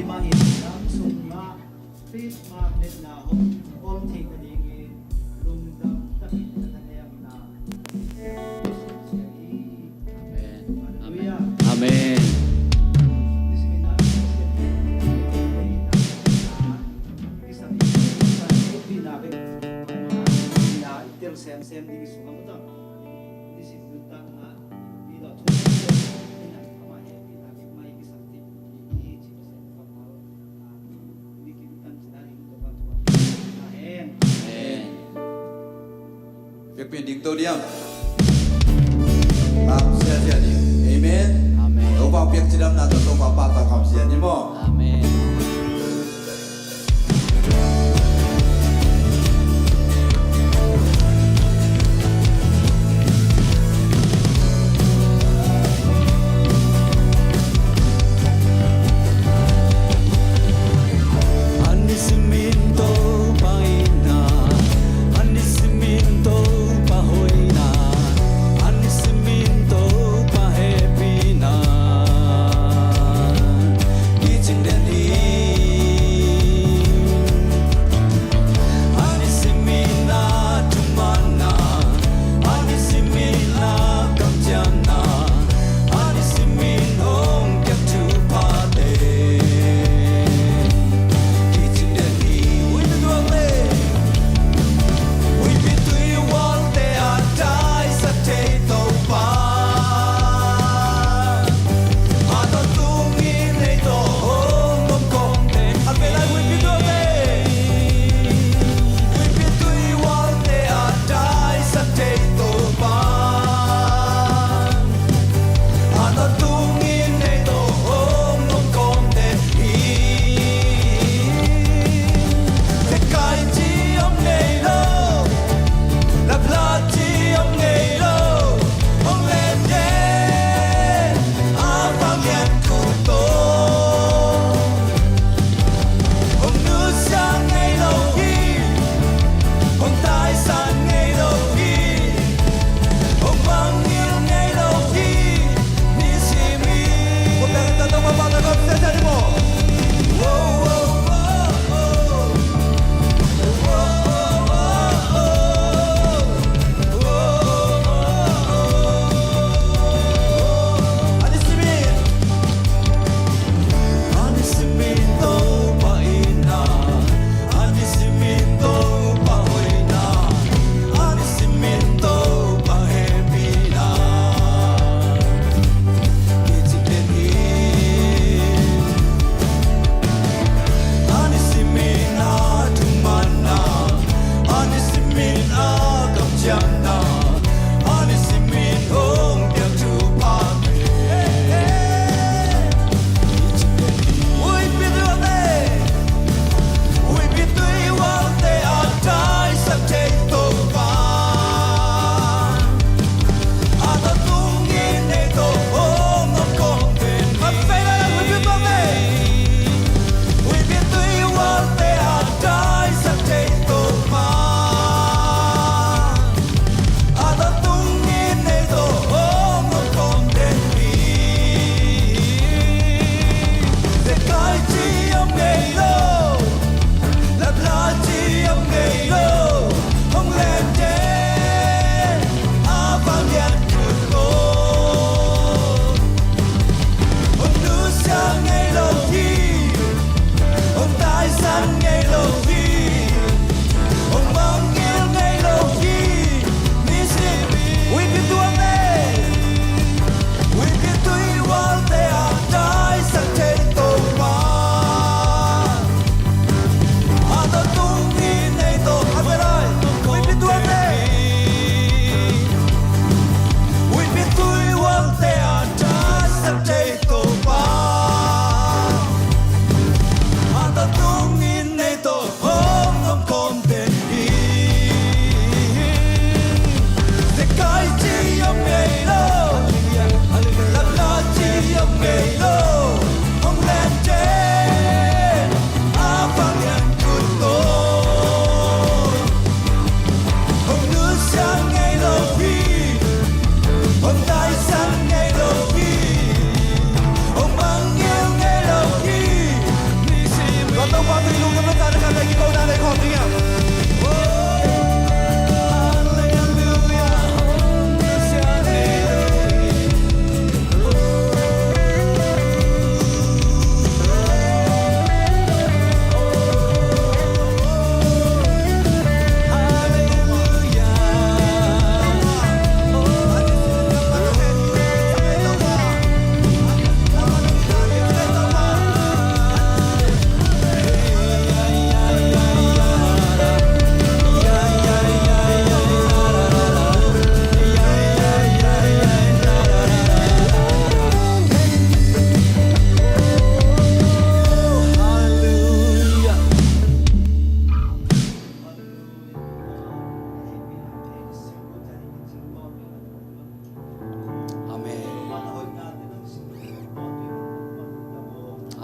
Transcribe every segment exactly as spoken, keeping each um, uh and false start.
Mah hi. Lam sung ah Christmas letna hong om theih nadingin lungdam takin ka thanemna. Amen. Halleluiah. Amen. Tel semsem ding i sung a mah tang. Nisim nuntakna i dawh thu, i nang amah hehpihna bek mah i kisam ding i hi cih Pasian kammal, ah, mi kim tan cina i dawh ban tuan. Amen. Amen. Biakpiak ding to diam. Lam sia sia ding. Amen. Amen. Topa biak cidamna to Topa pa ta kam sia ni maw. Amen. A nisimin Topa itna, a nisimin Topa hoihna, a nisimin Topa he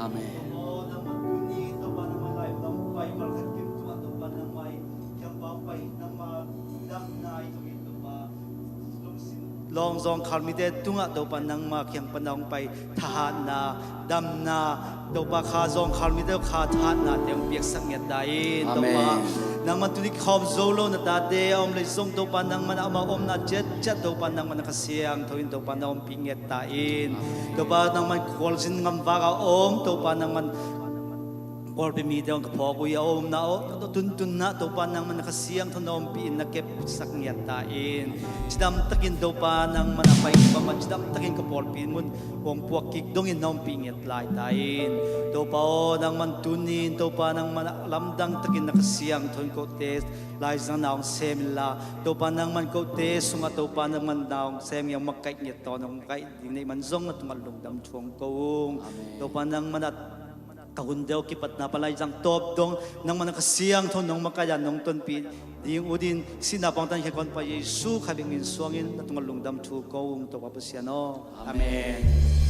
Amen. Lawng zawngkhal mite tungah Topa nangma kiang pan a hong pai thahatna, damna, Topa kha zawngkhal mite kha thahatnate hong piaksak ngiat ta in. Amen. Topa nangman tuni khawm zo lo na tate a om leh zong Topa nangman amau omna ciatciat Topa nangman a Kha Siangtho in Topa na ompih ngiat ta in. Amen. Topa nangman khualzin ngamvak a om Topa nangman pawlpi mite hong ka phawk uh hi a, omna aw tuntunna Topa nangman a Kha Siangtho na ompih in na kepsak ngiat ta in. Cidamtakin Topa nangman a pai bangmah cidamtakin ka pawlpi mun hong puak kik dongin na ompih ngiat lai ta in. Topa aw nangman tunin Topa nangman a lamdang takin na Kha Siangtho in kote laizang na hong sem inla Topa nangman kote sungah Topa nangman na hong sem ngiat makaih ngiat tawn hong kaih ding neih man zong na tungah lungdam thu hong ko ung. Amen. Topa nangman a ka hun deuh kipatna pan laizang tawp dong nangman a Kha Siangtho nong makaih a nong tonpih ding ut in sihna pangtan khekon pa Jesu kha bek min suangin na tungah lungdam thu ko ung Topa Pasian aw. Amen. Amen.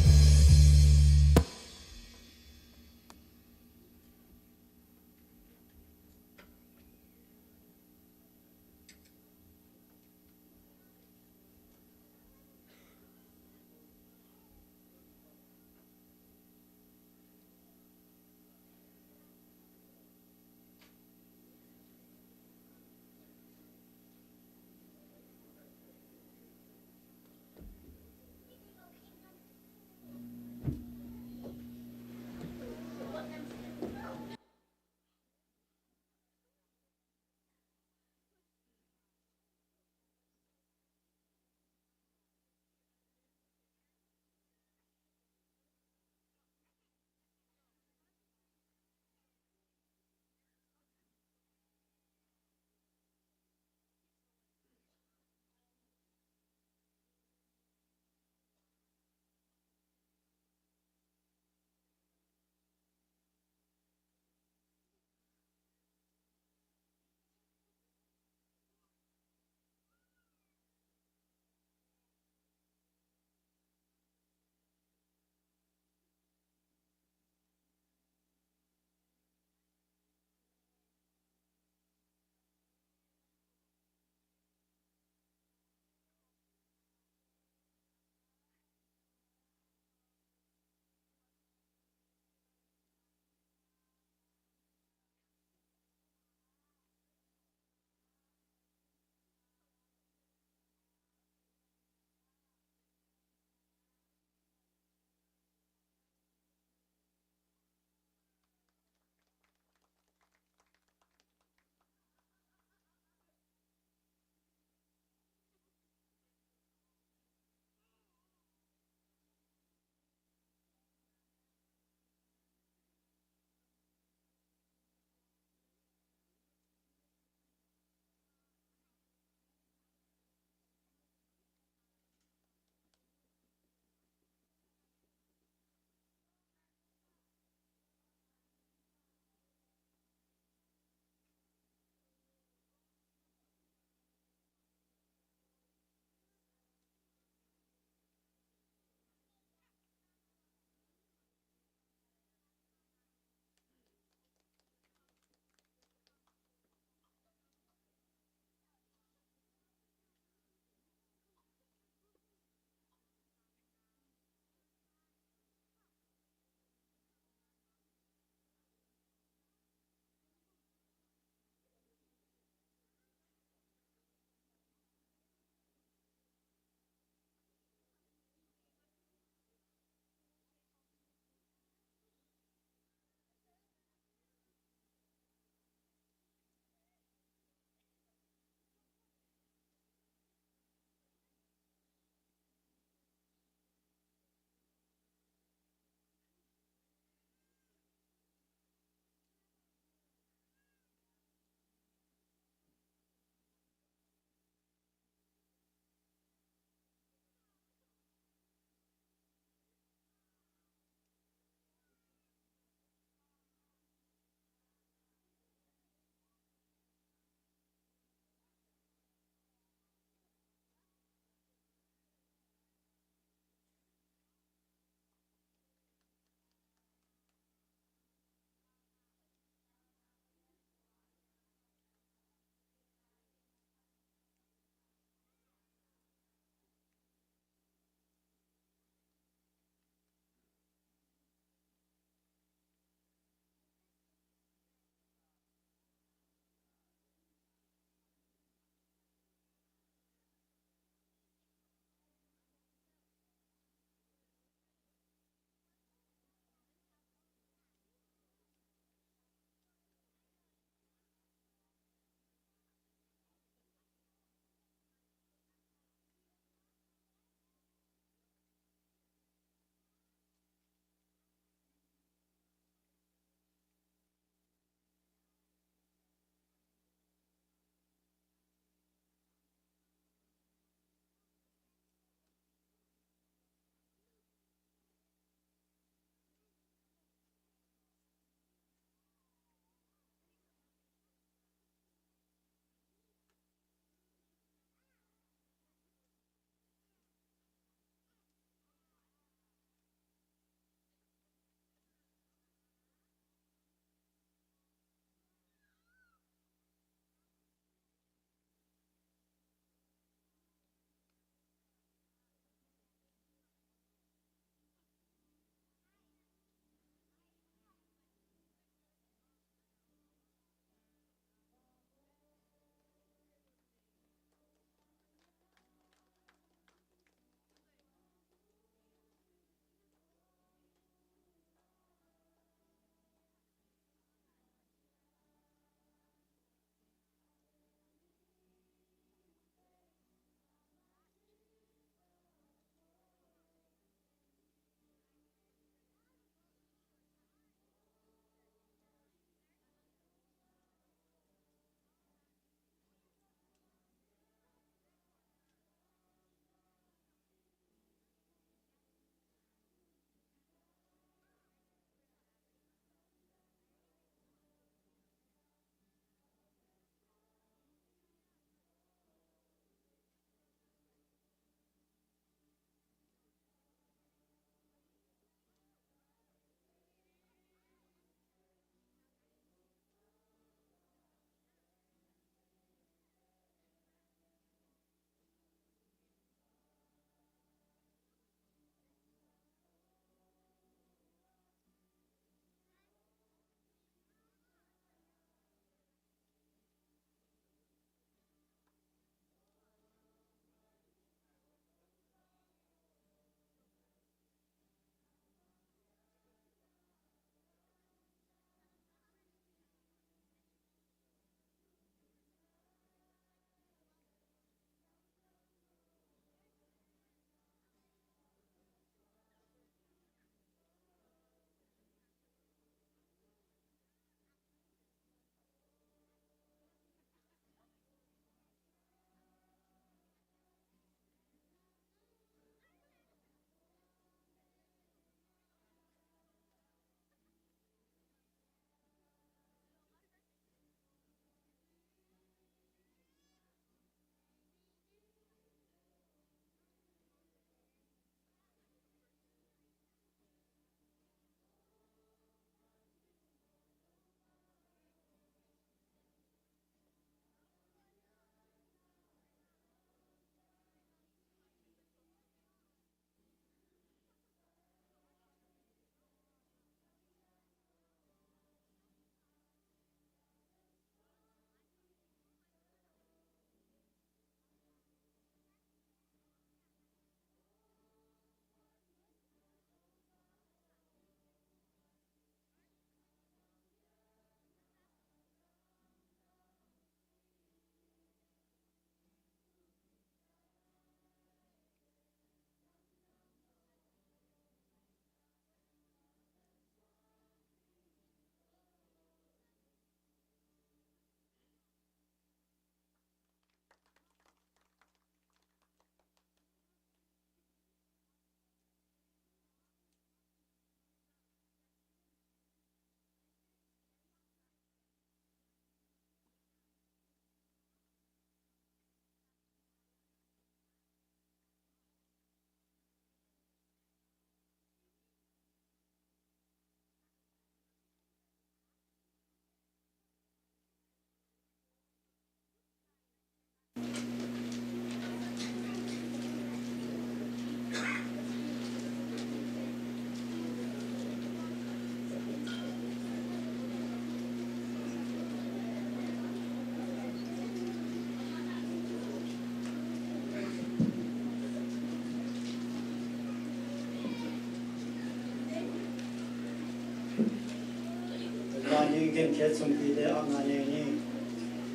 Topa ning khenkhiat sumpite a ngah ning hi.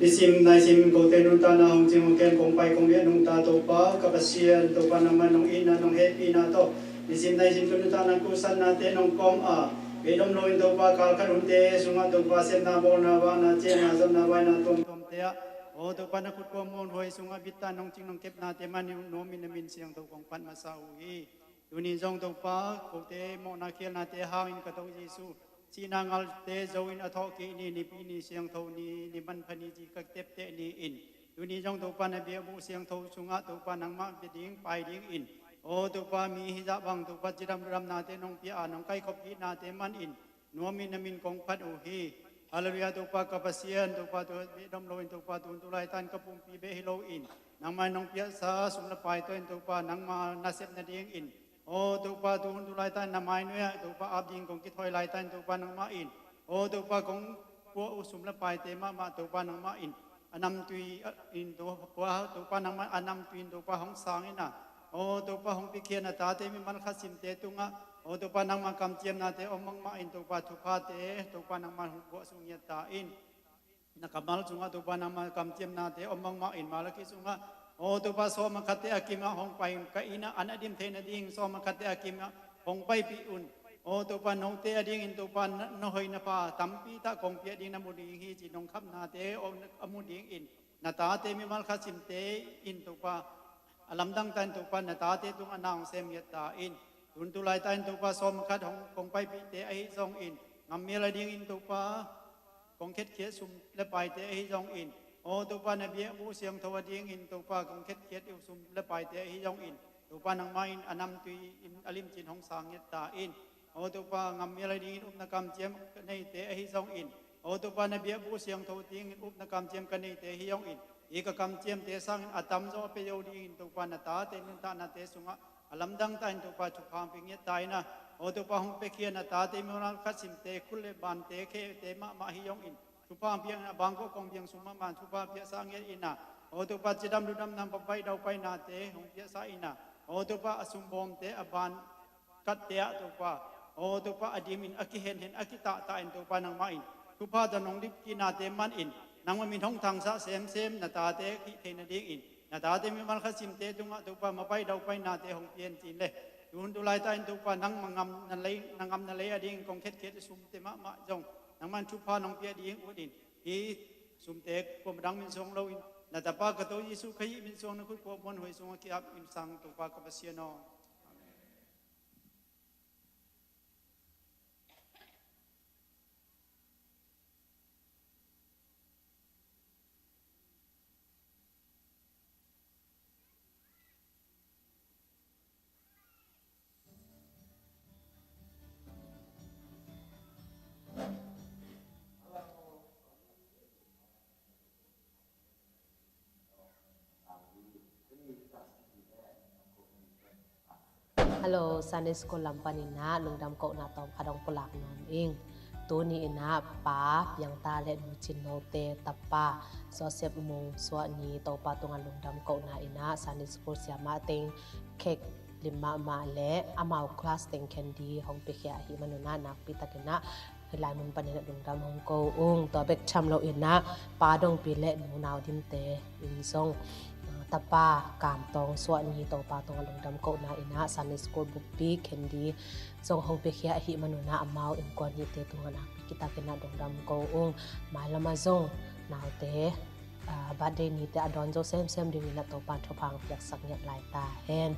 Nisim naisim kote nuntakna hong cing hong kem kong pai kong biak nungta Topa ka Pasian, Topa nangmah nong itna nong hehpihna tawh nisim naisim tu nuntakna kuhsatnate nong kawm a, beidom loin Topa kalkhat hunte sungah Topa sepna bawlna vakna ciahna zatna vaina tuamtuamte ah, aw Topa na khut kua muanhuai sungah bitta nong cing nong kepnate mah nuamin na min siangtho kong phat masa uh hi. Tuni zong Topa kote mawhna khialnate hangin ka To Jesu, sihna ngalte zo in a thawhkik ni, nipi ni siangtho ni, ni manpha ni ci ka tepteh ni in, tuni zong Topa na biakbuh siangtho sungah Topa nangmah bia ding pai ding in, aw Topa mi hizah bang Topa cidam ludamnate nong pia a nong kaikhop kihnate man in nuamin na min kong phat uh hi. Halleluiah. Topa ka Pasian, Topa tu beidom loin Topa tu hun tu laitan ka pumpi beh hi loin nangmah in nong piaksa sum le pai tawh in Topa nangmah nasep nadingin, aw Topa tu hun tu laitan na mainuai ah Topa ap ding kong kithawi laitan Topa nangmah in, aw Topa kong puah uh sum le paite mahmah Topa nangmah in a namtui in Topa, Topa nangmah a namtui in Topa hong sang in a, aw Topa hong piakhia na tate mimal khat simte tungah, aw Topa nangmah kamciamnate om mahmah in Topa thuphate Topa nangmah hong puah sung ngiat ta in. Na kammal sungah Topa nangmah kamciamnate om mahmah in Malakhi sungah, aw Topa sawm a khatte a kimah hong pai un ka innah an a dim theih nading sawm a khatte a kimah hong paipih un. Aw Topa note a dingin Topa na, na hoih na pha tampi tah kong piak ding na mu ding hi ci nong khapnate aw a mu dingin na tate mimal khat simte in Topa a lamdang ta in Topa na tate tungah na hong sem ngiat ta in. Tun tu laitan Topa sawm a khat hong kong paipihte ahi zongin ngammial a dingin Topa kong khetkhiat sum le paite ahi zongin, aw Topa na biakbuh siangtho a dingin Topa kong khetkhiat uh sum le paite ahi zongin Topa nangmah in a namtui in a limcin hong sang ngiat ta in. Aw Topa ngammial a dingin upna kamciam ka neite ahi zongin, aw Topa na biakbuh siangtho dingin upna kamciam ka neite ahi zongin, hi ka kamciamte sangin a tamzaw a pia zo dingin Topa na tate nuntaknate sungah a lamdang ta in Topa thupha hong pia ngiat ta in a, aw Topa hong piakhia na tate mimal khat simte khut le bante khete mahmah hi zongin thupha hong pia in a, bangkok kong biang sung mahmah thupha hong piaksa ngiat in a, aw Topa cidam ludamna babaih daupainate hong piaksa in a, aw Topa a sumbawmte a ban katte ah Topa, aw Topa a dimin a kihenhen a kitahtah in Topa nangmah in thupha tawh nong dipkihnate man in nangmah min hong thangsah semsem na tate hih thei nadingin na tate mimal khat simte tungah Topa mapaih daupainate hong pian cin le, tu hun tu laitan Topa nangmah ngam na lei, na ngam na lei a dingin kong khetkhiat sumte mahmah zong nangmah in thupha nong pia ding utin, hi sumte kuamah dang min suang loin na Tapa ka To Jesu Khazih min suang na khut kua muanhuai sungah ki-ap in sang Topa ka Pasian aw. Hello, Sunday School lam panin ah lungdam kohna tawmkhat hong pulak nuam ing. Tuni in ah Pa Piangta le Nu Cin Note tapa Joseph Mung Suah Ni Topa tungah lungdam kohna in ah Sunday School siamah teng khek lim mahmah le amau class teng khendi hong piakhia ahih manun ah nakpi takin ah hih lai mun panin ah lungdam hong ko ung. Tua bek tham loin ah Pa Dongpi le Nu Nau Dinte in zong, ah, tapa Kam Tawng Suah Ni Topa tungah lungdam kohna in ah Sunday School bukpi khendi zong hong piakhia ahih manun ah amau innkuan nihte tungah nakpi kitakin ah lungdam ko ung. Mailam ah zong naute, ah, birthday nite a dawn zo semsem dingin ah Topa in thupha hong piaksak ngiat lai ta hen.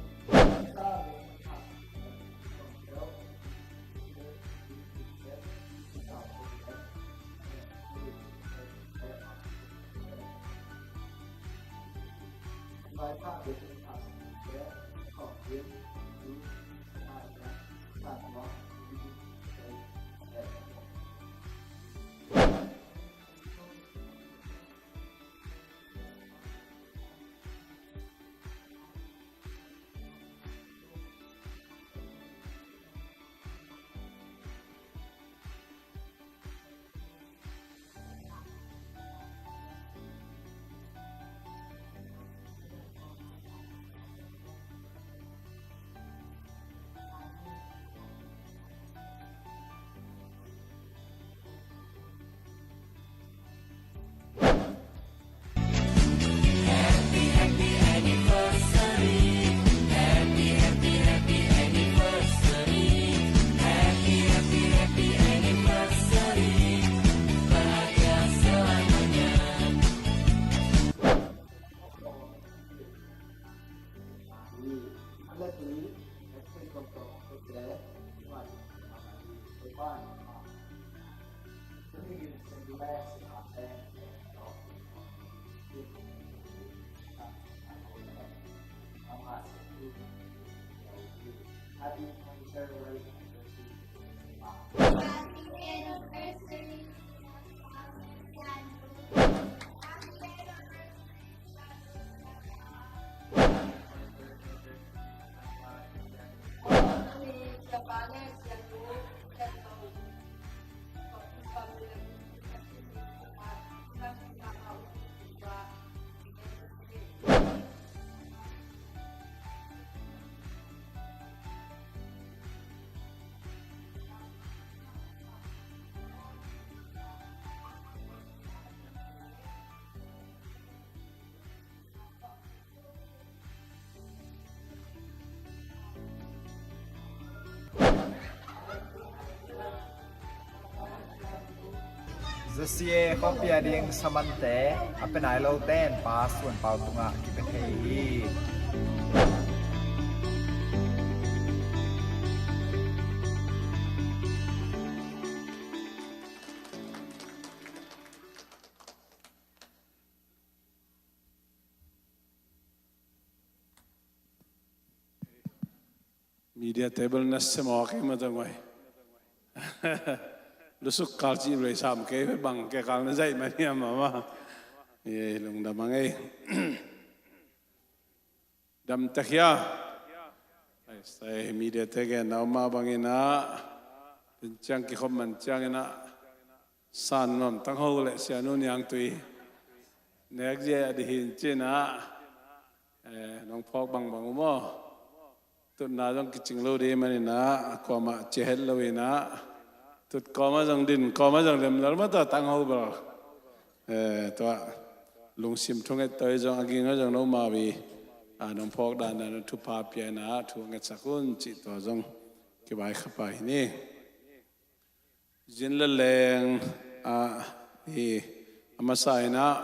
Zasia khuapi a ding samante a pe nai lote in Pa Suan Pau tungah kipia thei hi. Media table na semawk hi mata ngoi. Lusuk kal ci lei sam kei bang kei kal na zaih man hiam mama. Ye lungdam a ngei. Dam takhia. Ai sai media te gen na uma bangina. Tin ciang kikhop man ciangina. San nuam tangho le sianu niang tui nek zia a dihin cina. Eh, nong phawk bangbang umaw. Tutna zong kicing lo di maninah kuamah cia het loinah tut kawmah zong din kawmah zong lemlal mata tangho bal. Eh, tua lungsim thunget toi zong a ging zong no mawi a nong phawk dan dan thupha pianah thu ngetsak un cih tua zong kibai khapai ni. Zin le leng ah hi a masa inah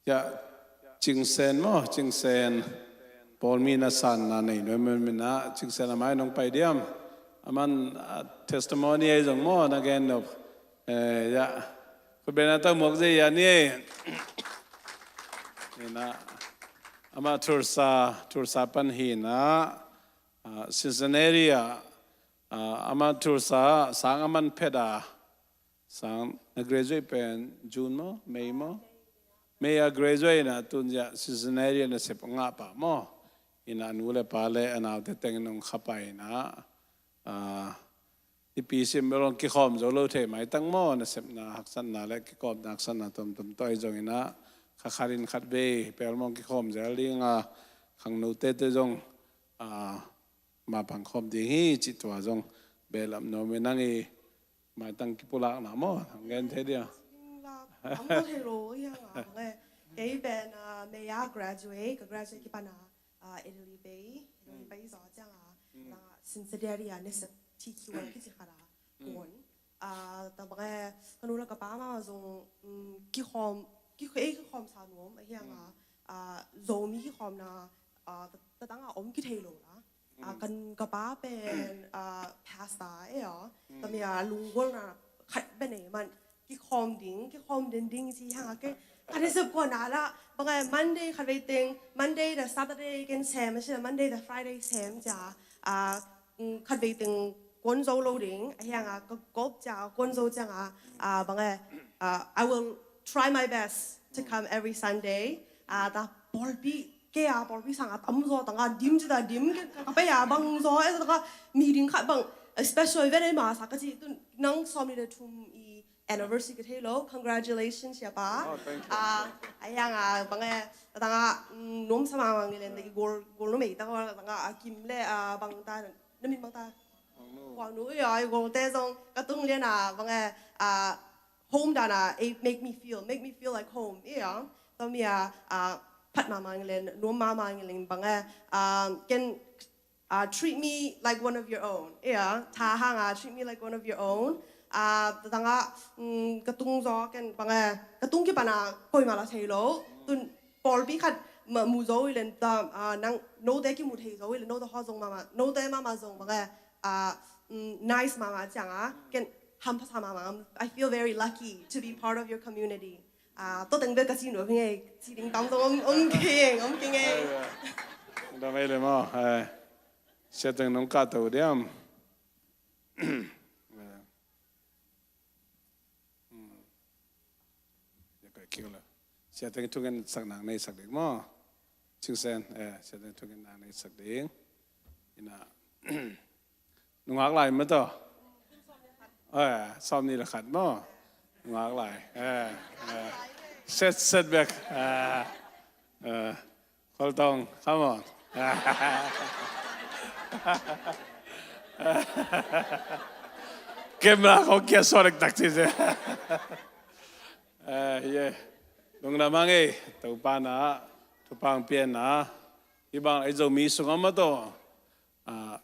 ya Cingsen maw, Cingsen Paul mi na sanna nei nuai men minah Cingsen a mai nong pai diam a man testimony ei zong maw na gen nop. Eh, ya khutbena tau muak zei ya ni ei. Inah ama Tulsa, Tulsa pan hinah Cincinnati ah ama Tulsa sang a man phet a sang na graduate pen June maw, May maw? May a graduate na tunzia Cincinnati na sep ngah pah maw? Ina nu le pa le a naute teng nong khapai na ipi sim belong kikhawm zo lo thei maitang maw? Na sepna haksatna le kikhawmna haksatna tomtom toi zong ina kha kharin khat vei pelmong kikhawm zel ding a khangnote te zong a mapang khawm ding hi cih tua zong behlap nuam i nang i maitang kipulakna maw? Ang gen thei dia. Ang maw thei lo hi hang a bang e. Kei pen a May a graduate, ka graduate kipana a Italy bei, Italy bei zaw ciang a Cincinnati a nisep T Q a kici khat a kon. A ta bang e ka nu le ka pa ma zong kikhawm, kikhawm sa nuam a hi hang a Zomi kikhawmna a ta tang a om kithei lo la. A kan ka pa pen a pastor e aw. Tami a lunggulhna khat bene man kikhawm ding, kikhawm den ding ci hang a ke. Khat i sep kuan a la bang e Monday khat vei teng, Monday the Saturday ken sem a si la Monday the Friday sem cia a khat vei teng kuan zo lo ding a hi hang a ka kop cia kuan zo ciang a bang e I will try my best to come every Sunday. A ta pawlpi kei a pawlpi sang a tam zaw tang a dim ci ta dim ka pei a bang zaw e tang a mi ding khat bang special event e ma sa ka ci tun nang sawm ni le thum i anniversary ka thei lo. Congratulations siapa. A yang a bang e tang a nuam sa mang mang ni len i gol gol no mei tang a tang a kim le a bang ta na min bang ta kuang nu ya i gol te zong ka tung lian a bang e a home dan a make me feel, make me feel like home. Ia tami a phat mama ngilen, nuam mama ngilen bang e ken treat me like one of your own. Ia tha hang a treat me like one of your own. Tang a ka tung zaw ken bang e ka tung kipan a koi ma la thei lo. Tun pawlpi khat mu zo i len ta nang note kimu thei zo i len note haw zong mama, note mama zong bang e uh, mm, nice mahmah ciang a, ken hampha sa mahmah. I feel very lucky to be part of your community. Uh, to teng bel ka ci nuam hi ngei, ci ding tam zong om, om kei, om kei ngei. Dam ei le maw, eh, sia teng nong kah to diam. Sia teng thungen sak nang nei sak ding maw. Cingsen, eh, sia teng thungen nang nei sak ding. Ina, nungak lai ma to. Eh, sawm ni le khat maw. Nungak lai. Eh, eh. Set, set back. Eh, eh. Kholtong, come on. Camera ko kia sorek tak ci se. Eh, yeah. Lungdam a ngei, Topa na, Topa hong pianna. Hih bang ei Zomi sung a ma to. Ah,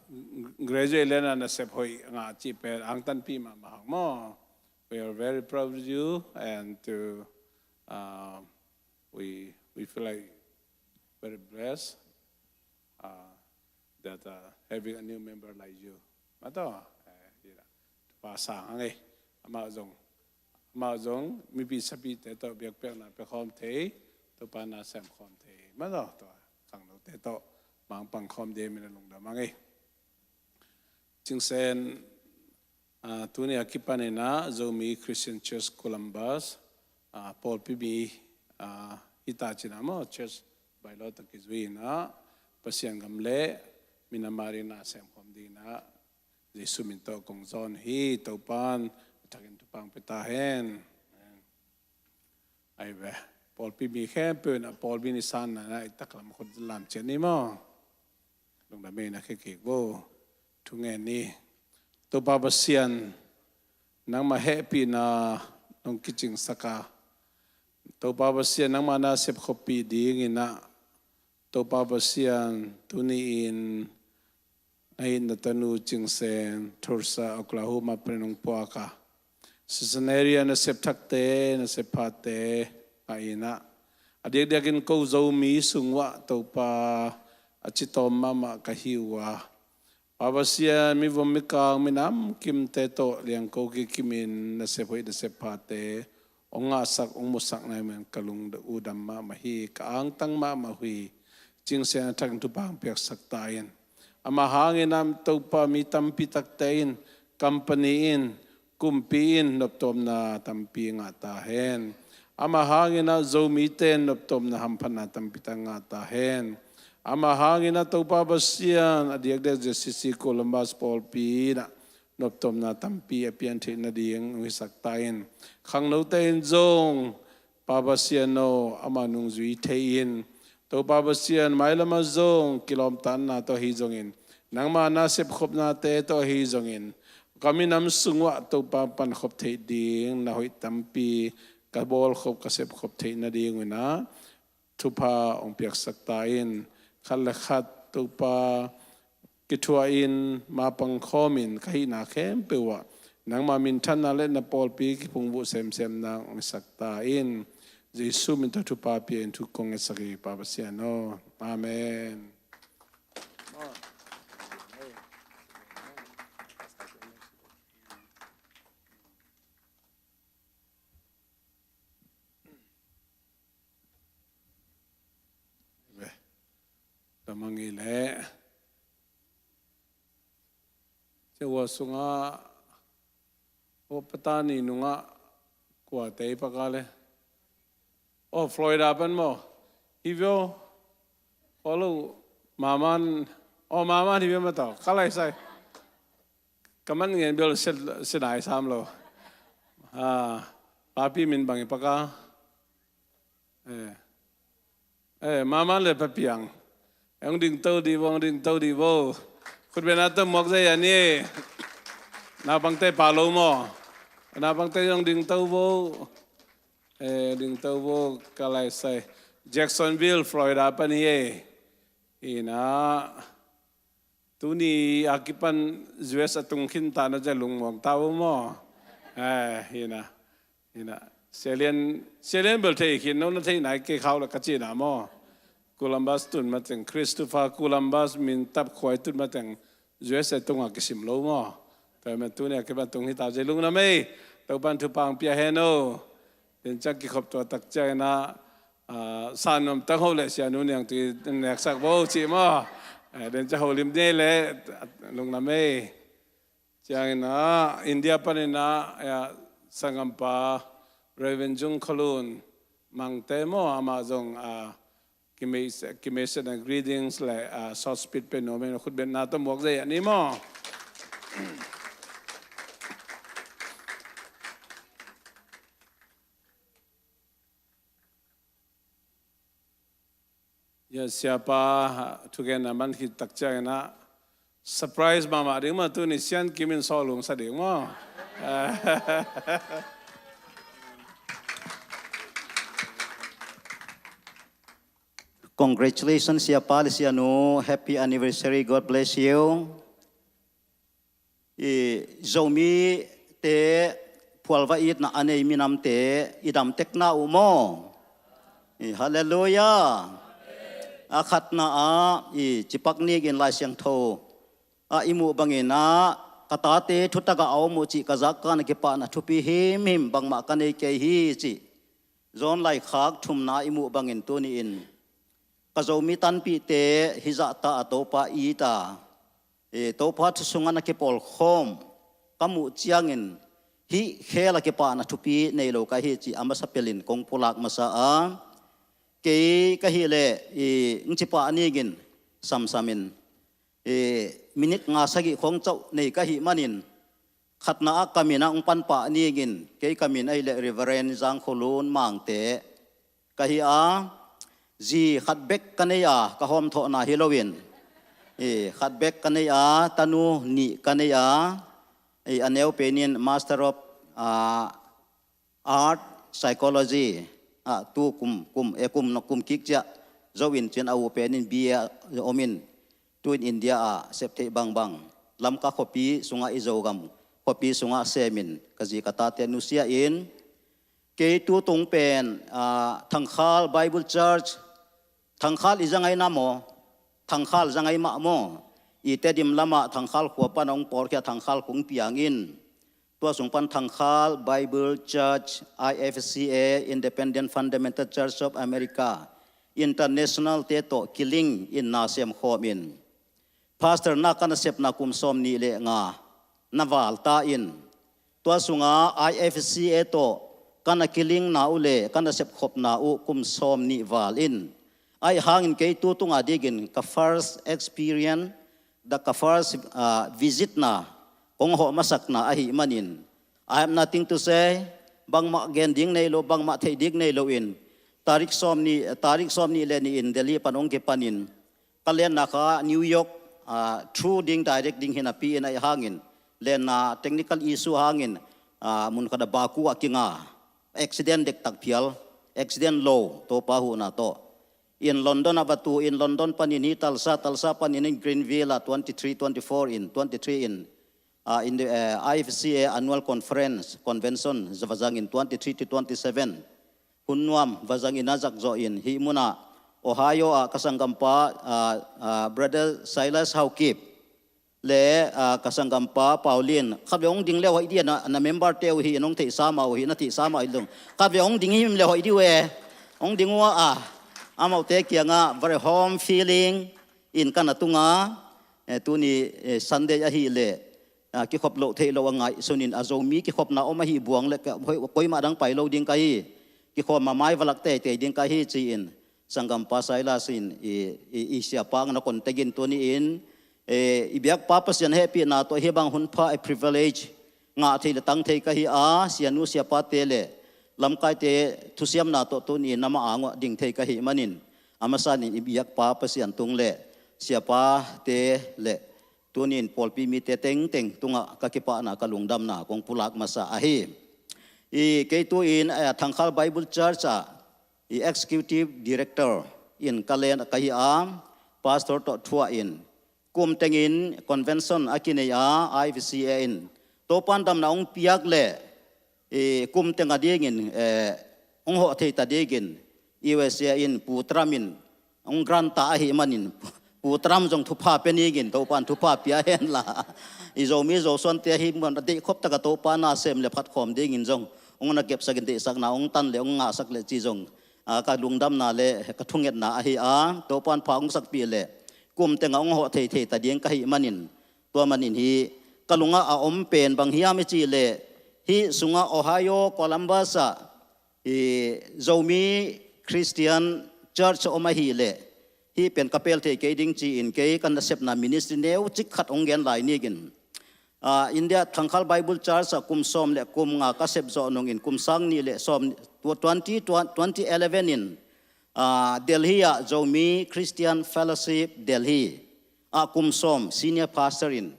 graduate le na nasep hoih ngah cih pen angtanpih mahmah hang maw. We are very proud of you and to, uh, we, we feel like very blessed, uh, that, uh, having a new member like you. Ma to, eh, ina, Topa sang a ngei. Amah zong, amah zong mipi sapite tawh biakpiakna pia khawm thei, Topa na sem khawm thei. Ma to, tua khangnote tawh mangpang khawm ding, mi na lungdam a ngei. Cingsen, ah, tuni a kipan ina Zomi Christian Church Columbus, ah, pawlpi mi, ah, hita cina maw, church bylaw tawh kizui ina Pasian gam le minam a ding na sem khawm ding ina Jesu min tawh kong zawn hi. Topan a thakin thupha hong pia ta hen. Amen. Ai ve, pawlpi mi khempeuh in a pawlpi ni san na, na i taklam khut lam cian ni maw. Lungdam ei na khekik bo. Thungen ni. Topa Pasian, nangmah hehpihna nong kicingsak a, Topa Pasian, nangmah na sepkhoppih ding ina, Topa Pasian, tuni in na hihna tanu Cingsen, Tulsa, Oklahoma panin hong puak a, Sisanaria nasep thakte, nasep phate a ina, a diakdiakin ko Zomi sung uah Topa a citawm mahmah ka hi uh a, Pa Pasian, mivom mikang minam kimte tawh liangko kikimin nasep hoih nasep phate hong ngahsak, hong musak na hi man ka lung uh dam mahmah hi, ka angtang mahmah uh hi. Cingsen a thakin thupha hong piaksak ta in. Amah hangin ah Topa mi tampi takte in, company in, kumpi in noptawmna tampi ngah ta hen. Amah hangin ah Zomite in noptawmna hamphatna tampi tak ngah ta hen. Amah hangin ah Topa Pasian a diakdiak Z C C Columbus pawlpi in ah noptawmna tampi a pian theih nading hong hisak ta in. Khangnote in zong Pa Pasian aw, amah nungzui thei in, Topa Pasian, mailam ah zong kilawmtatna tawh ahi zongin, nangma na sepkhopnate tawh ahi zongin, ka minam sung uah Topa pankhop theih ding na hoih tampi ka bawlkhop, ka sepkhop theih nading un ah thupha hong piaksak ta in. Khat le khat Topa kithuah in, mapang khawm in, ka hihna khempeuh ah nangma minthanna le na pawlpi kiphungvuh semsem nang hong hisak ta in. Jesu min tawh thupha pia in thu kong ngetsak hi, Pa Pasian aw. Amen. Ve. Damang i leh. Sia hua sungah, oh, patani nungah kua tei paka le. Oh, Florida pan maw. Hi vio. Kua lo. Maman. Oh, maman hi vio ma tau. Ka lai sai. Ka man ngen bel se, se nai sam lo. Ah, papi min bang i paka. Eh. Eh, maman le papiang. Eng ding to di vo, eng ding to di vo. Khut bena to muak zai ani. Naupangte pa lo maw. Naupangte eng ding to vo. Eh, ding to vo ka lai sai. Jacksonville, Florida pan hi e. Ina. Tuni a kipan U S a tung khin ta na zia lungmuang ta uh maw. Eh, hi na. Hi na. Sia Lian, Sia Lian bel thei khin, no na thei nai kei khau la ka ci na maw. Columbus tun mateng, Christopher Columbus min tap khuai tun mateng. U S A tungah kisim lo maw? Tua hi man tuni a kipan tung hi ta, zei lungdam ei. Topan thupha hong pia hen o. Tua ciang kikhop tua tak ciangin ah, ah, sa nuam tang ho leh Sia Nu Niang Tui neksak bo cih maw? Eh, tua ciang holim ni ei leh lungdam ei. Ciangin ah India panin ah, eh, sanggampa Reverend Jung Kholun Mangte maw, amah zong, ah, kimei, kimei sena greetings le, ah, short speech pe nuam ei, khutbetna tawh muak zei a ni maw? Ya, Siapa, ah, thugenna man khit tak ciangin ah surprise mahmah ding maw, tuni Sian Kim in sawlung sa ding maw? Congratulations, Siapa le Sianu. Happy anniversary. God bless you. I Zomite phualva itna a nei minamte i dam tekna uh maw? I halleluiah. A khatna ah i cipak ning in Lai Siangtho ah i muh bangin ah ka tate thutak ah a om uh cih ka zak kah a kipahna thupi himhim, bangmah ka nei kei hi cih John laikhak thumna i muh bangin tuni-in ka Zomi tanpihte hih zahta a Topa it a, eh, Topa thu sungah na kipawlkhawm ka muh ciangin hih khel a kipahna thupi nei lo ka hi cih a masa pelin kong pulak masa a, kei ka hih leh, eh, ng cipah ningin samsamin, eh, minit nga sagih khong cauh nei ka hih manin, khatna ah ka min ah hong panpah ningin, kei ka min ahih leh Reverend Zang Kholun Mangte ka hi a, zi khat bek ka nei a, ka hawmthawhna hi loin, eh, khat bek ka nei a, tanu nih ka nei a, eh, a neu penin Master of, ah, Art, Psychology, ah, tu kum, kum, eh, kum, kum kik ciah zo in cin a u penin B A om in, tu in India ah sep theih bangbang. Lamka khuapi sungah i Zogam khuapi sungah semin ka zi ka tate nusia in, kei tu tung pen, ah, Thangkhal Bible Church, Thangkhal i za ngai na maw? Thangkhal za ngai mah maw? I Tedim lamah Thangkhal khua pan hong pawlkhia, Thangkhal kong piang in, tua sung pan Thangkhal Bible Church, I F C A, Independent Fundamental Church of America, International te tawh kiling in na sem khawm in, pastor na ka nasepna kum sawm nih le nga na val ta in, tua sunga I F C A tawh ka na kilingna uh le ka nasep khopna uh kum sawm nih val in, ahi hangin kei tu tunga dingin ka first experience, the ka first, ah, visit na kong hawh masakna ahih manin, I have nothing to say, bangmah gen ding nei lo, bangmah theih ding nei lo in, tarik sawm nih, tarik sawm nih le nih in Delhi pan hong kipanin, ka lenna kha New York, ah, through ding, direct ding hi napi in ahi hangin, lenna technical issue hangin, ah, mun khat a Baku ah kinga, accident dektak phial, accident lo, Topa huhna tawh. In London ah va tu in, London panin hi Tulsa, Tulsa panin in Greenville ah twenty-three, twenty-four in, twenty-three in, ah, in the, eh, I F C A annual conference, convention, va zang in twenty-three to twenty-seven. Hun nuam va zang in a zak zawh in hih munah Ohio ah ka sanggampa, ah, ah, Brother Silas Haokip le, ah, ka sanggampa Paulin, khat vei hong ding le hoih dih a, na, na member te uh hi in hong theihsa mah uh hi, na theihsa mah uh hi dong. Khat vei hong ding him le hoih dih uh e. Hong ding uh a, amaute kiangah very home feeling in ka na tunga, eh, tuni, eh, Sunday ahih leh, ah, kikhop loh theih loh a ngaihsun in a Zomi kikhopna om ahih buang le ka, hoi, koimah dang pai lo ding ka hi, kikhawm a mai valak teitei ding ka hi ci-in sanggampa Silas in i, i, i siapa ang na kontek in tuni in, eh, i biakpa Pasian hehpihna tawh hih bang hun pha a privilege ngah thei le tang thei ka hi a, sianu siapate le lamkaite thusiamna tawh tuni in amah ang uah ding thei ka hih manin, a masa in i biakpa Pasian tung le siapate le tuni in pawlpi mite tengteng tungah ka kipahna ka lungdamna kong pulak masa ahi. I kei tu in, eh, Thangkhal Bible Church ah i executive director in ka len ka hi a, pastor tawh thuah in kum tengin convention a kinei a, I F C A in Topan damna hong piak le, eh, kum teng a dingin, eh, hong hawh thei ta dingin U S A in Pu Trump in hong grant ta ahih manin Pu Trump zong thupha pia ningin Topan thupha pia hen la, i Zomi Zosuante ahi mun a deihkhop taka Topa na sem le phatkhawm dingin zong hong na kepsakin, deihsakna hong tan le hong ngahsak le ci zong, a, ka lungdamna le ka thungetna ahi a, Topan pha hong sakpih le kum tengah hong hawh theithei ta ding ka hih manin, tua manin hi ka lungah a om pen bang hiam i cih leh, hih sungah Ohio Columbus ah i Zomi Christian Church a om ahih leh, hih pen ka pel thei kei ding ci-in kei ka nasepna ministry neucik khat hong gen lai ningin. Ah, India Thangkhal Bible Church ah kum sawm le kum nga ka sep zawh nungin kum sang nih le sawm, twenty, twenty eleven in, ah, Delhi ah Zomi Christian Fellowship Delhi ah kum sawm senior pastor in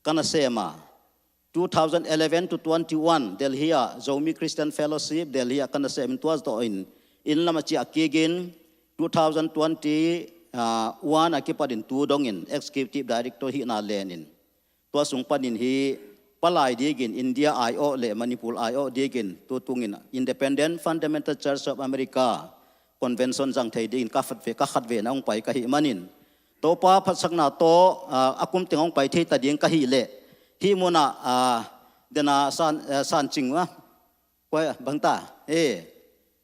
ka nasem a, two thousand eleven to twenty-one Delhi ah Zomi Christian Fellowship Delhi ah ka nasem in, tua tawh in inn lam a ciah kikin, two thousand twenty-one a kipatin tu dongin executive director hihna lenin, tua sung panin hi palai dikin India aiawh le Manipur aiawh dikin tu tungin Independent Fundamental Church of America convention zang thei dingin ka khatvei, ka khatvei na hong pai ka hih manin, Topa phatsakna tawh, ah, a kum teng hong pai thei ta ding ka hih leh, hih munah, ah, dena san, eh, san cing, ah, koi bangta, eh,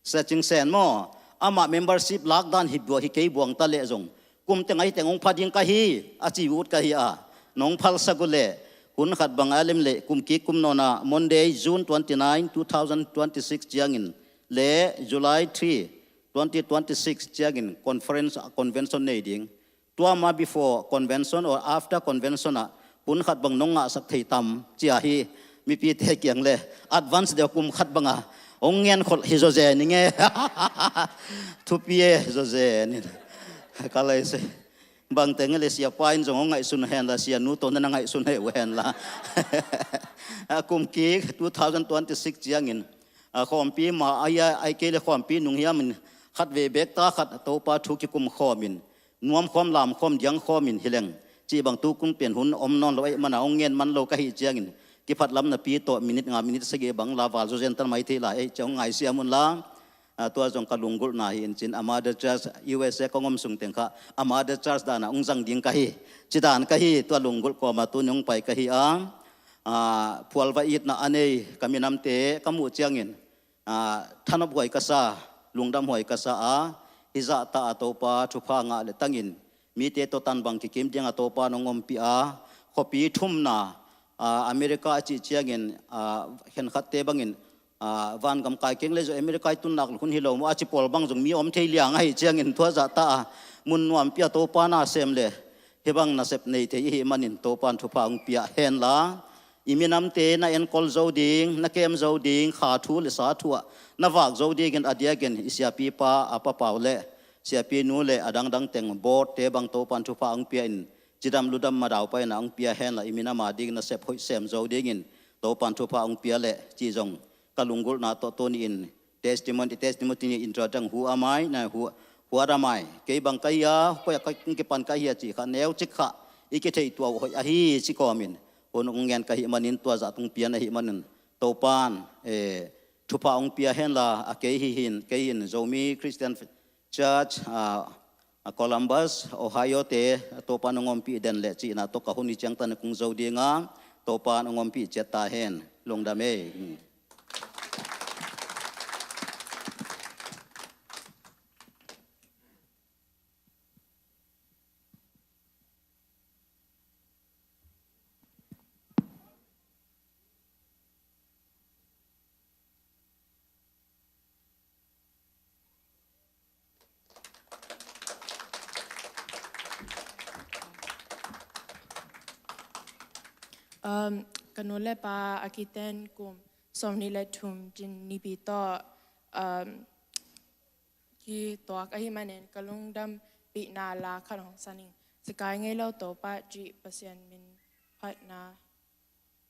sa cing sen maw, amah membership lak dan hi bua hi kei buang ta leh zong, kum teng ahi teng hong pha ding ka hi, a ci ut ka hi a, nong phalsak uh leh, hun khat bang a lem leh, kum kik kum nawna Monday, June twenty-nine, two thousand twenty-six ciangin, le July three, twenty twenty-six ciangin conference, convention nei ding. Tua ma before convention or after convention ah hun khat bang nong ngahsak thei tam, cia hi mipite kiang le advance deuh kum khat banga hong ngen khol hi zawzen i nge. Thupi e zawzen in. Ka lai se. Bangte nge le siapa in zong hong ngaihsun hen la, sianu tawh na na ngaihsun hei uh hen la. A kum kik two thousand twenty-six ciangin, a khawmpi ma ai, ai kei le khawmpi nung hiamin khatvei bek ta khat Topa thu kikum khawmin, nuam khawm, lam khawm, diang khawmin hi leng, cih bang tu kum pen hun om nawn lo ahih mana hong ngen man lo ka hih ciangin, kiphat lam napi tawh minute nga, minute sagih bang la val zawzen tan mai thei lai ahih ciang hong ngaisiam un la. Ah, tua zong ka lunggulhna hi in cin, a mother church U S A kong om sung teng kha, a mother church dana hong zang ding ka hi, ci dan ka hi, tua lunggulh kawma tuni hong pai ka hi a. Ah, phualva itna a nei ka minamte ka muh ciangin, ah, thanop huai ka sa, lungdam huai ka sa a, hizah ta a Topa thupha ngah le tangin, mite tawh tan bang kikim dinga Topa nong ompih a, khuapi thumna, ah, America a cih ciangin, ah, khenkhatte bangin, ah, vangam kai keng le zong America i tunnak hun hi lo maw a ci pawl bang zong mi om thei liang ahih ciangin tua zah ta a, mun nuampi a Topa na sem le hih bang nasep nei thei i hih manin Topan thupha hong pia hen la. I minamte na enkol zo ding, na kem zo ding, kha thu le sa thu ah na vak zo dingin a diakin i siapipa a Pa Pau le siapinu le a dangdang teng boardte bang Topan thupha hong pia in, cidam ludam madau paina hong pia hen la, i minam a ding nasep hoih sem zo dingin Topan thupha hong pia le cih zong ka lunggulhna tawh tuni in testimony, testimony ni intro tang hu amai na hu, hu adamai. Kei bang ka hi a, koi a ka kipan ka hi a cih kha, neucik kha i kitheih tuah uh hoih ahi ci kawmin hun hong ngen ka hih manin, tua zah tung pian ahih manin Topan, eh, thupha hong pia hen la, a kei hi hin, kei hin Zomi Christian Church, ah, a Columbus, Ohio te, Topan hong ompih den le cihna tawh ka hun hi ciangtan kong zo dinga, Topan hong ompih ciat ta hen. Lungdam ei. Um, ka nu le pa a kiten kum sawmnih le thum cin nipi tawh, um, kituak ahih manin ka lungdampihna la khat hong sa ning. Sikai ngei lo Topa cih Pasian min phatna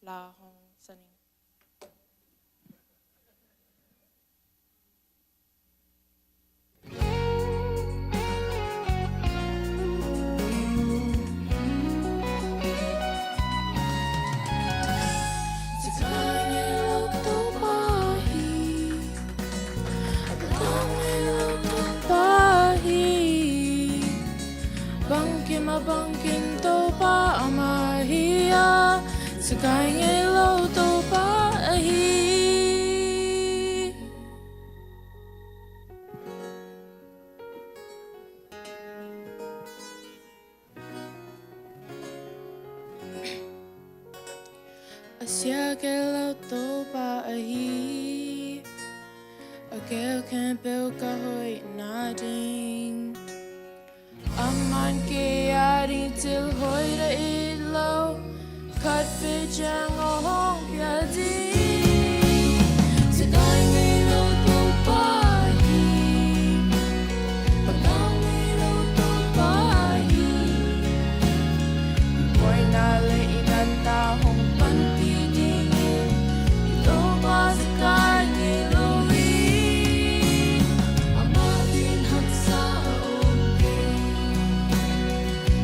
la hong sa ning. Ka kai ngei lo Topa ahi. A sia kei lo Topa ahi. A gel khempeuh ka hoihna ding. Aman kei a ding thil hoih a it lo, khat vei ciang a hong pia ding. Sia kai ngei lo Topa hi. Pau ngei lo Topa hi. Buaina le i natna hong panpih dingin i Topa sia kai ngei lo hi. Amah din haksa a om kei.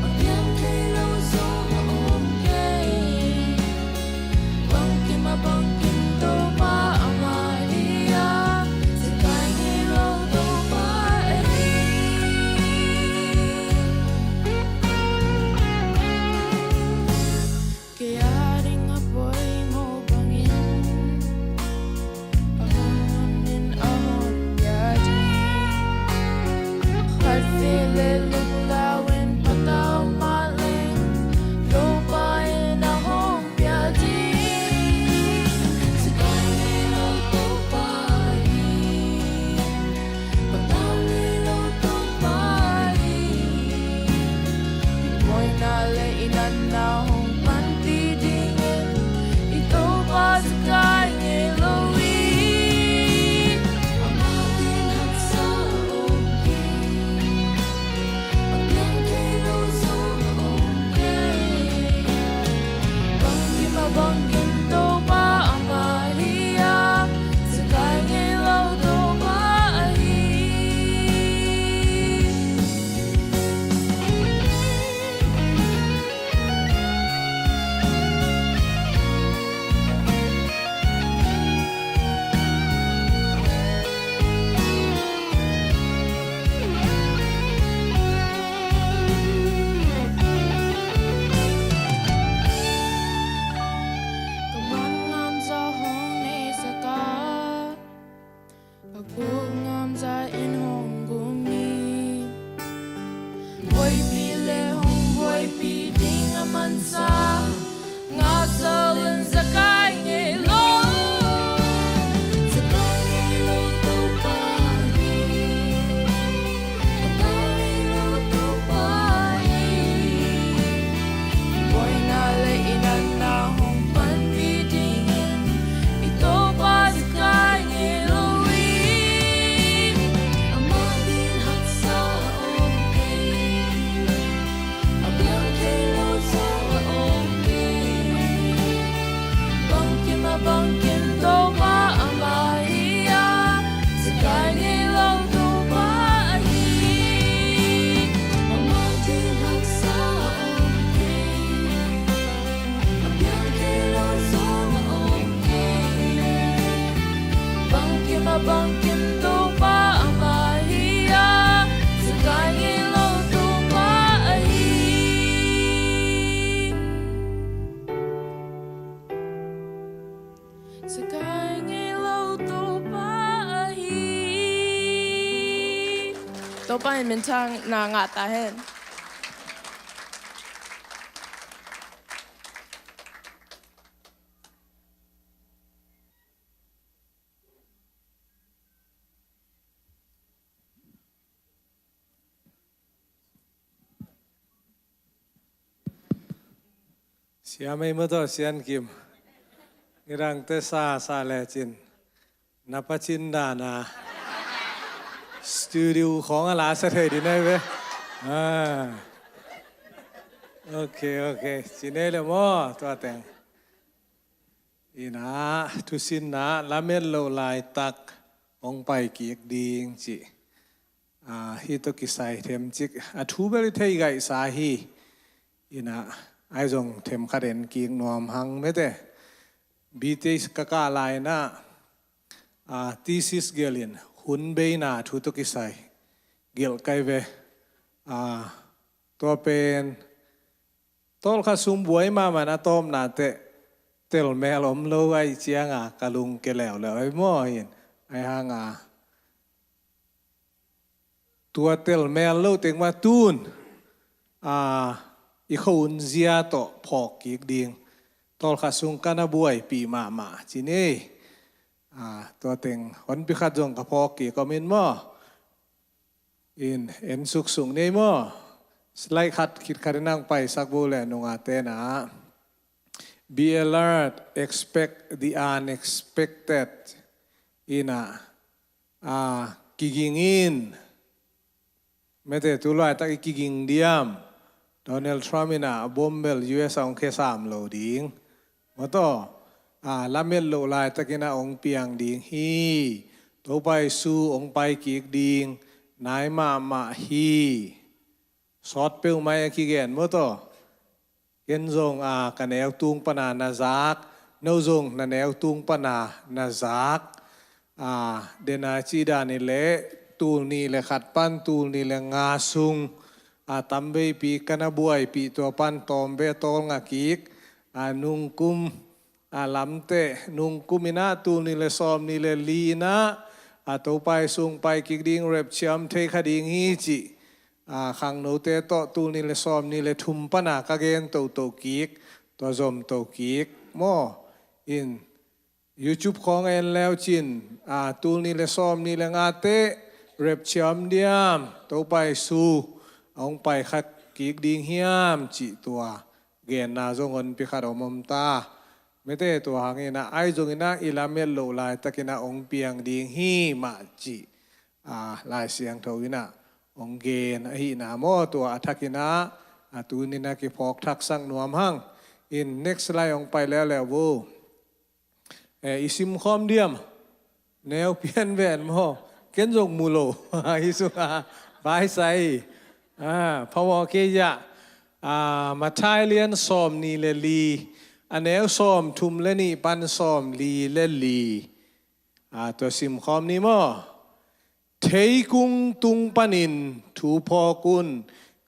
A piang thei lo zong a om kei. Bangkim a bangkim Topa amah hi a, sia kai ngei lo Topa ahi. Kei a ding a poimawh bangin a hong in a hong pia ding. Khat vei le lungdam in patau mah leng Topa in a hong pia ding. Sia kai ngei lo Topa hi. Patau ngei lo Topa hi. I buaina le i natna hong panpih dingin i Topa sia kai ngei lo hi. Amah din haksa a om kei. A piang thei lo zong a om kei. Bangkim a bangkim Topa amah hi a, sia kai ngei lo Topa ahi. Ka man ngamza hong neisak a, ka guk ngamza in hong gum hi. Buaipih le hong buaipih ding a mansa, ngaksa in sia kai ngei lo. Sia kai ngei lo Topa hi. Sia kai ngei lo Topa hi. I buaina le i natna hong panpih dingin i Topa sia kai ngei lo hi. Amah din haksa a om kei. A piang thei lo zong a om kei. Bangkim a bangkim Topa amah hi a, sia kai ngei lo Topa ahi. Amah din haksa a om kei. A piang thei lo zong a om kei. Bangkim a bangkim Topa amah hi a, sia kai ngei lo Topa ahi. Sia kai ngei lo Topa ahi. Topa in minthang na ngah ta hen. Sia mei maw tawh Sian Kim. Nidangte sa sa lecin na pacin dana studio khawng a la sa thei ding nai ve. Ah. Ok, ok. Ci nei le maw tua teng. Ina thusinna lamet lo laitak hong pai kik ding ci. Ah, hih tawh kisai themcik a thu bel i thei gaihsa hi. Ina ai zong themkhat en kik nuam hang mete. B T H ka kah lai-in ah, ah, thesis gelh in hun beina thu tawh kisai gelh kai ve. Ah, tua pen tawlkhat sung buai mahmah na tawpna teh telmel om lo ahih cianga ka lungke leuleu ei maw in. Ahi hanga tua telmel lo teng mah tun a i khua un zia tawh phawk kik ding. Tawlkhat sung ka na buaipih mahmah ci ni. A, tua teng honpi khat zong ka phawk kik om in maw. In en suksuk ni maw. Slide khat khit khat in ang paisak bo le nunga tena. Be alert, expect the unexpected. Ina a kiging in. Mete tu laitak i kiging diam. Donald Trump ina a bombel U S a hong khesam lo ding. Maw taw a lamet loh laitakin a hong piang ding hi. Topa Jesu hong pai kik ding nai mahmah hi. Sawt peuhmah a kigen maw taw. Ken zong a ka neu tung pana na zak, no zong na neu tung pana na zak. A, dena ci dan i le tul nih le khat pan tul nih le nga sung a tamveipi ka na buaipih tua pan tawmve tawlnga kik. A, nungkum a lamte nungkum ina tul nih le sawm nih le li ina a Topa Jesu hong pai kik ding, rapture om thei kha ding hi ci. A, khangnote tawh tul nih le sawm nih le thum pana ka gen toto kik, tua zom to kik maw. In YouTube khawng en leu cin a tul nih le sawm nih le ngate rapture om diam, Topa Jesu a hong pai kha kik ding hiam cih tua genna zong honpi khat om om ta. Mete tua hangina ai zongina i lamet loh laitakin a hong piang ding hi mah cih a, Lai Siangtho ina hong gen ahina maw tua a thakina a tunina kiphawk thaksak nuam hang. In next slide hong pai leuleu bo. E, i simkhawm diam. Neu pian ven maw. Ken zong mu lo. Hi sunga baisai a phamawh kei zah. A, Matthai lian sawm nih le li a neu sawm thum le nih pan sawm li le li. A, tua simkhawm ni maw. Theikung tung panin thu phawk un.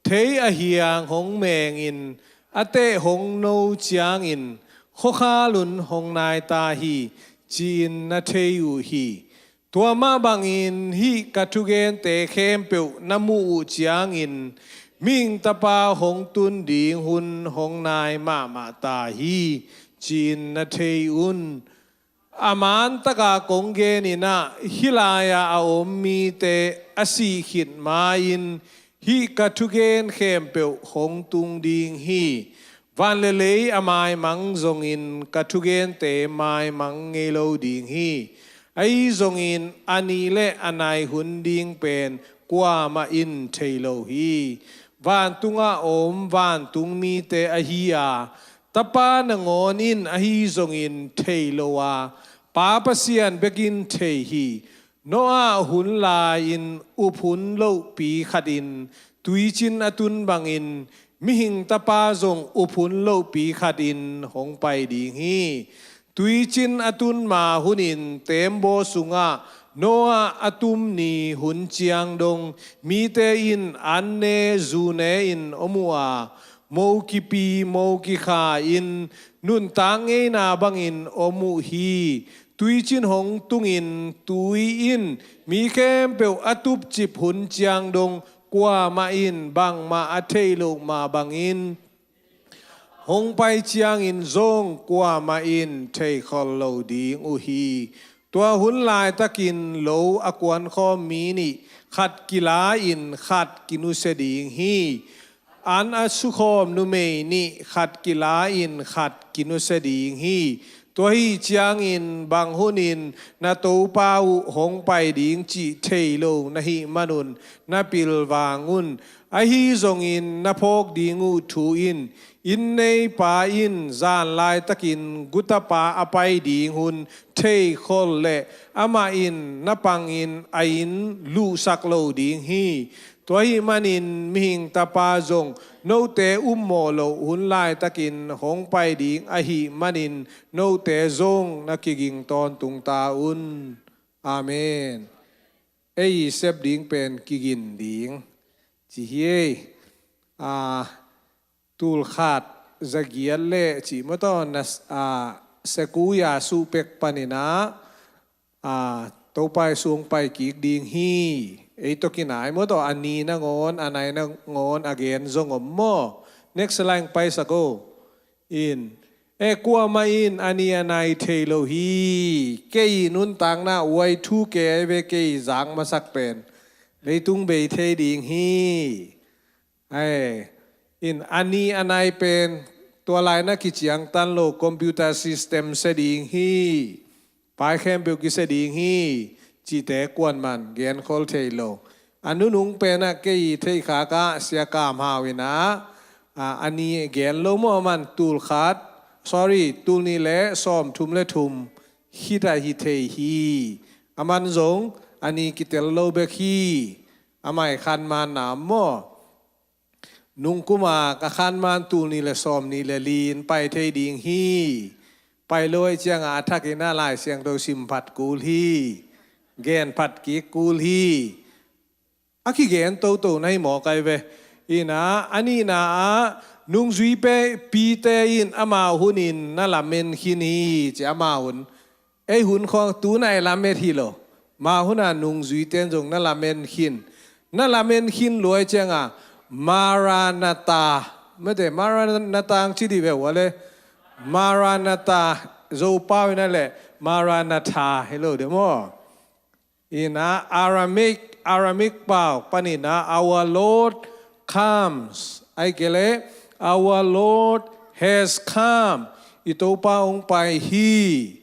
Thei a hiang hong mengin a teh hong no ciangin khuakhal un hong nai ta hi ci-in na thei uh hi. Tua mah bangin hih ka thugente khempeuh na muh uh ciangin Mihing Tapa hong tun ding hun hong nai mahmah ta hi ci-in na thei un. A man taka kong genin ah hih lai-a a om mite a sih khit ma-in hih ka thugen khempeuh hong tung ding hi. Van le lei a maimang zongin ka thugente maimang ngei lo ding hi. Ahi zongin a nih le a nai hun ding pen kuamah in thei lo hi. Vantungah a om vantung mite ahi a, Tapa nangawn in ahi zongin thei lo a, Pa Pasian bekin thei hi. Noah hun lai-in up hun lohpi khatin tuicin a tun bangin Mihing Tapa zong up hun lohpi khatin hong pai ding hi. Tuicin a tun ma hunin teembaw sungah Noah a tum ni hun ciang dong mite in an ne zu ne-in om uh a, mo kipi mo kikha-in nuntak ngeina bangin om uh hi. Tuicin hong tungin tui in mi khempeuh a tupcip hun ciang dong kuamah in bangmah a theih loh mah bangin hong pai ciangin zong kuamah in theikhol lo ding uh hi. Tua hun laitakin lo a kuankhawm mi nih khat kila-in khat kinusia ding hi. An a sukhawm numei nih khat kila-in khat kinusia ding hi. Tua hi ciangin bang hunin na Topa uh hong pai ding cih thei lo na hih manun na pilvang un. Ahi zongin na phawk ding uh thu in, inn neipa in zan laitakin gutapa a pai ding hun theikhol leh amah in na pangin a inn luhsak lo ding hi. Tua ahih manin Mihing Tapa zong note ummawh loh hun laitakin hong pai ding ahih manin note zong na kiging tawntung ta un. Amen. Ei i sep ding pen kigin ding ci hi ei. A, tulkhat zagiat le cih maw taw na s-, a, Seku ya suh pek paninah, a, Topa Jesu hong pai kik ding hi. Ei tawh kinai maw tawh, a ni nangawn, a nai nangawn, a gen zong om maw. Next line paisak o. In, e, kuamah in a ni a nai thei lo hi. Kei nuntakna uai thu kei ve, kei zak masak pen leitung bei thei ding hi. Ai, in a ni a nai pen tua lai na kiciangtan lo, computer system sia ding hi, pai khempeuh kisia ding hi, cihte kuaman genkhol thei lo. A nunung penah kei theihkhak ah Sia Kam Hau inah, a, a ni gen lo maw, aman tul khat, sorry, tul nih le sawm thum le thum khit ah hi thei hi. Aman zong a ni kitel lo bek hi. Amah i khanman na maw. Nungkuma ka khanman tul nih le sawm nih le li in pai thei ding hi. Pai lo ahih ciangah a thakin a Lai Siangtho sim phat kul hi. Gen phat kik kul hi. A kigen toto na hi mawk ai ve. Inah, a nihna ah nungzui pite in amau hunin na lamen khin hi, ci amau hun. Ei hun khawng tu nai lamet hi lo. Mah huna nungzuite in zong na lamen khin. Na lamen khin lo ahih cianga, Maranatha. Mate, Maranatha ang ci dih ve ua le. Maranatha, Zopau inah le Maranatha hi lo de maw. Inah Aramaic, Aramaic pau paninah, Our Lord comes. Ahih kei leh, Our Lord has come. I Topa hong pai hi.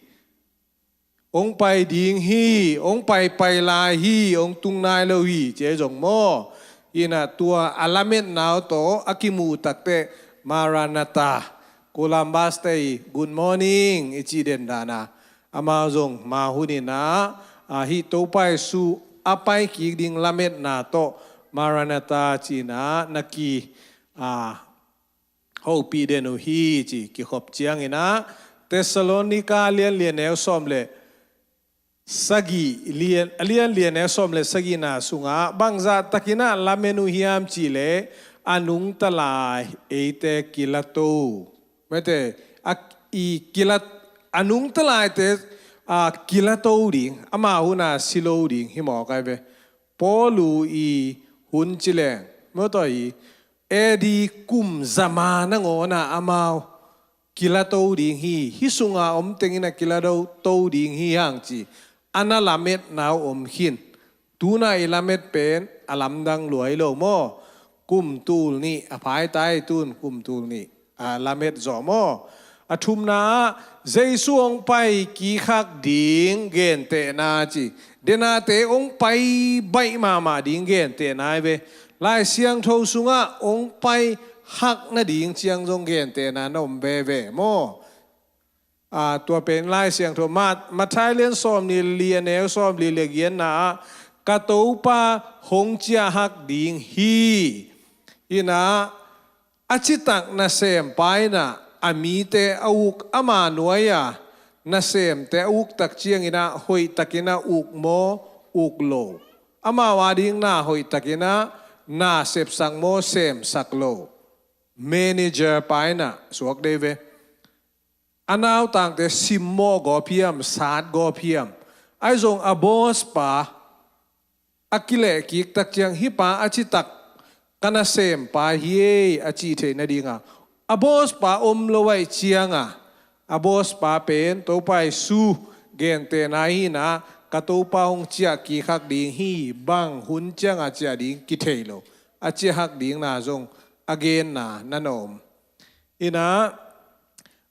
Hong pai ding hi, hong pai pai lai hi, hong tung nai lo hi, ci ahi zong maw. Inah tua a lametna uh tawh a kimuh takteh, Maranatha, Columbus te i good morning i cih den dana. Amau zong mah huninah, a, hih Topa Jesu a pai kik ding lametna tawh, Maranatha cinah na ki, a, hopih den uh hi, ci kikhop cianginah, Thessalonica lian lian neu sawm le sagih lian, a lian lian neu sawm le sagihna sungah bangzah takinah lamen uh hiam cihleh, a nungta lai eite kilato. Mate, a, i kilat, a nungta laite, a, kilato ding, amau huna si lo ding hi mawk ai ve. Paul uh i hun ci leng, maw tawh hi, A D kum zama nangawnah amau kilato ding hi, hih sunga om tengin a kilato ding hi hang ci, a na lametna uh om khin. Tuna i lamet pen a lamdang lua hi lo maw? Kum tul nih a phaitai tun, kum tul nih a lamet zawh maw? A thumna ah Jesu hong pai kikhak ding gentehna ci. Denate hong pai baih mahmah ding gentehna hi ve. Lai Siangtho sungah hong pai hak nading ciang zong gentehna na om veve maw? A, tua pen Lai Siangtho Mat-, Matthai lian sawm nih li a neu sawm li le giatna ah, ka Topa hong ciah hak ding hi. Inah, a citak nasempa inah a mite a uk, ama nuai-a nasemte a uk tak cianginah hoihtakinah uk maw, uk lo? Amau adingin na hoihtakinah na sepsak maw, semsak lo? Manager pa inah suak dei ve. A nautangte simmawh gawp hiam, sat gawp hiam? Ahi zong a boss pa a kilehkik tak ciang, hih pa a citak ka nasempa hi ei a cih theih nadinga, a boss pa om lo ahih cianga, a boss pa pen Topa Jesu gentehna hinah, ka Topa hong ciah kikhak ding hi, bang hun cianga ciah ding kithei lo, a ciahhak dingna zong a genna na na om. Inah,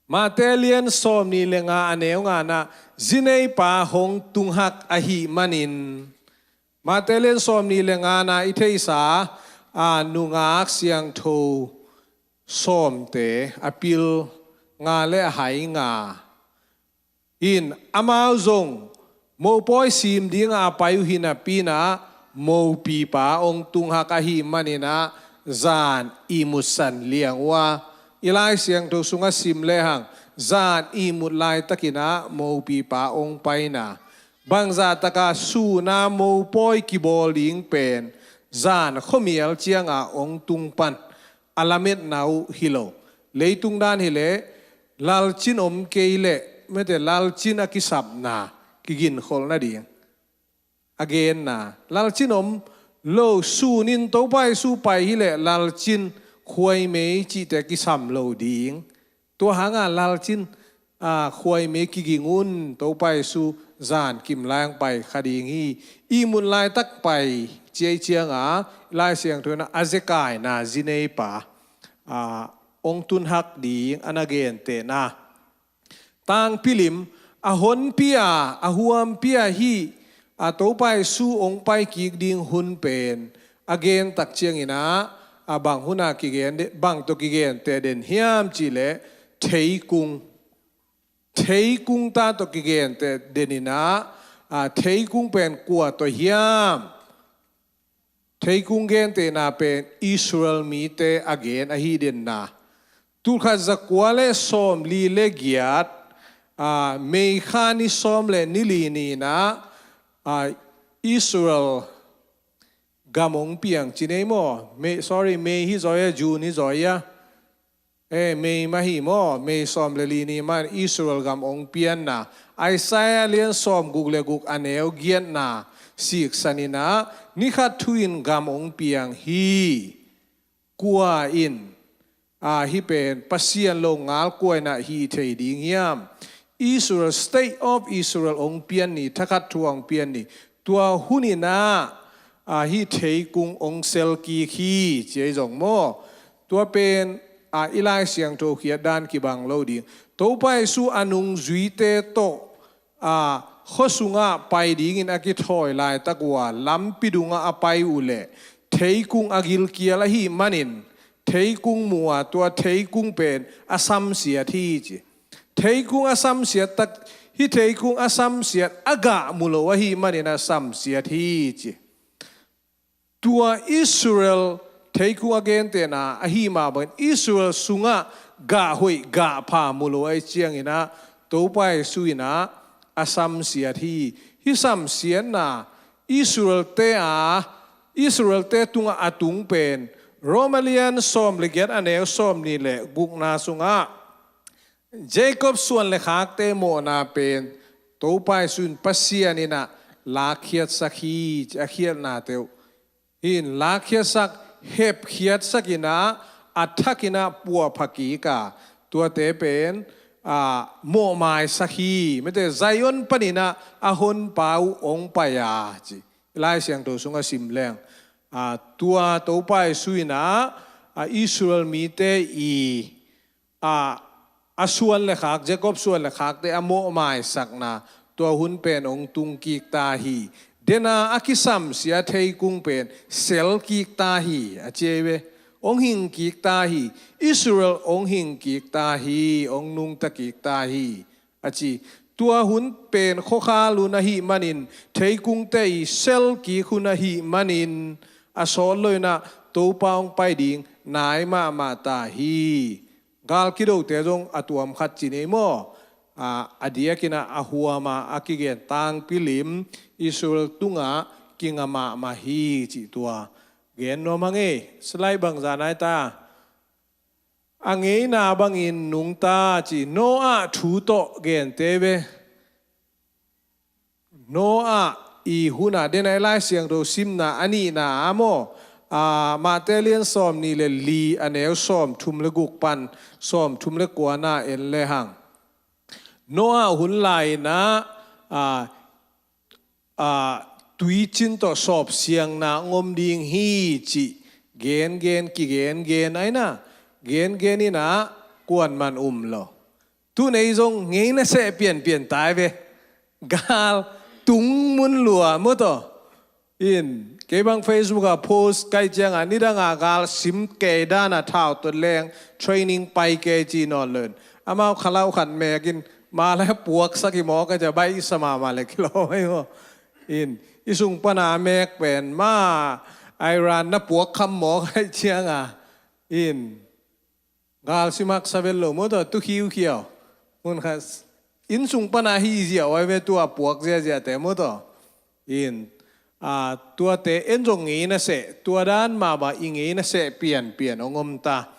Mate lian sawm nih le nga a neu nganah, zineipa hong tunghak ahih manin. Mate lian sawm nih le ngana i theihsa, a, nungak siangtho sawmte a pil nga le a hai nga in, amau zong mopawi sim dinga a pai uh hinapinah, mopipa hong tunghak ahih maninah zan ihmutsan liang uh a, i Lai Siangtho sungah sim lehang zan ihmut laitakinah mopipa hong paina. Bangzah taka suna mopawi kibawl ding pen zan khuamial cianga hong tung pan a lametna uh hi lo. Leitung dan hileh lalcin om kei leh mete lalcin a kisapna, kiginkholh nading a genna. Lalcin om lo, sunin Topa Jesu pai hileh lalcin khuaimei cihte kisam lo ding. Tua hanga lalcin, a, khuaimei kiging un, Topa Jesu zan kim lai-ang pai kha ding hi. Ihmun laitak pai ciai cianga Lai Siangtho in a zekaina zineipa, a, ong tunhak ding a na gentehna. Tangpilim, a honpi a, a huampi a hih, a, Topa Jesu ong pai kik ding hun pen a gen tak ciangin ah, a, bang huna kigen de, bang tawh kigenteh den hiam cihleh theikung. Theikung ta tawh kigenteh den in ah, a, theikung pen kua tawh hiam? Theikung gentehna pen Israel mite a gen ahi denna. Tulkhat zakua le sawmli le giat, a, May kha ni sawm le ni li ni-in ah, a, Israel gam ong piang ci nei maw? May, sorry, May hi zaw a, June hi zaw a. E, May mah hi maw, May sawm le li ni mah Israel gam ong pianna. Isaiah lian sawmguk le guk a neu giatna siksan in ah, ni khat thu-in gam ong piang hi. Kua in, a, hih pen Pasian lo ngal kua in ah hih thei ding hiam? Israel, State of Israel ong pian ni, thakhat thu ong pian ni. Tua hun in ah, a, hih theikung ong sel kik hi, ci ei zong maw? Tua pen, a, i Lai Siangtho khiat dan kibang lo ding. Topa Jesu a nungzuite tawh, a, khua sungah pai dingin a kithawi laitak uh a, lampi dungah a pai uh leh theikung a gilkial ahih manin, theikung mu a, tua theikung pen a samsiat hi ci. Theikung a samsiat tak, hih theikung a samsiat a gah mu lo ahih manin a samsiat hi ci. Tua Israel theikung a gentehna ahi mah bangin Israel sungah gah hoih gah pha mu lo ahih ciangin ah, Topa Jesu in ah a samsiat hi. Hih samsiatna Israel-te a, Israel-te tungah a tung pen Roma lian sawm le giat a neu sawmnih le gukna sungah Jacob suan le khakte mawhna pen Topa Jesu in Pasian in ah lakkhiatsak hi, a khiatnate uh. Hih in lakkhiatsak, hepkhiatsak in ah, a thak in ah puahpha kik a, tuate pen, a, mawhmaisak hi. Mete Zion panin ah a honpa uh ong pai a ci. Lai Siangtho sungah sim leng, a, tua Topa Jesu in ah, a, Israel mite i, a, a suan le khak, Jacob suan le khakte a mawhmaisakna, tua hun pen ong tung kik ta hi. Dena a kisamsia theikung pen sel kik ta hi, a ci ei ve. Ong hing kik ta hi. Israel ong hing kik ta hi, ong nungta kik ta hi, a ci. Tua hun pen khuakhal hun ahih manin, theikungte i sel kik hun ahih manin, a sawt lo in ah Topa ong pai ding nai mahmah ta hi. Gal kidote zong a tuam khat ci nei maw? A, a diakin ah a huam a, a kigen tangpi lim Israel tungah kinga mahmah hi cih tua gen nuam hang ei. Slide bangzah nai ta. A ngeina bangin nungta ci, Noah thu tawh gente ve. Noah i hun a, den a i Lai Siangtho simna a nihna ah maw, a, Mate lian sawmnih le li a neu sawmthum le guk pan sawmthum le kuana en le hang. Noah hun lai-in ah, a, a, tuicin tawh sawpsiangna ong om ding hi cih gengen, kigengen a, ina gengen in ah kuaman um lo. Tuni zong ngeina seh pianpian ta ei ve. Gal tung mun lua maw taw. In, kei bang Facebook ah post ka hih ciangah, nidang a gal sim kei dan a thau tawh leng training pai kei ci nawn lo in. Amau khalau khat mek in, ma le puaksak hi maw ka ci a, baih i sa mahmah le kilawm ei maw. In, i sung pana mek pen ma Iran na puak kham maw ka hih ciangah. In, gal sim haksa vet lo maw taw, tu khiukhiau. Hun khat, inn sung pana hi ziau ei ve, tua puak ziaziate maw taw. In, a, tuate en zong ngeina seh, tua dan mahmah i ngeina seh pianpian ong om ta.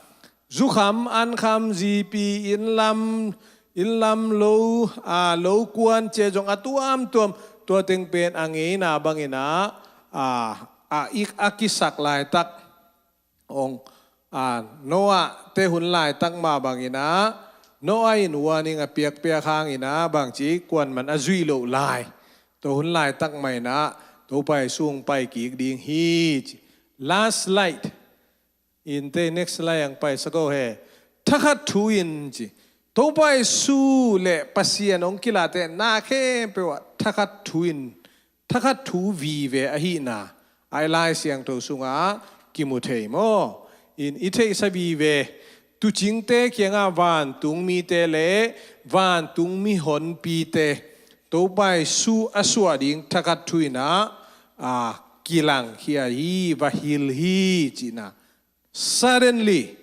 Zukham, ankham, zipi, inn lam, Inn lam lo, a, lo kuan ci-a zong a tuamtuam, tua teng pen a ngeina bangin ah, a, a, ik, a kisak laitak hong, a, Noah te hun laitak mah bangin ah, Noah in warning a piakpiak hangin ah, bangci kuaman a zuih loh lai. Tua hun laitak mah in ah, Topa Jesu hong pai kik ding hi ci. Last slide. Innte next slide hong paisak o he. Thakhat thu in ci. Topa Jesu le Pasian hong kilate na khempeuh ah thakhat thu in, thakhat thu vive ahihna a i Lai Siangtho sungah kimu thei maw? In i theihsa vive, tuucingte kiangah vantung mite le vantung mihonpite Topa Jesu a suah ding thakhat thu in ah, a, kilang khia hi, va hilh hi cihna. Suddenly,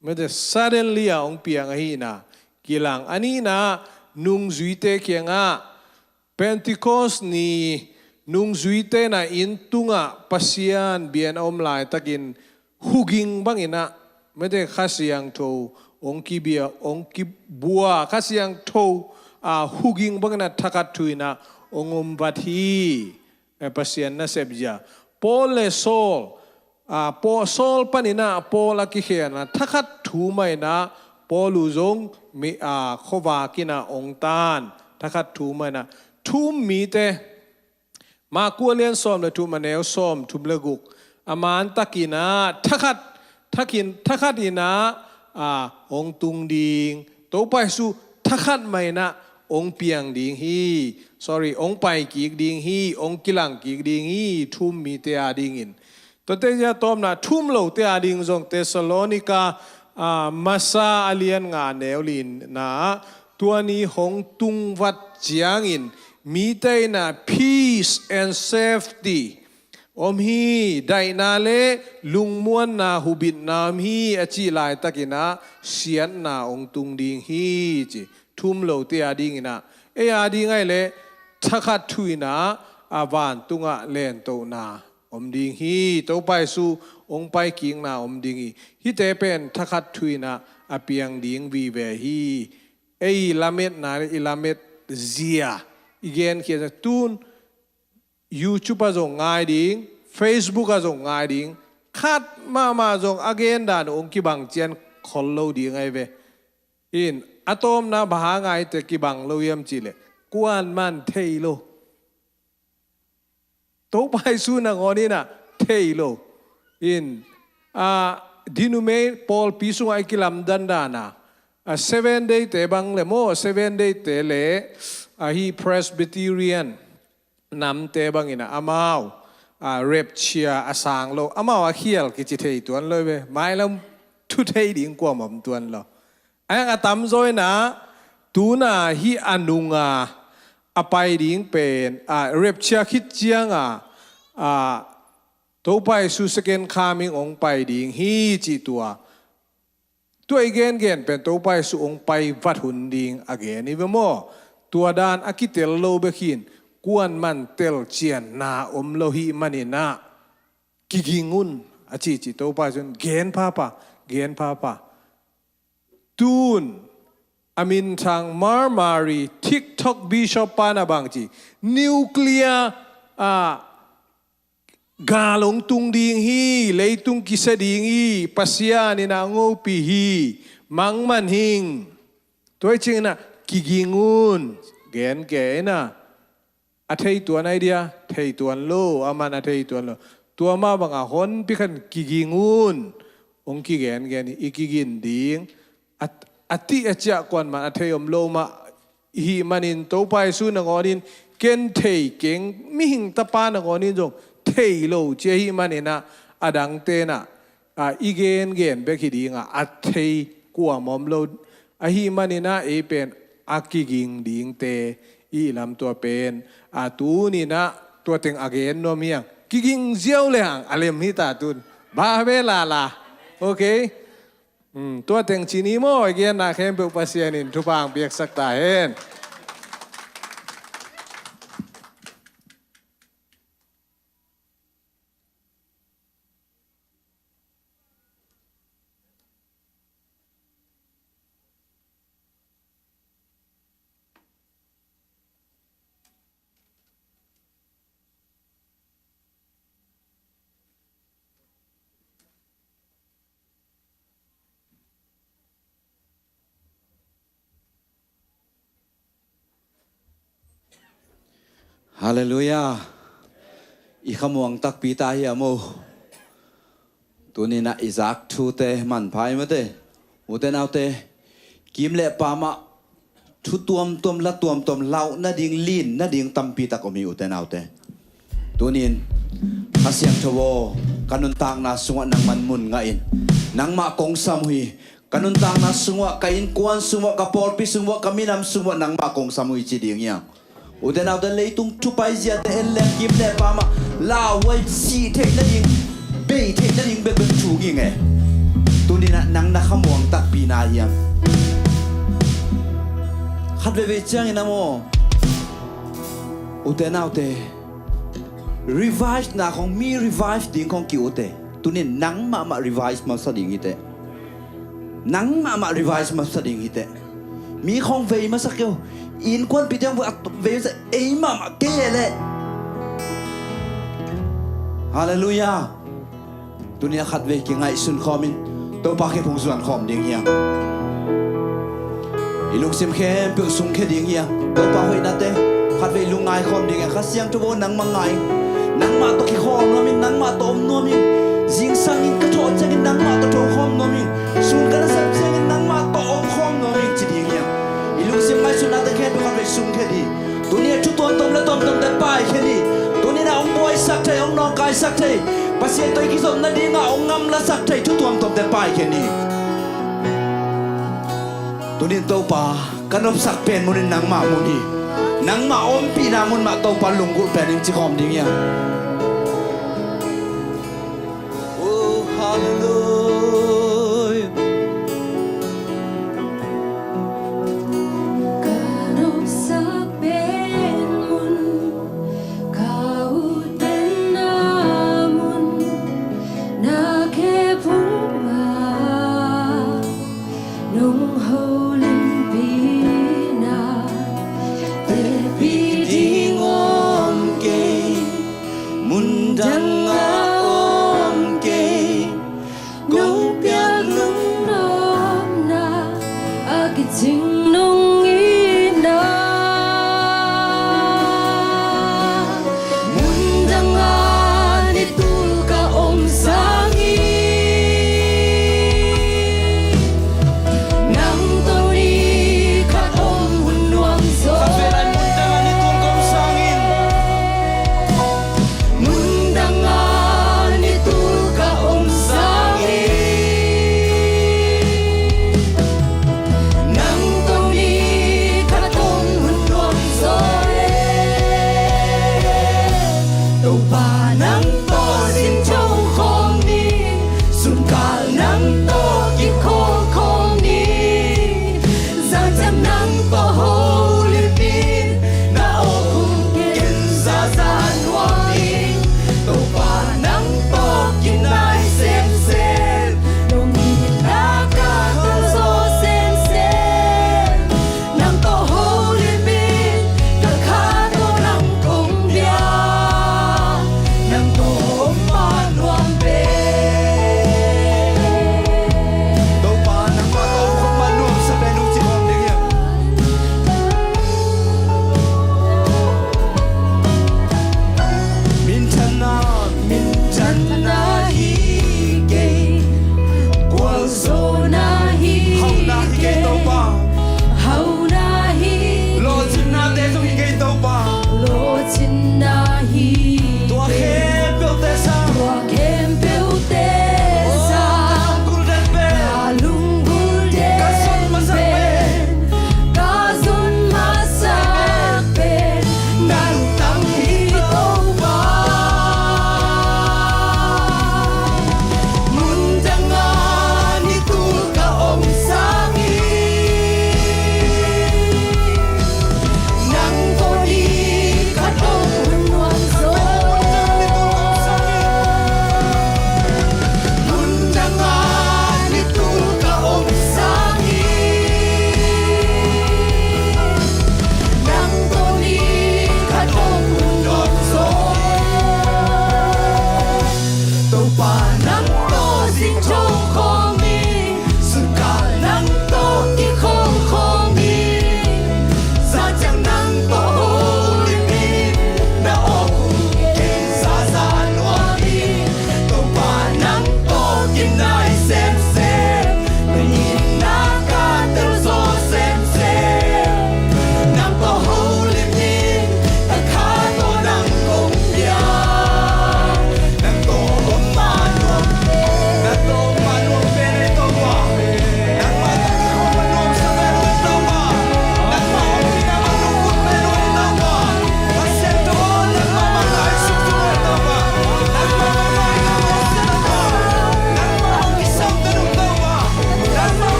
mete suddenly a hong piang ahihna kilang. A nihna, nungzuite kiangah, Pentecost ni nungzuite na inn tungah Pasian bia-in a om laitakin huging bangin ah, mete Kha Siangtho hong kibia, hong kibua, Kha Siangtho, a, huging bangin ah thakhat thu in ah hong om vat hi. Eh, Pasian nasep zia. Paul le Saul, a, Paul, Saul panin ah Paul a kikhen a, thakhat thu mah in ah Paul uh zong mi, a, khuavak in ah hong tan. Thakhat thu mah in ah. Thu-um mite, Marku a lian sawm le thum, a neu sawmthum le guk. A mantakin ah thakhat, thakhin, thakhat in ah, a, hong tung ding. Topa Jesu thakhat mah in ah hong piang ding hi. Sorry, hong pai kik ding hi, hong kilang kik ding hi, thu-um mite a dingin. Tuate zia tawpna, thu-um lote a ding zong Thessalonika, a, masa a lian nga, neu lina, tua ni hong tung vat ciangin mite in ah peace and safety om hi, daihna le lungmuanna, hubitna om hi a cih laitakin ah siatna hong tung ding hi ci. Thu-um lote a dingin ah, ei a ding ahih leh thakhat thu in ah, a, vantungah lentohna om ding hi. Topa Jesu hong pai kikna om ding hi. Hihte pen thakhat thu in ah a piang ding vive hi. Ei lametna le i lamet zia i genkhia zia, tun YouTube ah zong ngai ding, Facebook ah zong ngai ding, khat mahmah zong a gen dan uh hong kibang cian khol lo ding ahi ve. In, a tawpna bang hang a hihte kibang lo hiam cih leh, kuaman thei lo. Topa Jesu nangawn in ah thei lo. In, a, denomination, pawlpi sungah i kilamdang dan a, a, Seven Day te bang le maw, Seven Day te le, a, hih Presbyterian namte bangin ah amau, a, rapture a sang lo, amau a khial kici thei tuan lo ve. Mailam thu thei ding kuamah om tuan lo. A, a tamzaw in ah, tu-in ah hih a nunga a pai ding pen, a, rapture khit cianga, a, Topa Jesu second coming hong pai ding hi cih tua. Tua i gengen pen Topa Jesu hong pai vat hun ding a gen hi ve maw. Tua dan a kitel lo bek hi-in, kuaman telcianna om lo hih manin ah, kiging un a cici Topa Jesu in gen phapha, gen phapha. Tun a minthang Marmari TikTok bishop pan a bang ci, nuclear, a, gal hong tung ding hi, leitung kisia ding hi, Pasian in a hong hopih hi, mangman hing. Tua hi ciangin ah kiging un, gen kei in ah. A thei tuan ahi dia, thei tuan lo, aman a thei tuan lo. Tua mah banga honpi khat in kiging un, hong kigengen hi, i kigin ding. A, a tih a ciah kuaman a thei om lo mah i hih manin Topa Jesu nangawn in ken thei keng, mihing tapa nangawn in zong thei lo ci ahih manin ah, a dangte in ah, a, i gengen bek hi ding a, a thei kuamah om lo ahih manin ah, ei pen a kiging dingte i hih lam tua pen, a, tuni-in ah tua teng a gen nuam hi hang. Kiging ziau le hang a lem hi ta tun. Ba ve lala. Okay. Hmm, tua teng ci ni maw, i genna khempeuh Pasian in thupha hong piaksak ta hen. Halleluiah. I khamuang takpi ta hiam aw? Tuninah i zak thute manpha i mate. Ute naute, kim le pamah thu tuamtuam, la tuamtuam, lauh nading, lin nading tampi tak om hi, ute naute. Tunin Kha Siangtho aw, ka nuntakna sungah nangman mun ngahin nangmah kong sam uh hi. Ka nuntakna sungah, ka innkuan sungah, ka pawlpi sungah, ka minam sungah nangmah kong sam uh hi ci ding hiam? Ute naute, leitung thupai ziate en leng kim le pamah lauhuai sih theih nading, bei theih nading bekbek thu ging e. Tuninah nang na khamuang takpi na hiam? Khat veivei ciangin a maw, ute naute, revive na khong, mi revive ding khong ki-ute. Tunin nang mahmah revive masa ding hiteh. Nang mahmah revive masa ding hiteh. Mi khong vei masa kei uh. Innkuanpihte khong vei masa, ei mahmah kei e leh. Halleluiah. Tunia khatvei kingaihsun khawmin Topa kiphung zuan khawm ding hiam? I lungsim khempeuh sungkhia ding hiam? Topa hoihnate khatvei lungngai khawm ding hiam? Kha Siangtho aw, nangmah ngai, nangmah tawh kikhawm nuamin, nangmah tawh om nuamin. Zingsangin ka thawh ciangin nangmah tawh tho khawm nuamin. Sun ka nasep ciangin nangmah tawh om khawm nuamin ci ding hiam? I lungsim ngaihsutnate khempeuh khatvei sungkhia ding. Tunia thu tuamtuam le tuamtuamte paikhia ni. Tuninah hong buaisak thei, hong nawngkaisak thei, Pasian tawh i kizopna dingah hong ngamlasak thei thu tuamtuamte paikhia ni. Tunin Topa, ka nopsak pen munin nangmah mun hi. Nangmah ompihna mun mah Topa lunggulh pen ing ci khawm ding hiam? Oh, halleluiah. Ka nopsak pen mun, ka ut pen na mun, na khe phung ah nong holimpi na, tepih ding om kei.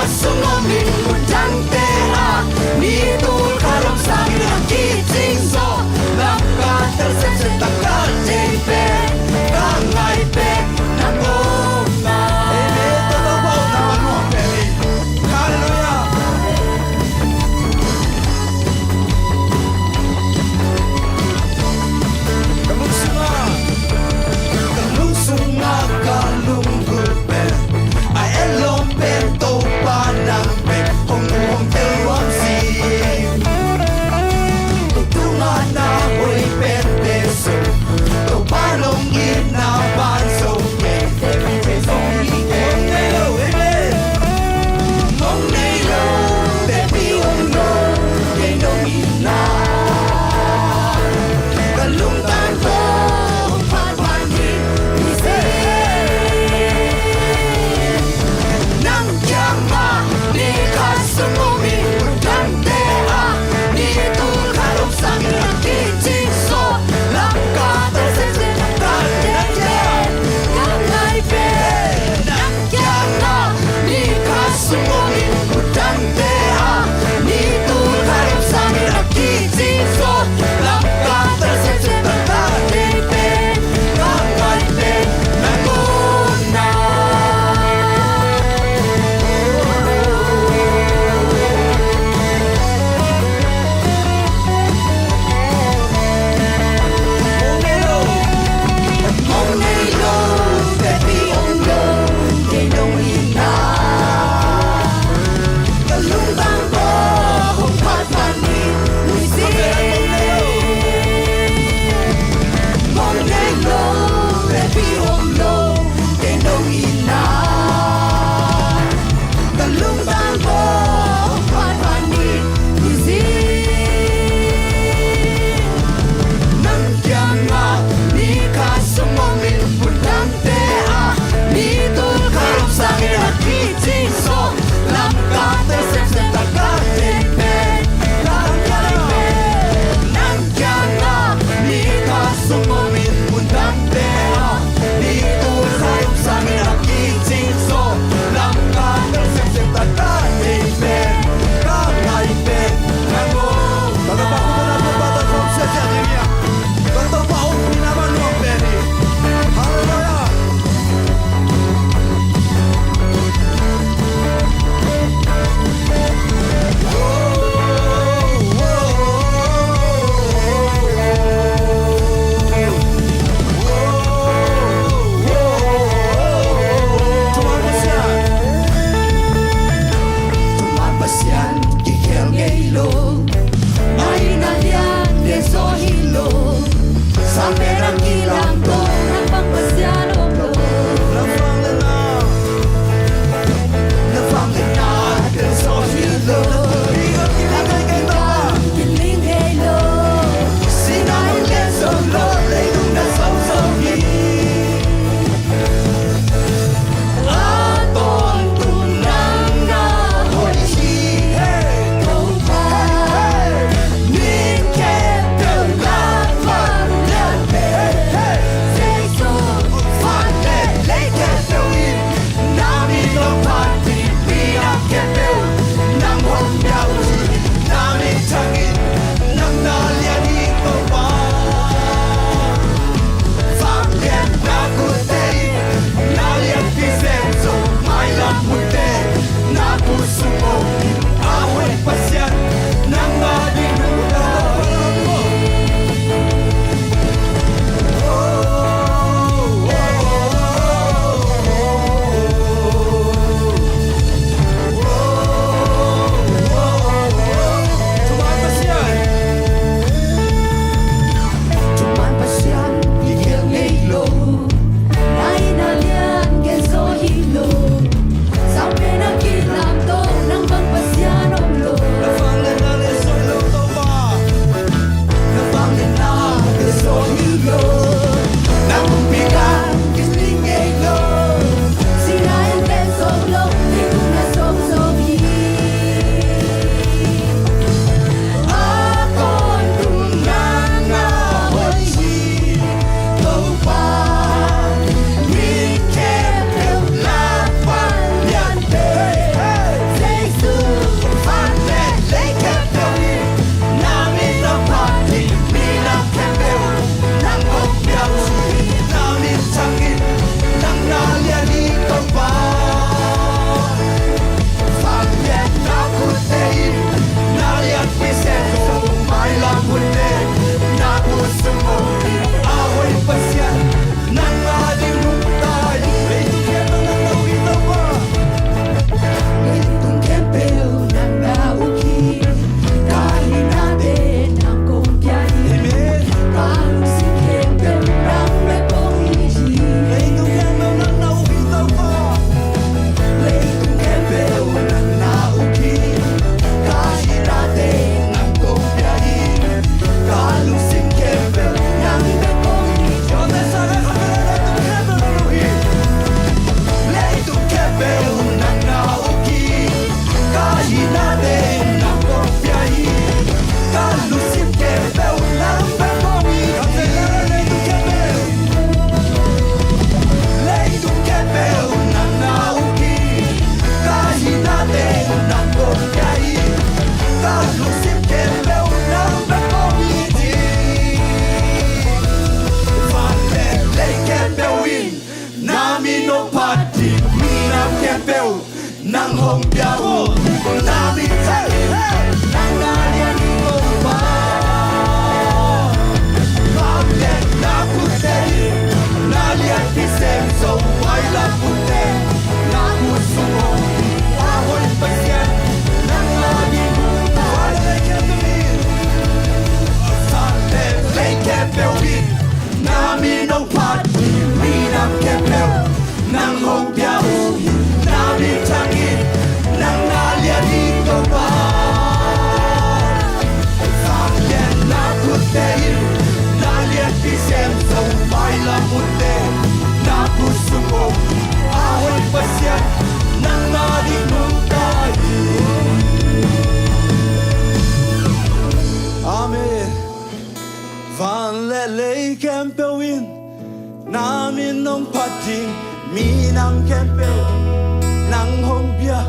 Sungah min mundangte ah ni tul khat om sangin a kicing zaw, lamka tel sepsep tak ka deih pen ka ngai pen nang om na. Amen. Tua tawh pawl nang a nuam pen in. Halleluiah. Ka lungsunga, ka lungsunga ka lunggulh pen, a etlawm pen Topa nang bek. Nang hong pia uh, na min thang in, nang na lian hi Topa. Vanglian na putte in, na lianpi sem zo, mailam munte na khutsung om hi. A hoih Pasian, nang na ding uh. Vanglian na putte in, vanglian khempeuh in, na min hong phat hi. Minam khempeuh nang hong pia uh hi. Na min thang in, nang na lian hi Topa. Vanglian na putte in, na lianpi sem zo, mailam munte na khutsung om hi. A hoih Pasian, nang na ding nungta hi. Amen. Van le lei khempeuh in na min hong phat ding, minam khempeuh nang hong pia,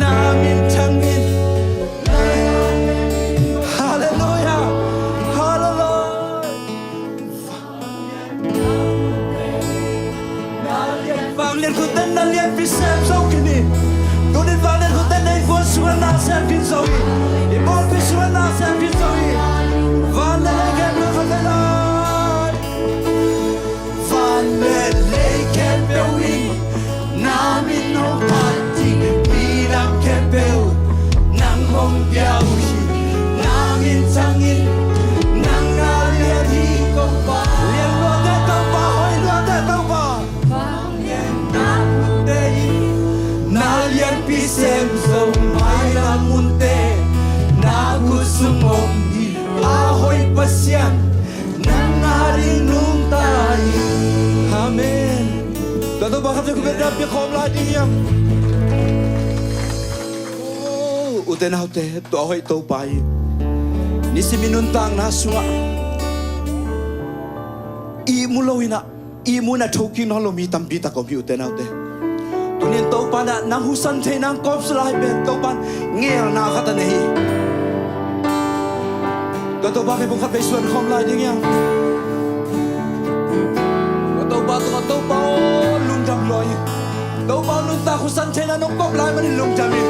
na min thang in. Halleluiah. Halleluiah. Vanglian khut teng na lianpi sem zo khin hi. Tuni vanglian khut teng na innkuan sungah na sem khin zo hi. I pawlpi sungah na sem khin zo hi. Van le lei khempeuh khat le lai. Van le lei khempeuh in na min hong phat ding, minam khempeuh nang hong pia uh hi. Na min thang in, nang na lian hi Topa. Lian luate Topa, hoih luate Topa. Vanglian na putte in, na lianpi sem zo, mailam munte na khutsung om hi. A hoih Pasian, nang na ding nungta hi. Amen. Tua Topa khat vei khut beng dan pia khawm lai ding hiam? Oh, ute naute, tua hoih Topa hi. Nisim i nuntakna sungah ihmu lo in ah, ihmu in ah thokik nawn lo mi tampi tak om hi, ute naute. Tuni in Topa in ah nang husan thei nang kawmsa lai pen Topa in ngelna khat a nei hi. Tua Topa vei bung khat vei suan khawm lai ding hiam? Tua Topa tungah, Topa aw, lungdam lua hi. Topa aw, nuntak husan theihna nong kop lai manin lungdam hi.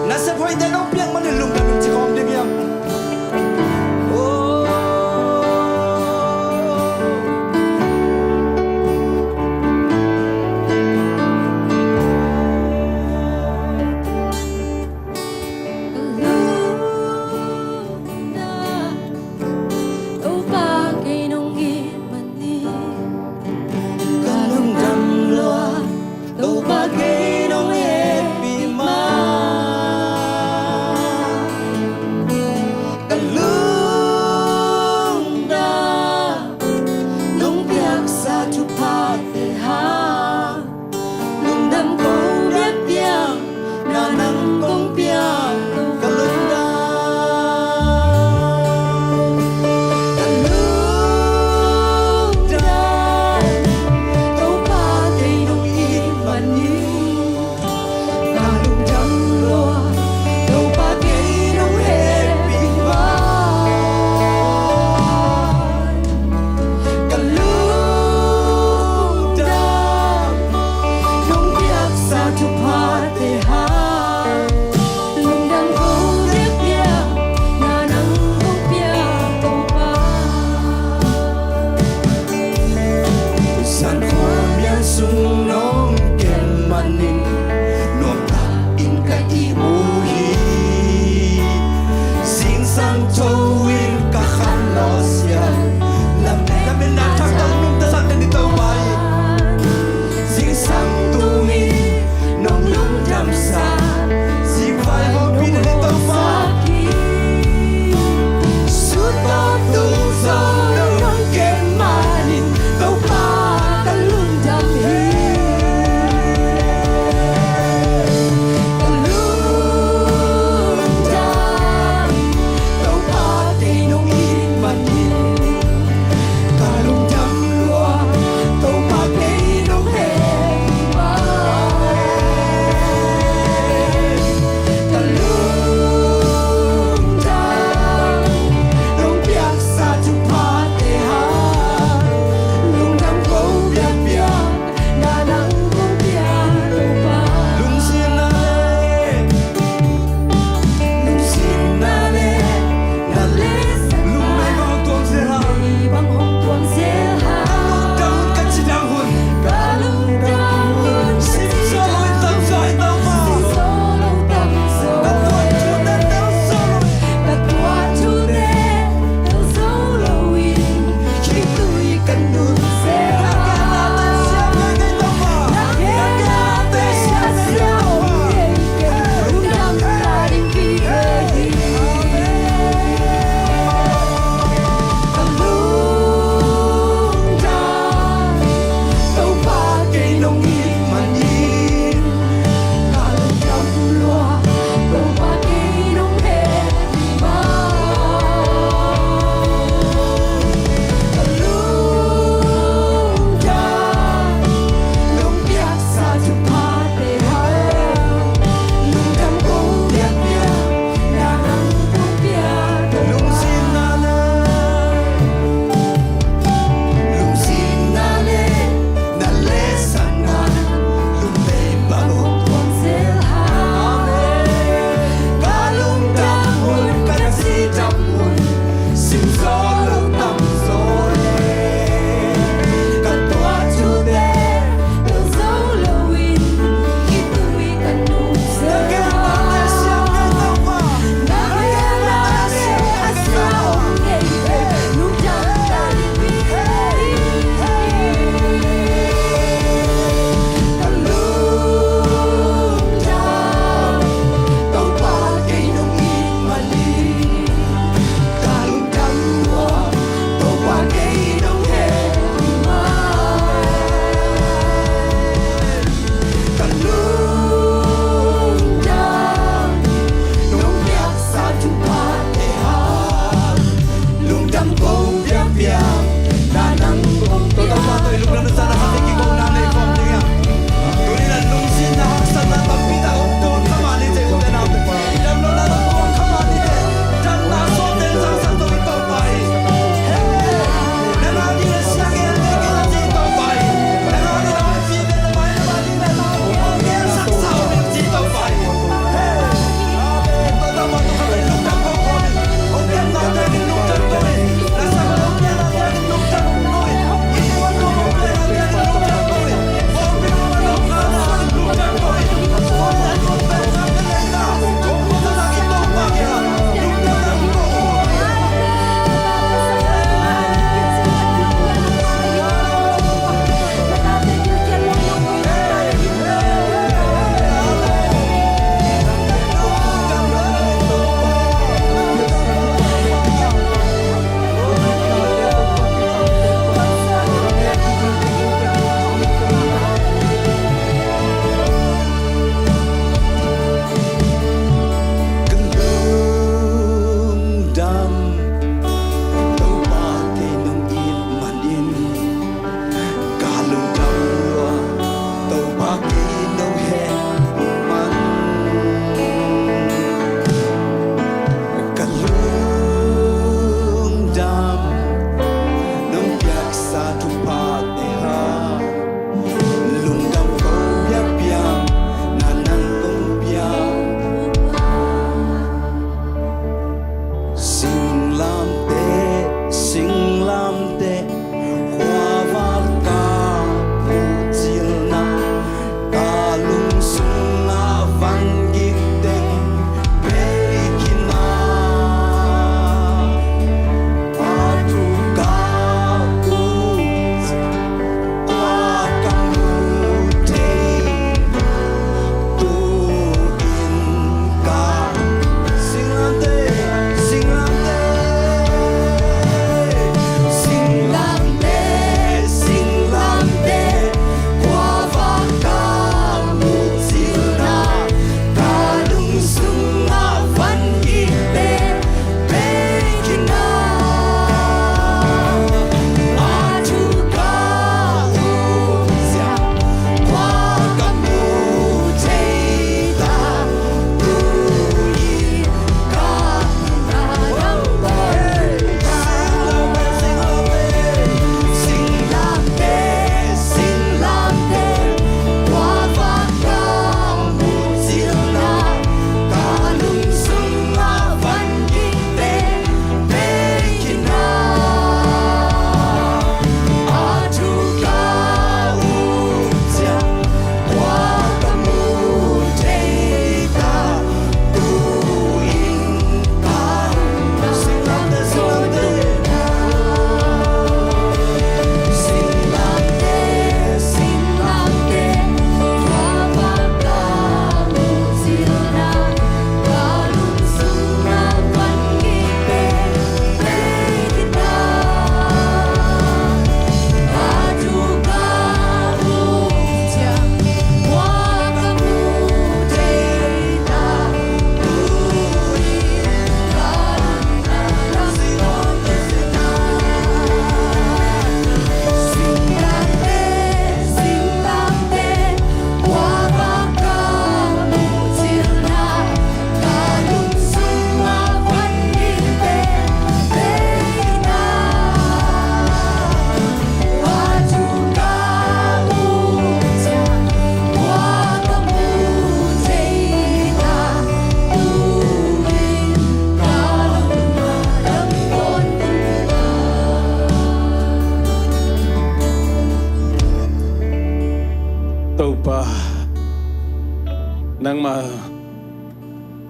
Nasep hoihte nong piak manin lungdam hi ci khawm ding hiam? Oh. Topa kei nong it manin ka lungdam lua, Topa kei nong hehpih manin.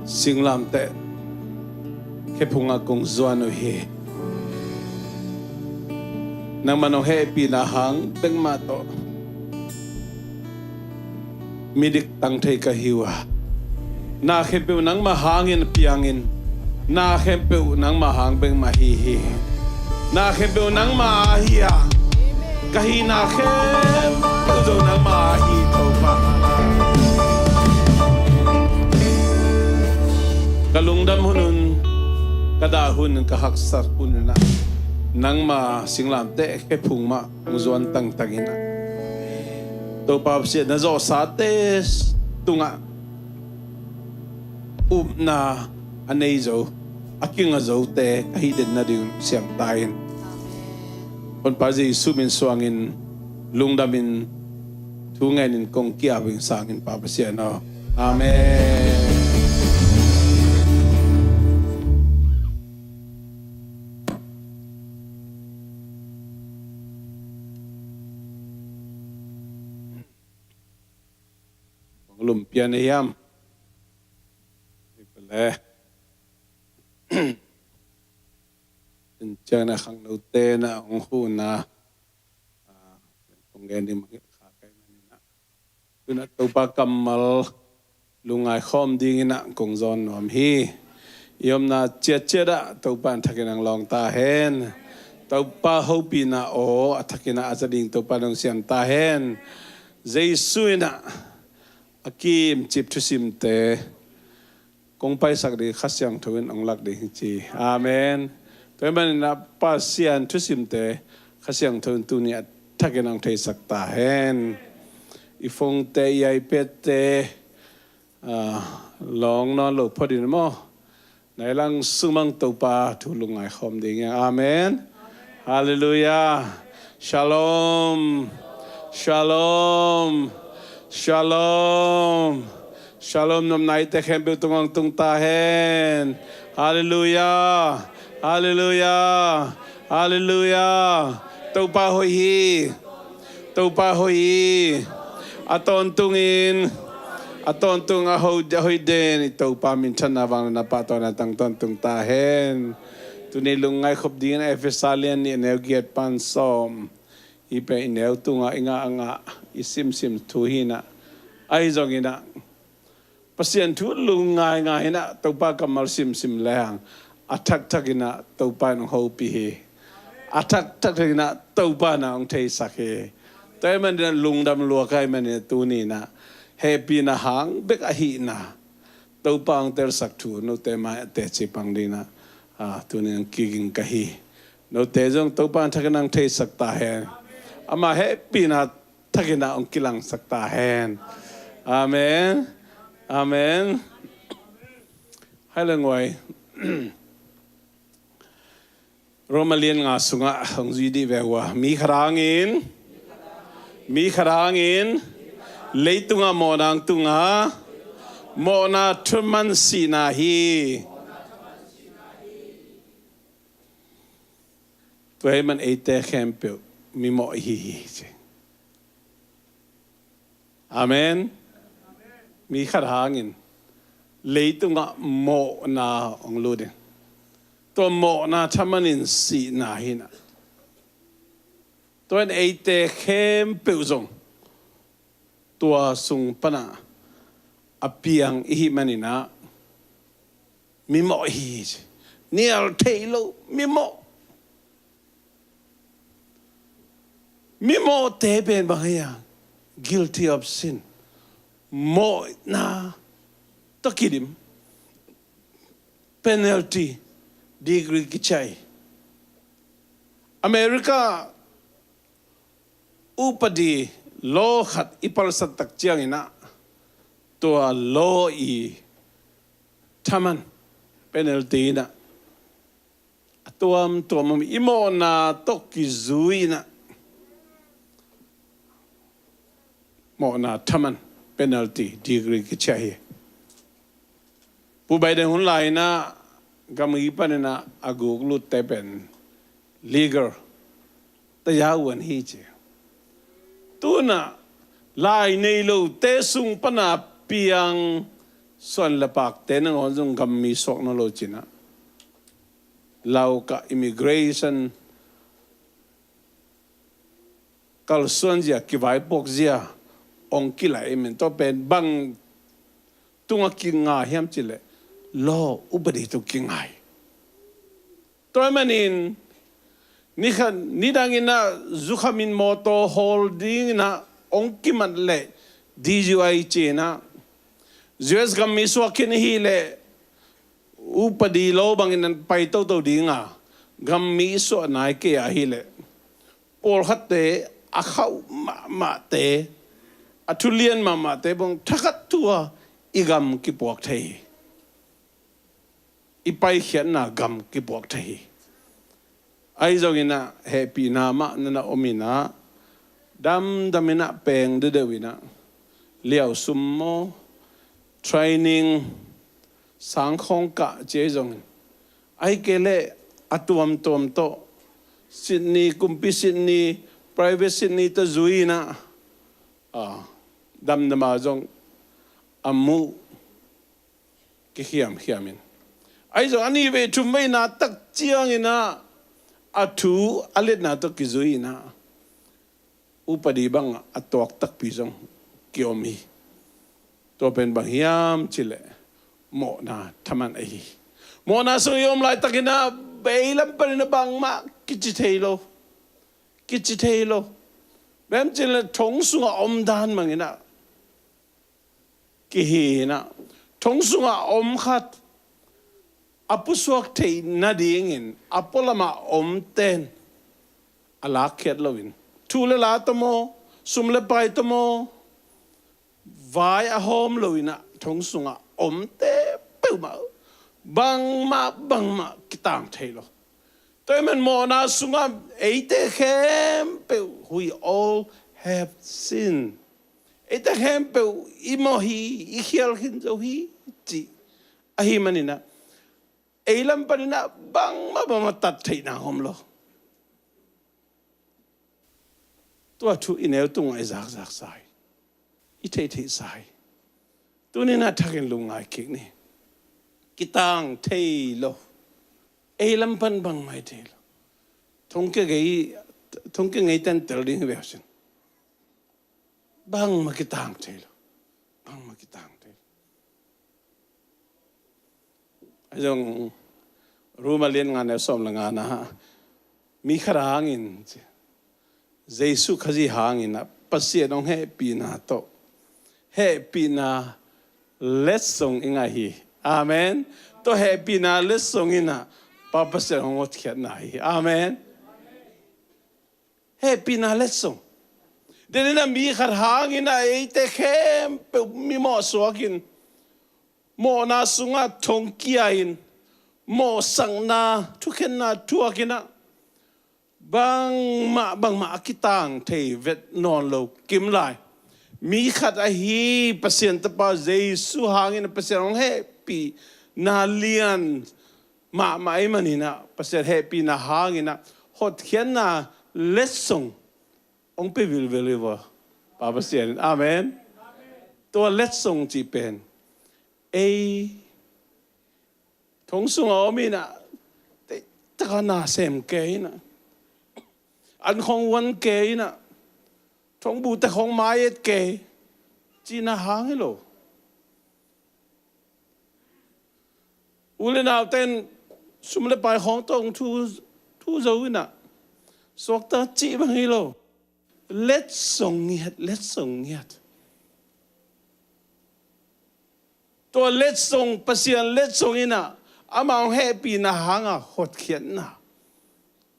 Singlamteh khephungah kong zuan uh hi. Nangmah nong hehpihna hang bengmah tawh midik tang thei ka hi uh a, na khempeuh nangmah hangin piangin, na khempeuh nangmah hang bengmah hi hi. Na khempeuh nangmah a hi a, ka hihna khempeuh zong nangmah a hi, Topa. Ka lungdam hun un, ka dah hun un, ka haksat hun un ah, nangma singlamteh khephung mah hong zuan tangtang in ah, Topa Pasian, na zawhsate tungah upna a nei zo, a kinga zote ka hih den nading siam ta in. Honpa Jesu min suangin lungdamin thu ngenin kong ki-ap ing sangin Pa Pasian aw. Amen. Bang lum pian a hiam? Ipale. Ciangna khangnote na hong huhna, ah, kong gen ding mangngilh kha kai maninah, tunah Topa kammal lungngai khawm dinginah kong zawn nuam hi. I omna ciatciatah Topa in thakin ang lawng ta hen. Topa hopihna aw a thakinah a za ding Topa nong siam ta hen. Jesu inah a kimcip thusimte kong paisak ding Kha Siangtho in hong lak ding hi ci. Amen. Tua hi maninah Pasian thusimte Kha Siangtho in tuni a thakin hong theisak ta hen. I phone-te, i iPad-te, ah, lawng nawn lo phot in maw, nai lang sungmang Topa thu lungngai khawm ding hi. Amen. Halleluiah. Shalom. Shalom. Shalom. Shalom. Nopna eite khempeuh tungah hong tung ta hen. Halleluiah. Halleluiah. Halleluiah. Topa hoih hi. Topa hoih hi. A tawntungin, a tawntung a ho, a hoih den i Topa minthanna vangliatna pahtawina tang tawntung ta hen. Tuni lungngai khop dingin Efesa lian nih a neu giat pan sawm. Hih pen i neu tungah i ngah a ngah, i simsim thu hinah. Ahi zonginah Pasian thu lungngai ngai hinah Topa kammal simsim lehang a thakthak inah Topa in hong hopih hi. A thakthak inah Topa inah hong theisak hi. Tua hi maninah lungdam lua ka hi maninah tuni inah hehpihna hang bek a hihna Topa hong telsak thu note mai a teci pang dinginah, ah, tuni hong kiging ka hi. Note zong Topa in thakin hong theisak ta hen. Ama hehpihna thakinah hong kilangsak ta hen. Amen. Amen. Hai le nguai. Roma lian nga sungah hong zui dih ve uh a, mi khat hangin, mi khat hangin leitungah mawhna hong tunga, mawhna thuman sihna hi. Tua hi man eite khempeuh mimawh ihi hi ci. Amen. Mi khat hangin leitungah mawhna hong lut in, tua mawhna thamanin sihna hinah. Tua in eite khempeuh zong tua sung panah a piang ihi maninah mimawh ihi ci. Nial thei lo mimawh. Mimawhte pen bang hia? Guilty of sin. Mawhna tawh kidim. Penalty, degree kiciah hi. America upadi law khat i palsat tak cianginah tua law i thaman penalty inah a tuamtuam om, i mawhna tawh kizui inah mawhna thaman penalty degree kiciah hi. Pu Biden hun lai inah gamgi paninah a guk lutte pen legal tayau an hi ci. Tunah lai nei lote sung pana piang Suan le pakte nangawn zong gammi suak nawn lo cinah, Lauka immigration kalsuan zia, kivaipuak zia hong kilai min, tua pen bang tungah kinga hiam cileh, law upadi tung kinga hi. Tua ahih manin nikhat, nidangin ah zukhamin mawtaw hawl dingin ah hong kimat leh D U I cinah U S gammi suak khin ahih leh upadi law bangin an pai toto dinga, gammi suah nai kei ahih leh pawlkhatte a khauh mahmahte, a thulian mahmahte bang thakhat thu-a i gam kipuak thei hi. I paikhiatna gam kipuak thei hi. Ahi zongin ah hehpihna mah na na om in ah, damdam in ah peng deuhdeuh in ah, liausum maw, training, sangkhawng kah ci ahi zongin, ahih kei leh a tuamtuam tawh Sydney, kumpi Sydney, private Sydney tawh zui in ah, ah, damdam a zong a muh kikhiamkhiam in, ahi zong a nih vei thum veina tak ciangin ah a thu a liatna tawh kizui in ah upadi bang a tuak takpi zong kiom hi. Tua pen bang hiam cileh, mawhna thaman ahi hi. Mawhna sung i om laitakin ah, ei lam panin ah bangmah kici thei lo. Kici thei lo. Bang hiam cileh, thong sungah om dan bangin ah kihi in ah, thong sungah om khat a pusuak theih nadingin a pualamah omten a lakkhiat loin, thu le la tawh maw, sum le pai tawh maw, vai a hawm lo in ah thong sungah omte peuhmah bangmah bangmah kitang thei lo. Tua ahih man mawhna sungah eite khempeuh, we all have sinned. Eite khempeuh i mawh hi, i khial khin zo hi, cih ahih manin ah, ei lam panin ah bangmah bangmah tat theihna om lo. Tua thu i neu tungah i zakzak sa hi, i theihtheih sa hi. Tuni-in ah thakin lungngai kik ni. Kitang thei lo. Ei lam pan bangmah hi thei lo. Thong kia ngei, thong kia ngei ten tel ding hi ve sin. Bangmah kitang thei lo. Bangmah kitang thei lo. Ahi zong Roma lian nga neu sawm le nga na, mi khat hangin, Jesu Khazih hangin ah Pasian hong hehpihna tawh, hehpihna letsong i ngah hi. Amen. Tua hehpihna letsong in ah Pa Pasian hong hotkhiatna hi. Amen. Hehpihna letsong. Denin ah mi khat hangin ah eite khempeuh mi mawhsuakin, mawhna sungah thongkia-in, mawhsakna, thukhenna thuakin ah, bangmah bangmah a kitang thei vet nawn lo kim lai. Mi khat ahi Pasian Tapa Jesu hangin Pasian hong hehpihna lian mahmah ahih manin ah, Pasian hehpihna hangin ah hotkhiatna letsong hong pia vilvel hi vua Pa Pasian in. Amen. Tua letsong cih pen, ei thong sungah om in ah, teitaka na sem kei in ah, an khong uan kei in ah, thongbute khong mai-et kei cihna hang hi lo. U le nauten sum le pai khawng tawh hong thu, thu zo in ah, suakta cih bang hi lo. Letsong ngiat, letsong ngiat. Tua letsong, Pasian letsong in ah, amah hong hehpihna hanga hotkhiatna.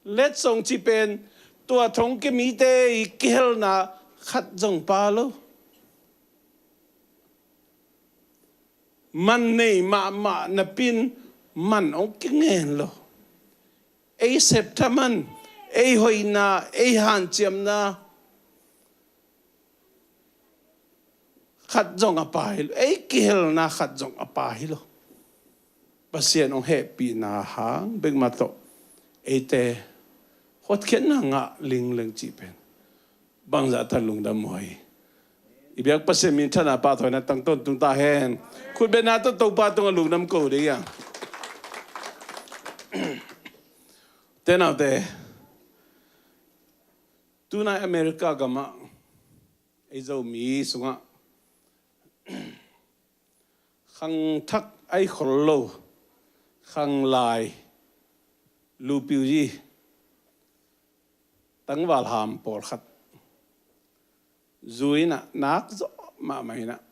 Letsong cih pen, tua thongkia mite i kihelna khat zong pha lo. Man nei mahmah napi-in man hong kingen lo. Ei sep thaman, ei hoihna, ei hanciamna khat zong a pha hi lo. Ei kihelna khat zong a pha hi lo. Pasian hong hehpihna hang bek mah tawh eite hotkhiatna ngah lingleng cih pen bangzah tan lungdam uh hi. I biak Pasian min thana pahtawina tang tawntung ta hen. Khutbetna tawh Topa tungah lungdam ko ding hi hang. Te naute, tunai America gamah ei Zomi sungah khangthak ahi khol lo, khanglai lupiuzi tangval ham pawlkhat zu in ah nak zawh mahmah in ah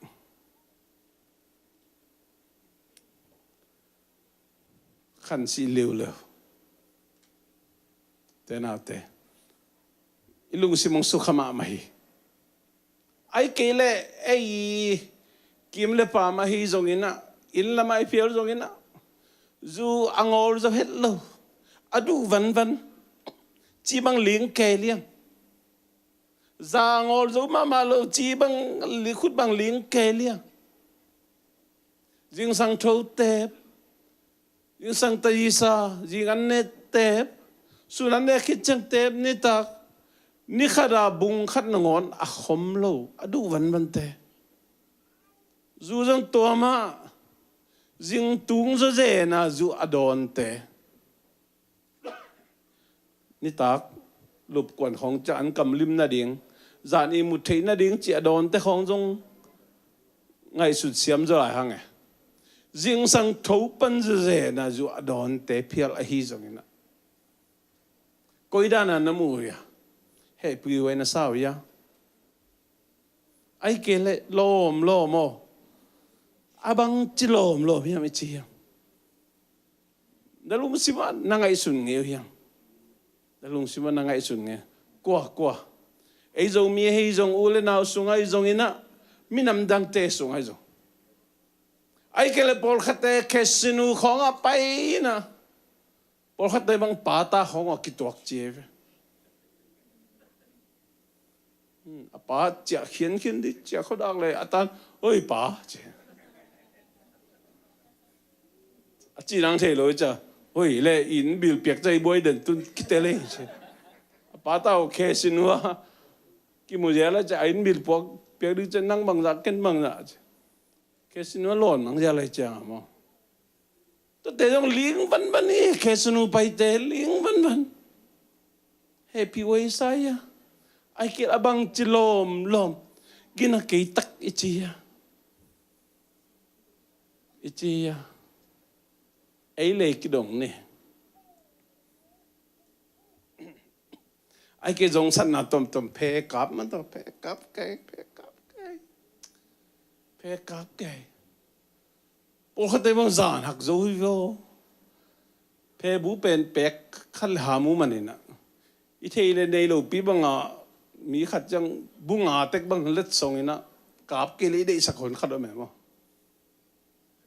khansih liuliu. Te naute, i lungsim hong sukha mahmah hi. Ahih kei leh ei kim le pam ahi zongin ah, inn lamah i phial zongin ah, zu a ngawl zo het lo, a duh vanvan, ci bang ling kei liang. Za a ngawl zo mahmah lo, ci bang, khut bang ling kei liang. Zingsang tho tep, zingsang taisa, zing an ne tep, sun an ne khit ciang tep, nitak ni khat a bung khat nangawn a khom lo, a duh vanvante. Zu zong tua mah, zing tung zawzen a zu a dawnte. Nitak lupkuan khawng ciah an kamlim nading, zan ihmut theih nading cih a dawnte khawng zong ngaihsut siam zaw lai hang e. Zingsang tho pan zawzen a zu a dawnte phial ahi zongin ah, koi dan a na mu uh hia? Hehpih huai na sa uh hia? Ahih kei leh lawmlawm aw, a bangci lawmlawm hiam i ci hiam? Na lungsim ah na ngaihsun ngei uh hiam? Na lungsim ah na ngaihsun ngei. Kua, kua? Ei Zomi ahi zong, u le nau sung ahi zongin ah, minam dangte sung ahi zong. Ahih kei leh pawlkhatte casino khawng ah pai in ah, pawlkhatte bang pa ta khawng ah kituak ci hi ve. Hmm, a pa ciah khiankhian dih, ciah khuadak le a tan, "Oi pa," ci. A ci nang thei lo hi cia, "Oi le, inn bill piak cia, i buai den tun kite le," ci. A pa ta uh casino ah kimu zel a cia, "A inn bill puak piak dih cia, nang bangzah, ken bangzah," ci. Casino ah lawn mang zel a hi ciang a maw. Tuate zong ling vanvan hi, casino paite ling vanvan. Hehpih huai sa hia? Ahih kei leh a bangci lawmlawm, gina kei tak i ci hia? I ci hia? Ei lei kidong ni. Ahih kei leh zongsatna tomtom phe kap man tawh, phe kap kei, phe kap kei, phe kap kei. Pawlkhatte bang zan hak zo hi ve aw. Phe bu pen pek khat le ha mu manin ah, i thei le nei lopi bangah mi khat ciang bu nga tek bang letsong in ah, kap kei le i deihsak hon khat om e maw.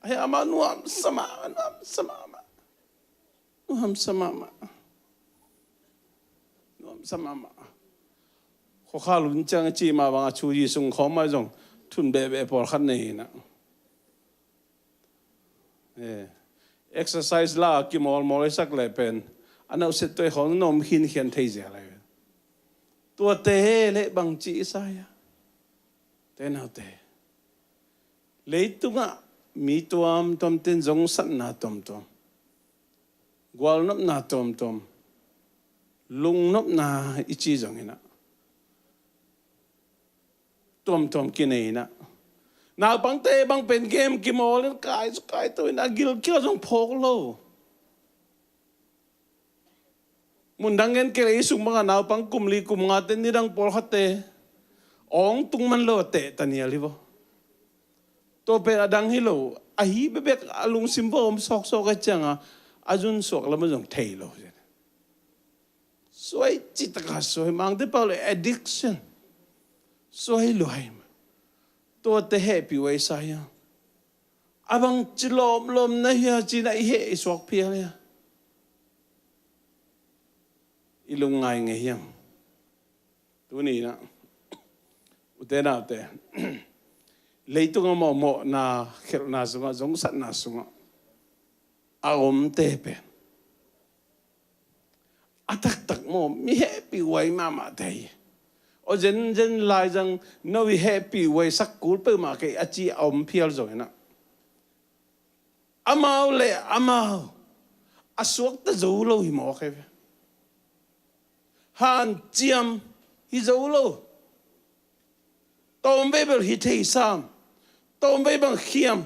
Ahih a mah nuamsa mahmah, nuamsa mahmah. Nuamsa mahmah. Nuamsa mahmah. Khuakhal hun ciang a ci mah bang a cu yi sung khawm mah zong thun behbeh pawlkhat nei hi na. Eh, exercise la kimawlmawl i sak leh pen a nauhset tuai khawng na om khinkhian thei zel lai ve. Tuate he leh bangci i sa hia? Te naute. Leitungah mi tuamtuam ten zongsatna tuamtuam, gualnopna tuamtuam, lungnopna i ci zongin ah, tuamtuam kinei in ah, naupangte bang pen game kimawl in kai, kai to in a gilkial zong phawk lo. Mundang gen kei leh ei sung bangah naupang kum li kum ngate nidang pawlkhatte awng tung man lo a teh tanial hi vaw. Tua pen a dang hi lo, ahi bekbek a lungsim va om sawksawk a cianga a zun suak lam a zong thei lo. Suai citaka suai, mangte pau le addiction. Suai luai. Tuate hehpih huai sa hia? A bangci lawmlawm na hia ci-in ah i heh i suak phial hia? I lungngai ngei hiam? Tuni in ah, ute naute, leitung a mawhmawhna, khelhna sungah, zongsatna sungah a omte pen a taktak maw, mi hehpih huai mahmahte hi. Aw, zenzen lai zang no i hehpih huaisak kul peuhmah kei a ci a om phial zongin ah, amau le amau a suakta zo lo hi mawk hi ve. Hanciam hi zo lo. Tawmvei bel hi thei sam. Tawmvei bang khiam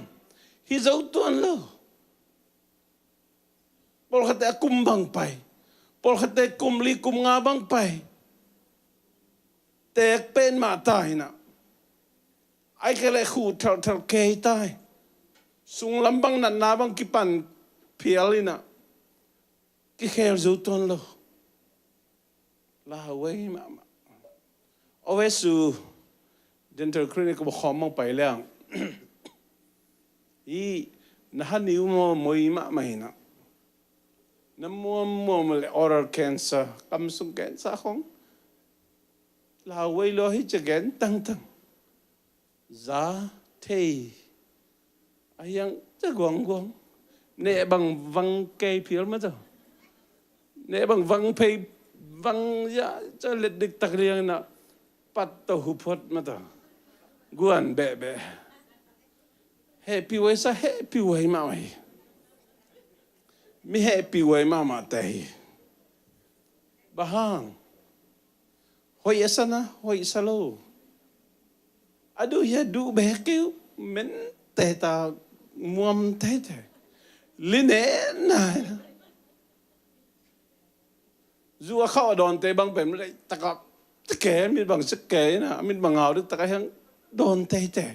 hi zo tuan lo. Pawlkhatte a kum bang pai. Pawlkhatte kum li kum nga bang pai. Teek pen mah ta hi na. Ai kei le khuh thalthal kei ta hi. Sunglam bang natna bang kipan phial hi na. Kikhel zo tuan lo. Lauhuai mahmah. Ovesu dental clinic khawm mang pai leng, hi na hani uh maw, moi mahmah hi na. Na muammuam le oral cancer, kamsung cancer khong lauhuai lo hi ci gen tangtang. Za thei a hiang ca guangguang. Neh bang vang kei phial mah ta. Neh bang vang phei vang ya ca let diktak liang na pat to hu phot mah ta. Guan behbeh. Hehpih huai sa, hehpih huai mahmah hi. Mi hehpih huai mahmah te hi. Bang hang? Hoih a sa na, hoih sa lo. A duh hi a duh bek kei uh, men teta muam tete. Linena. Zu a khauh a dawnte bang pen lei taka teke, mit bang sik kei na, mit bang ngau diktak a hiang dawn tete.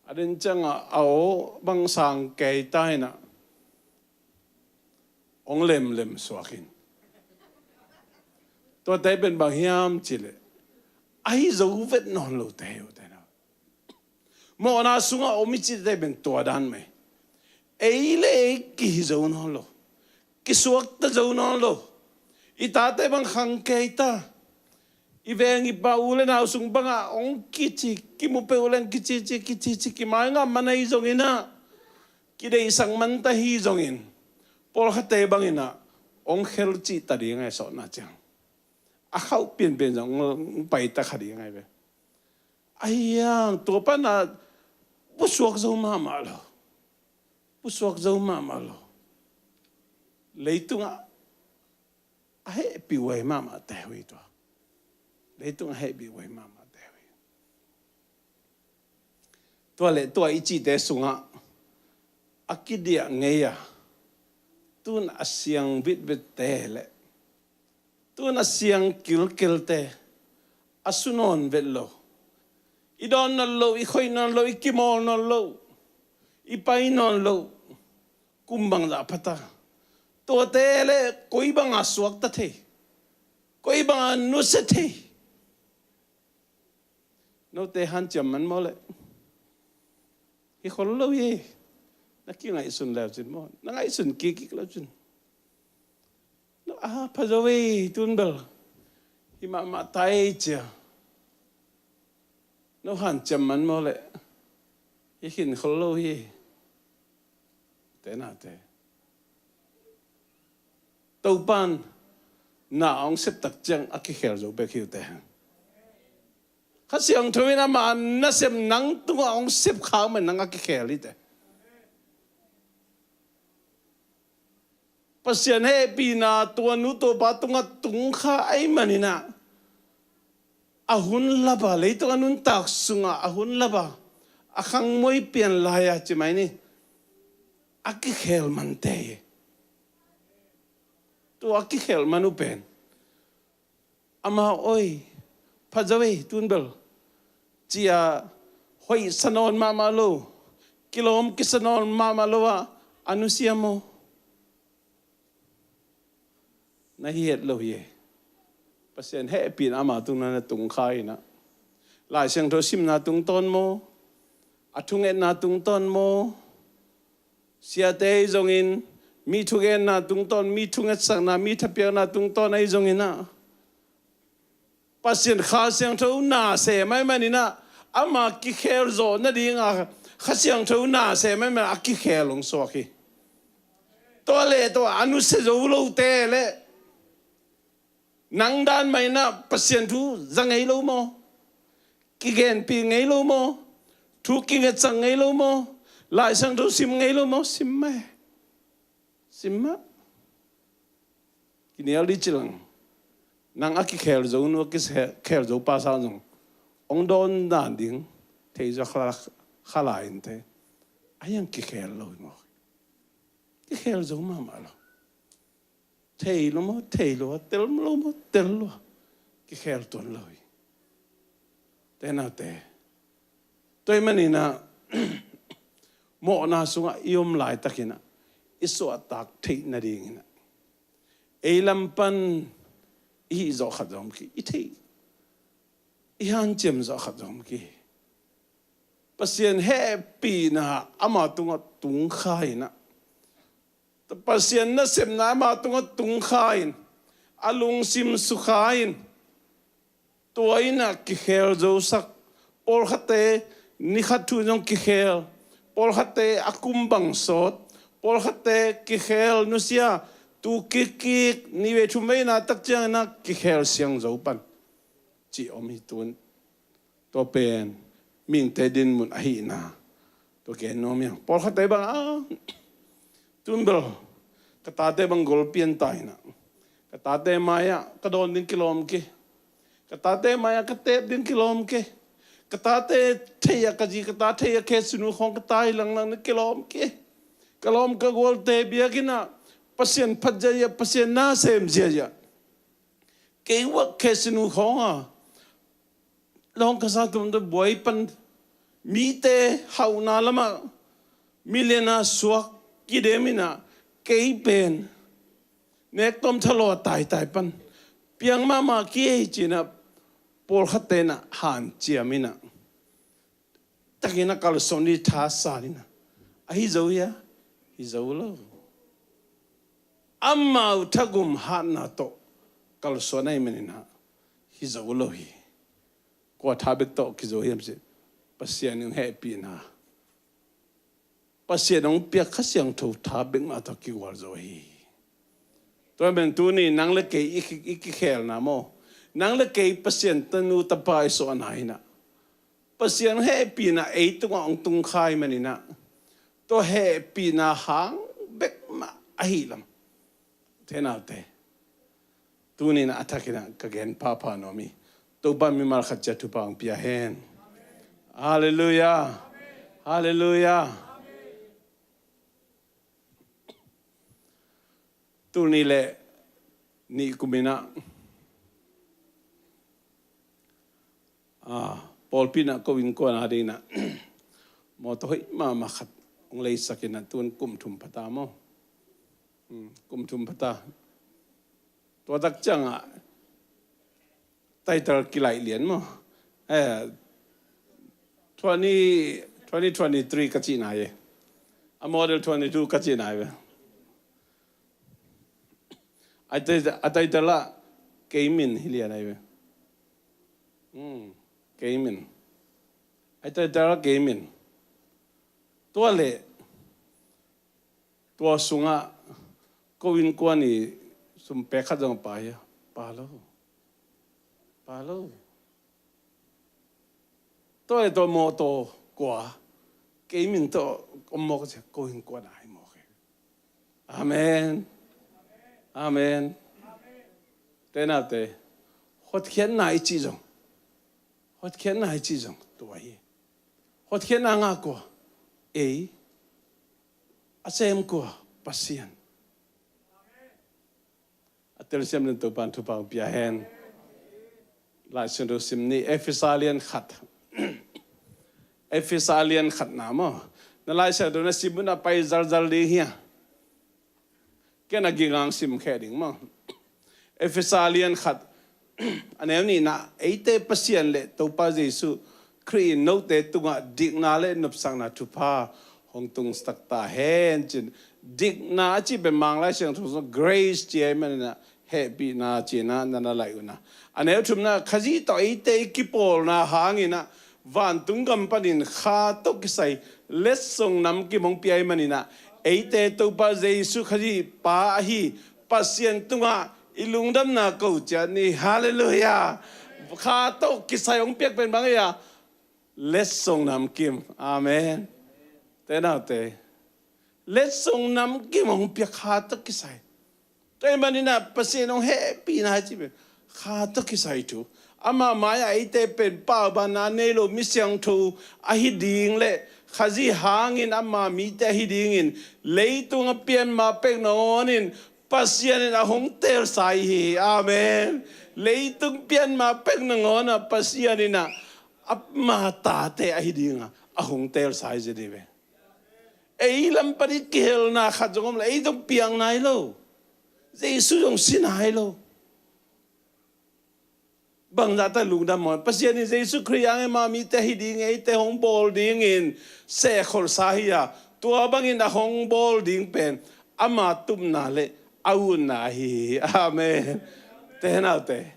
A den ciang a aw bang sang kei ta hi na. Ong lemlem suak in. Tuate pen bang hiam cih leh, ahi zo vet nawn lote hi uh te na. Mawhna sungah om i cihte pen tua dan mah hi. Ei le ei kihi zo nawn lo. Kisuakta zo nawn lo. I tate bang khang kei ta. I veng i pa u le nau sung bangah ong kici, kimu peuh leng kicici, kicici, kimai ngah man ahi zongin ah, kideihsak man ta hi zongin, pawlkhatte bangin ah ong khel cih ta ding ahi sawtna ciang. A khauh pianpian zong ong pai ta kha ding ahi ve. Ahi hang tua pan ah pusuak zo mahmah lo. Pusuak zo mahmah lo. Leitungah a hehpih huai mahmah te uh hi tua. Leitung a hehpih huai mahmah te uh hi. Tua le tua i cihte sungah a kidiah ngei a, tun a siang vitvitte le tun a siang kilkilte a su nawn vet lo. I dawn nawn lo, i khoih nawn lo, i kimawl nawn lo, i pai nawn lo. Kum bangzah pha ta. Tuate le koi banga suakta thei, koi banga nusia thei. Note hanciam man maw le? Hi khol lo hi. Na kingaihsun leu cin maw? Na ngaihsun kikkik leu cin. No a pha zo ei tun bel. Hi mahmah ta ei cia. No hanciam man maw le? Hi khin khol lo hi. Te nate. Topan na a hong sep tak ciang a kikhel zo bek hi uh te. Kha Siangtho in ama nasem nang tungah hong sep kha uh man nang a kikhel hi te. Pasian hehpihna tua nu tua pa tungah tung kha ahih manin ah, a hun lapa, leitung a nuntak sungah a hun lapa, a khangmoi pian lai-a ci mai ni. A kikhel mante hi. Tua a kikhel man uh pen, ama oi, pha zo ei tun bel, ci-a hoih sa nawn mahmah lo, kilawm kisa nawn mahmah lo ah a nusia maw? Na hi het lo hi. Pasian hehpihna ama tung na tungkha in ah, Lai Siangtho simna tungtawn maw? A thungetna tungtawn maw? Siate ahi zongin, mi thugenna tungtawn, mi thungetsakna, mi thapiakna tungtawn ahi zongin ah, Pasian Kha Siangtho na sem ahih manin ah, ama kikhel zawh nadingah Kha Siangtho na sem ahih manin a kikhel hong suak hi. Tua le tua a nusia zo lote le Nang dan mah in ah Pasian thu za ngei lo maw? Kigenpih ngei lo maw? Thu kingetsak ngei lo maw? Laisiangtho sim ngei lo maw? Sim mah e. Sim mah. Kinial dih ci lang. Nang a kikhel zo nu, a kikhel zo pasal zong hong dawn dan ding thei zaw kha lai in te. A hiang kikhel lo hi maw? Kikhel zo mahmah lo. Thei lo maw? Thei lo a. Tel lo maw? Tel lo a. Kikhel tuan lo hi. Te naute, tua ahih manin ah mawhna sungah i om laitakin ah i suahtak theih nadingin ah ei lam pan i hih zawh khat zong om kei, i theih, i hanciam zawh khat zong om kei. Pasian hehpihna ama tungah tungkha in ah, Pasian nasepna ama tungah tungkha in, a lungsim sukha in, tua in ah kikhel zosak. Pawlkhatte ni khat thu zong kikhel, pawlkhatte a kum bang sawt, pawlkhatte kikhel nusia, tu kikkik, nih vei thum veina tak ciangin ah kikhel siang zo pan cih om hi tun. Tua pen mihingte dinmun ahihna tua gen nuam hi hang. Pawlkhatte bang a, tun bel ka tate bang golpian ta in ah, ka tate mai-ah ka dawn ding kilawm kei, ka tate mai-ah ka tep ding kilawm kei, ka tate thei-ah, ka zi ka ta thei-ah khesinu khawng ka tai langlang ding kilawm kei, ka lawm ka gualte biakinn ah Pasian phat ziahziah, Pasian na sem ziahziah, kei uah khesinu khawng a lawng ka sa tum tum buai pan, mite hauhna lamah million-a suak kidem in ah, kei pen nek tawm thalawh a taitai pan piang mahmah kei ci-in ah pawlkhatte in ah hanciam in ah, takin a kalsuan ding thasan in ah, a hi zo hia? Hi zo lo. Amau thagum hatna tawh kalsuan ahih manin ah hi zo lo hi. Kua tha bek tawh kizo hiam cih, Pasian in hehpihna, Pasian hong piak Kha Siangtho tha bek mah tawh kigual zo hi. Tua ahih manin tuni nang le kei i ki-, i kikhelna maw, nang le kei Pasian tanu tapa i suahna in ah, Pasian hehpihna ei tungah hong tungkha ahih manin ah, tua hehpihna hang bek mah ahih lam, te naute, tuni in ah a thakin ah ka gen phapha nuam hi. Topa mimal khat ciat thupha hong pia hen. Halleluiah. Halleluiah. Tul nih le nih kum in ah, ah, pawlpi in ah ko innkuan a ding in ah mawtaw hoih mahmah khat hong leisak in ah, tun kum thum pha ta maw? Hmm, kum thum pha ta. Tua tak ciangah title kilaih lian maw? Eh, twenty, twenty twenty-three ka cih nai e. A model twenty-two ka cih nai ve. A title, a title ah kei min hi lian ai ve. Hmm, kei min. A title ah kei min. Tua leh tua sungah ko innkuan i sum pek khat zong a pha hia? Pha lo. Pha lo. Tua le tua mawtaw kua kei min tawh om maw ka ci a, ko innkuan a hi maw kei. Amen. Amen. Te naute, hotkhiatna i cih zong, hotkhiatna i cih zong tua hi. Hotkhiatna ngah kua? Ei. A sem kua? Pasian. A telsiam den Topa'n thupha hong pia hen. Laisiangtho sim ni, Efesa lian khat. Efesa lian khatna maw? Na Laisiangtho na sim un a pai zalzal ding hia? Ken a ging hong sim khe ding maw? Efesa lian khat, a neu nihna, eite Pasian le Topa Jesu Khrih in note tungah dikna le nopsakna thupha hong tungsak ta hen cin. Dikna a cih pen Mang Laisiangtho sung grace ci ahih manin ah, hehpihna cihna na na laih un ah. A neu thumna, Khazih tawh eite i kipawlna hangin ah vantung gam panin Kha tawh kisai letsong namkim hong pia ahih manin ah, eite Topa Jesu Khazih Pa ahi Pasian tungah I lungdamna ko ciat ni. Halleluiah. Kha tawh kisai hong piak pen bang hi a? Letsong namkim. Amen. Te naute, letsong namkim hong piak, kha tawh kisai. Tua ahih manin ah Pasian hong hehpihna ci pen kha tawh kisai thu. Ama mai-ah eite pen paubanna nei lo mi siangtho ahi ding le Khazih hangin ama mite ahi dingin leitung a pianma pek nangawnin Pasian in a hong teelsa hi hi. Amen. Leitung pianma pek nangawn ah Pasian in ah ama tate ahi ding a a hong teelsa hi zen hi ve. Ei lam pan i kihelna khat zong om lo, ei zong piang nai lo. Jesu zong si nai lo. Bangzah ta lungdam maw? Pasian in Jesu Khrih hangin ama mite hi ding, eite hong bawl dingin sehkholhsa hi a, tua bangin a hong bawl ding pen ama tupna le a utna ahi hi. Amen. Te naute,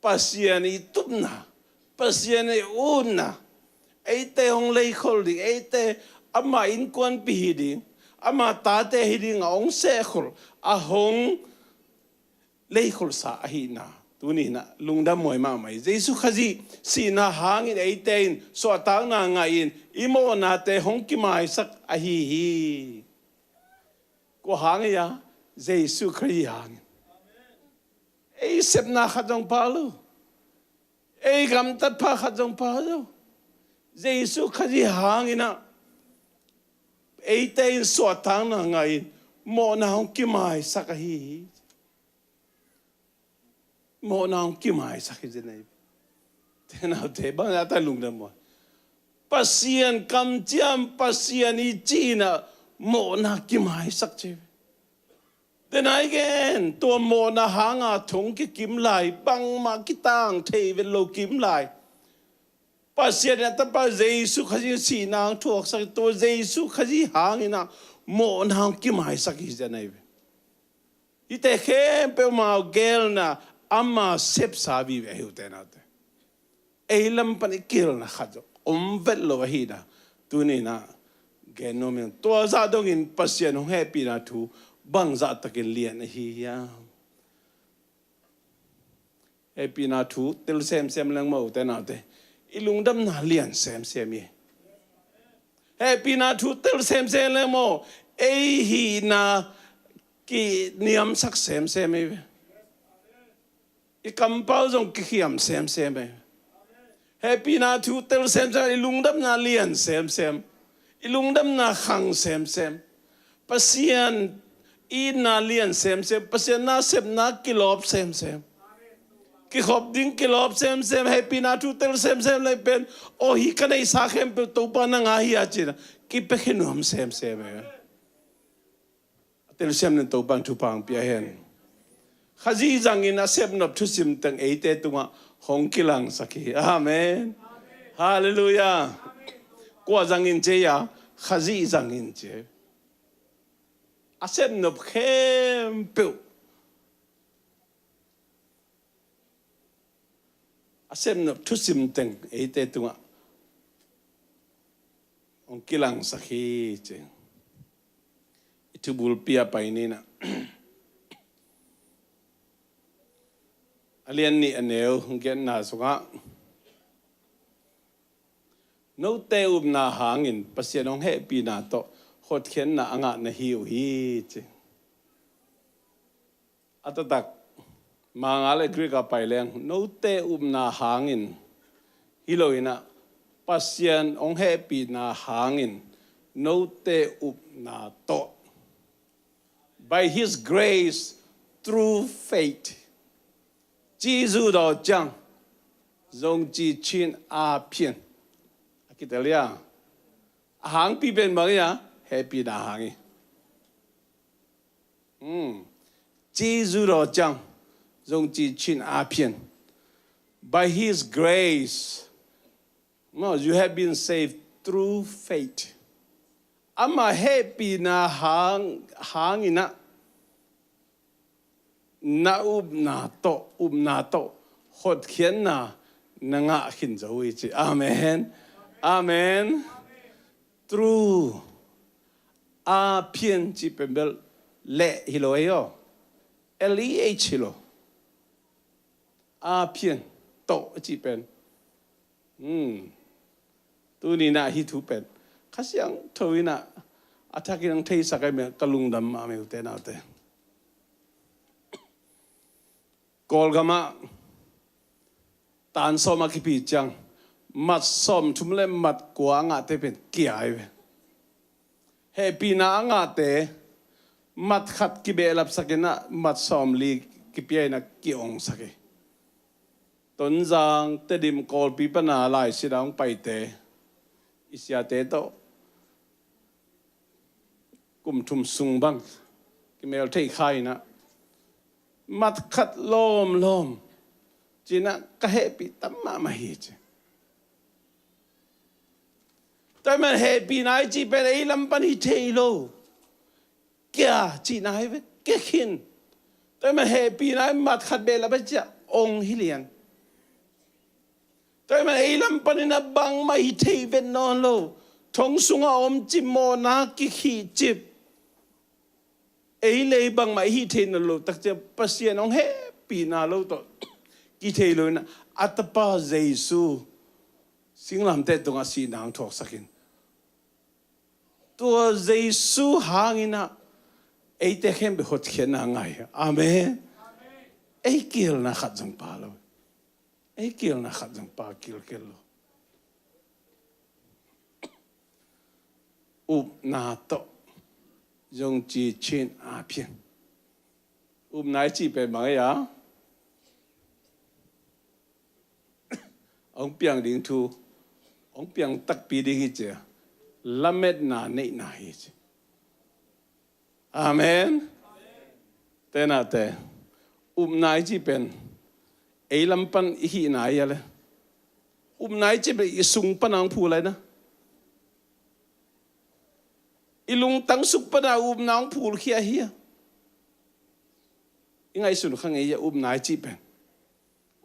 Pasian i tupna, Pasian i utna, eite hong leikholh ding, eite ama innkuanpih hi ding, ama tate hi ding a hong sehkholh, a hong leikholhsa ahihna tuni in ah lungdam huai mahmah hi. Jesu Khazih sihna hangin eite in suahtakna ngah in i mawhnate hong kimaisak ahi hi. Kua hang hi a? Jesu Khazih hangin. Ei sepna khat zong pha lo. Ei gamtat pha khat zong pha lo. Jesu Khazih hangin ah eite in suahtakna ngah in mawhna hong kimaisak ahi hi. Mawhna hong kimaisak hi zen ahi. Te naute, bangzah ta lungdam maw? Pasian kamciam, Pasian i cihna mawhna kimaisak ci hi. Te nai gen, tua mawhna hanga thu hong kikim lai, bangmah kitang thei vet lo kim lai. Pasian in a tapa Jesu Khazih sihna hong thuaksak, tua Jesu Khazih hangin ah mawhna hong kimaisak hi zen ahi ve. Hihte khempeuh amau geelna ama sepsa vive ahi uh te naute. Ei lam pan i kihelna khat zong om vet lo ahihna tuni in ah gen nuam ing. Tua zah dongin Pasian hong hehpihna thu bangzah takin lian ahi hiam? Hehpihna thu tel semsem leng maw, u te nau te, i lungdamna lian semsem hi. Hehpihna thu tel semsem leng maw, ei hihna kiniamsak semsem hi. I kampau zong kikhiam semsem hi. Hehpihna thu tel semsem, i lungdamna lian semsem, i lungdamna khang semsem. Pasian itna lian semsem, Pasian nasepna kilawp semsem. Kikhop ding kilawp semsem, hehpihna thu tel semsem leng pen, aw, hih ka neihsa khempeuh Topa nang a hi a ci-in ah kipia khin nuam semsem hi. A telsiam ning Topa in thupha hong pia hen. Khazih zangin a sepnop thusim teng eite tungah hong kilangsak hi. Amen. Halleluiah. Kua zangin ci a? Khazih zangin ci. A sepnop khempeuh, a sepnop thusim teng eite tungah hong kilangsak hi ci. I thubulpi ah pai ni in ah, a lian nih a neu giatna sungah, note upna hangin Pasian hong hehpihna tawh hotkhiatna a ngah na hi uh hi ci. A taktak Manga le Greek ah pai leng, note upna hangin hi lo in ah, Pasian hong hehpihna hangin note upna tawh, by His grace, through faith, 基督的獎, 荣耀的恩典. A kitel hi a, a hangpi pen bang hi a? Hehpihna hang hi. 基督的獎, 荣耀的恩典. By His grace, no, you have been saved through faith. Ama hehpihna hang, hangin ah na upna tawh, upna tawh hotkhiatna na ngah khin zo hi ci. Amen. Amen. Through, 恩典 cih pen bel leh hi lo hi aw. L E H hi lo. A phian tawh a cih pen. Hmm. Tuni-in ah hih thu pen Kha Siangtho in ah a thakin hong theisak ahih manin ka lungdam mahmah hi, ute naute. Kawlgam ah tan sawm a kipia ciang mat sawmthum le mat kua a ngahte pen kia hi ve. Hehpihna a ngahte mat khat kibehlapsak in ah mat sawmli kipia in ah ki-ongsak hi. Tonzang, Tedim, Kawlpi pan a laisin ah hong paite, i siate tawh kum thum sung bang kimel thei kha in ah mat khat lawmlawm ci-in ah ka hehpih tam mahmah hi ci. Tua ahih manin hehpihna i cih pen ei lam pan hi thei lo. Kia cihna hi ve, kia khin. Tua ahih manin hehpihna i mat khat behlap a ciah ong hi lian. Tua ahih manin ei lam panin ah bangmah hi thei vet nawn lo. Thong sungah om cip, mawhna kikhih cip. Ei lei bangmah i hih thei nawn lo takciang Pasian hong hehpihna lo tawh kithei lo in ah a tapa Jesu singlamteh tungah sihna hong thuaksak in, tua Jesu hangin ah eite khempeuh hotkhiatna ngah hi. Amen. Ei kihelna khat zong pha lo. Ei kihelna khat zong pha kilkel lo. Upna tawh zong ci chin a phian. Upna i cih pen bang ei a hong piang ding thu, hong piang takpi ding hi ci a, lametna neihna hi ci. Amen. Ute naute, upna i cih pen ei lam pan i hihna hi a le, upna i cih pen i sung pan a hong phul lai na. I lungtang suk pan a upna hong phulkhia hi a. I ngaihsun kha ngei a, upna i cih pen.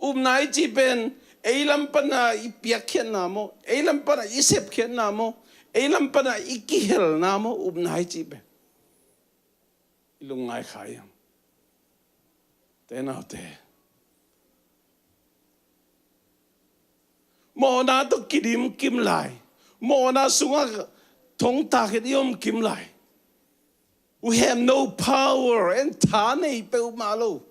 Upna i cih pen ei lam pan a i piakkhiatna maw, ei lam pan a i sepkhiatna maw, ei lam pan a i kihelna maw, upna i cih pen. I lungngai kha hiam? Ute naute, mawhna tawh kidim kim lai, mawhna sungah thongtak in i om kim lai. We have no power, en tha nei peuhmah lo.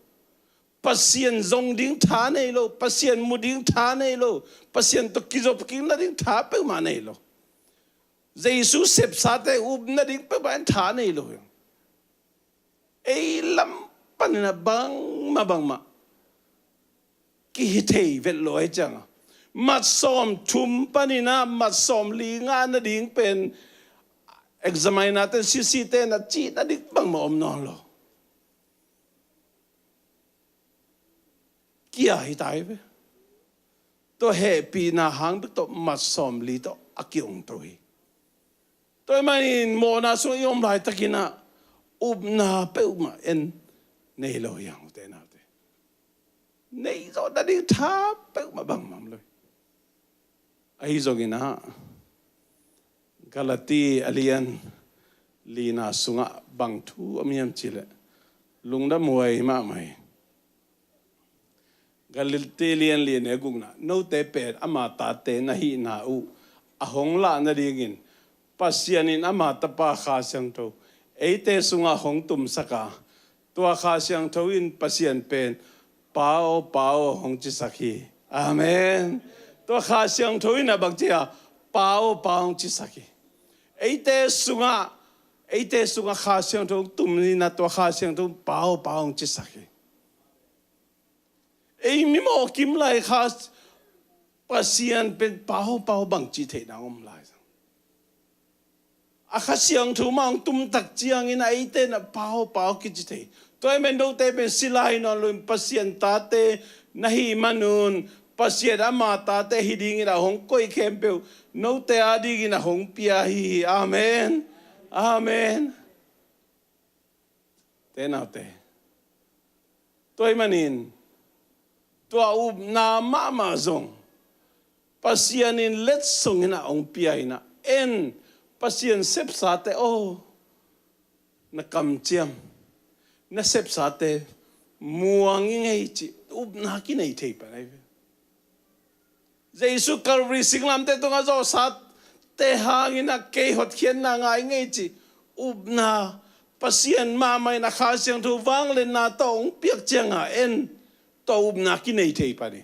Pasian zong ding tha nei lo, Pasian mu ding tha nei lo, Pasian tawh kizop kik nading tha peuhmah nei lo. Jesu sepsate up nading peuhmah in tha nei lo hi. Ei lam panin a bangmah bangmah kihi thei vet lo ahih ciangin, mat sawmthum panin a mat sawmli ngah nading pen examiner ten, C C ten a cih nading bangmah om nawn lo. Kia hi ta hi ve. Tua hehpihna hang bek tawh mat sawmli tawh a ki-ongto hi. Tua ahih manin mawhna sungah i om laitakin a upna peuhmah en nei lo hi hang, ute naute. Nei zawh nading tha peuhmah bangmah om lo hi. Ahi zongin a, Galati a lian lina sungah bang thu om hiam cih leh lungdam huai mahmah hi. Galati lian li a neu gukna, note pen ama tate na hihna uh a hong lah nadingin Pasian in ama Tapa Kha Siangtho eite sungah hong tumsak a, tua Kha Siangtho in Pasian pen, Pa aw, Pa aw, hong cisak hi. Amen. Tua Kha Siangtho in a bang ci a, Pa aw, Pa, hong cisak hi. Eite sungah, eite sungah Kha Siangtho hong tum in a, tua Kha Siangtho in Pa aw, Pa, hong cisak hi. Ei mi mawh kim lai kha Pasian pen Pa aw, Pa aw bang cih theihna om lai. A Kha Siangtho mah hong tum tak ciangin a eite in a Pa aw, Pa aw kici thei. Tua ahih manin note pen si lai nawn loin Pasian tate na hih manun, Pasian ama tate hi dingin a hong koih khempeuh note a dingin a hong pia hi hi. Amen. Amen. Ute naute, tua ahih manin tua upna mahmah zong Pasian in letsong in a hong pia in a, en, Pasian sepsate aw, na kamciam, na sepsate Muang i ngei cih upna kinei thei pan ahi ve. Jesu Calvary singlamteh tungah zawhsate hangin a kei hotkhiatna ngah i ngei cih upna Pasian mahmah in a Kha Siangtho vangliatna tawh hong piak ciangah en tawh upna kinei thei pan hi.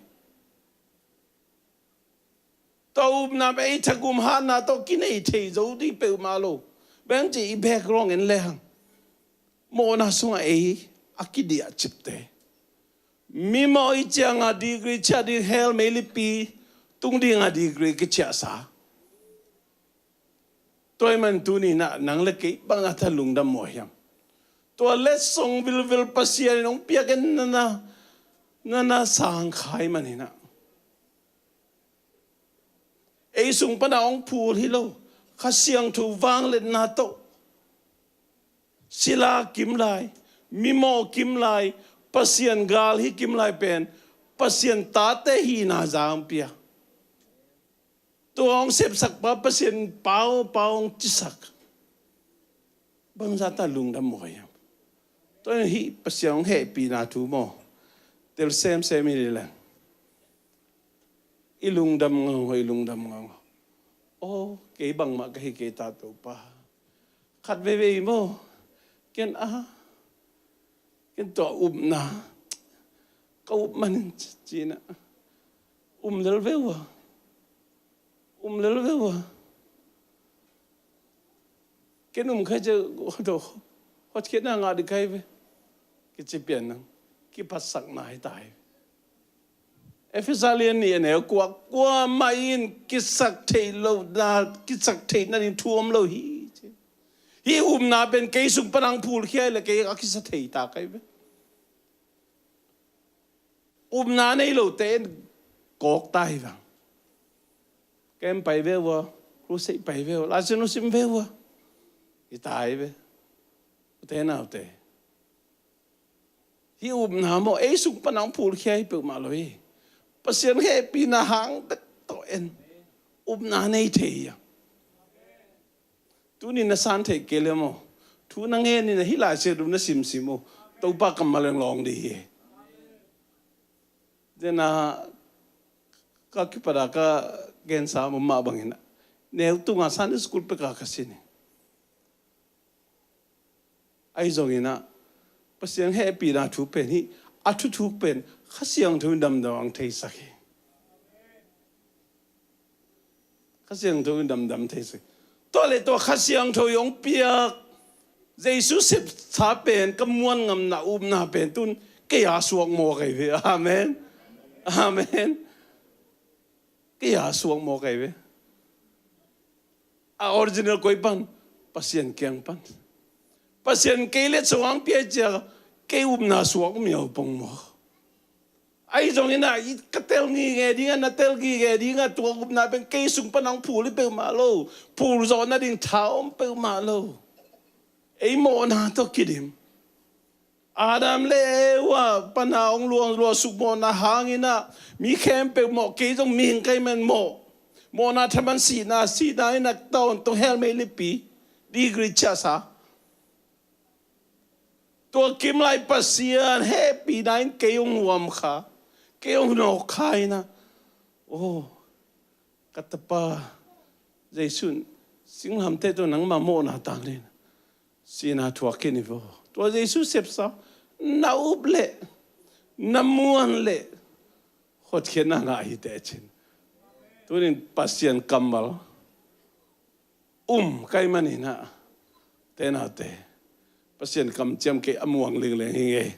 Tua upna pen ei thagum hatna tawh kinei thei zo ding peuhmah lo. Bang ci i background en lehang mawhna sungah ei a kidiah cipte. Mimawh i cianga degree ciah ding hell meilipi tung dinga degree kiciahsa. Tua ahih man tuni-in ah nang le kei bang a tha lungdam maw hiam? Tua letsong vilvel Pasian in hong piak in nana, nana sangkhai man in ah ei sung pana hong phul hi lo, Kha Siangtho vangliatna tawh sila kim lai, mimawh kim lai, Pasian gal hi kim lai pen Pasian tate hihna za hong pia. Tua hong sepsakpa Pasian pau pau hong cisak. Bangzah ta lungdam maw hiam? Tua hih Pasian hong hehpihna thu maw? Tel semsem hi leh i lungdam ngau, i lungdam ngau. Aw, kei bangmah ka hi kei ta Topa. Khat veivei maw? Ken a, ken tua upna ka up manin ci-in ah um lel ve ua. Um lel ve ua. Ken um khai cia hotkhiatna ngah ding khai ve. Kici pian nang kiphatsakna hi ta hi. Efesa lian nih a neu kua, kuamah in kisak theih lohna, kisak theih nading thu om lo hi. Hih upna pen kei sung pana hong phulkhia hi leh kei a kisa thei ta khai ve. Upna nei lote in kawk ta hi vang. Kem pai ve ua, crusade pai ve ua, Lai Siangtho sim ve ua. Hi ta hi ve. Ute naute. Hih upna maw, ei sung pana hong phulkhia hi peuhmah lo hi. Pasian hehpihna hang bek tawh en. Upna nei thei hi a. Tuni na san theih kei leh maw, thu na ngen in ah hih Lai Siangtho na simsim uh, Topa kammal in lawng ding hi. Tua ka kipat a ka gensa mah bangin ah neu tunga Sunday school peka ka sin hi. Ahi zongin ah Pasian hehpihna thu pen hih a thuthuk pen Kha Siangtho in damdam hong theisak hi. Kha Siangtho in damdam theisak. Tua leh tua Kha Siangtho i hong piak Jesu sepsa pen ka muan ngamna upna pen tun kei a suak mawk ahi ve. Amen. Amen. Kei a suak mawk ahi ve. A original koi pan? Pasian kiang pan. Pasian kei letsong hong pia ciang kei upna suak miau pong maw? Ahi zongin ah ka tel ngitnget ding ah, na tel ngitnget ding ah, tua upna pen kei sung pana hong phul hi peuhmah lo. Phul zawh nading tha om peuhmah lo. Ei mawhna tawh kidim. Adam le Eva pana hong luang luang suk mawhna hangin ah mi khempeuh mawh, kei zong mihing ka hih man mawh. Mawhna thaman sihna, sihna in ah tawntung hell meilipi degree ciahsa. Tua kimlai Pasian hehpihna in kei hong huam kha, kei hong nawk kha in ah, aw, ka tapa Jesu in singlamteh tawh nangma mawhna tang le sihna thuak khin hi vo. Tua Jesu sepsa na up leh, na muan leh hotkhiatna ngah hi teh cin. Tunin Pasian kammal um ka hih manin ah, ute naute, Pasian kamciam kei a muang lingleng hi ngei.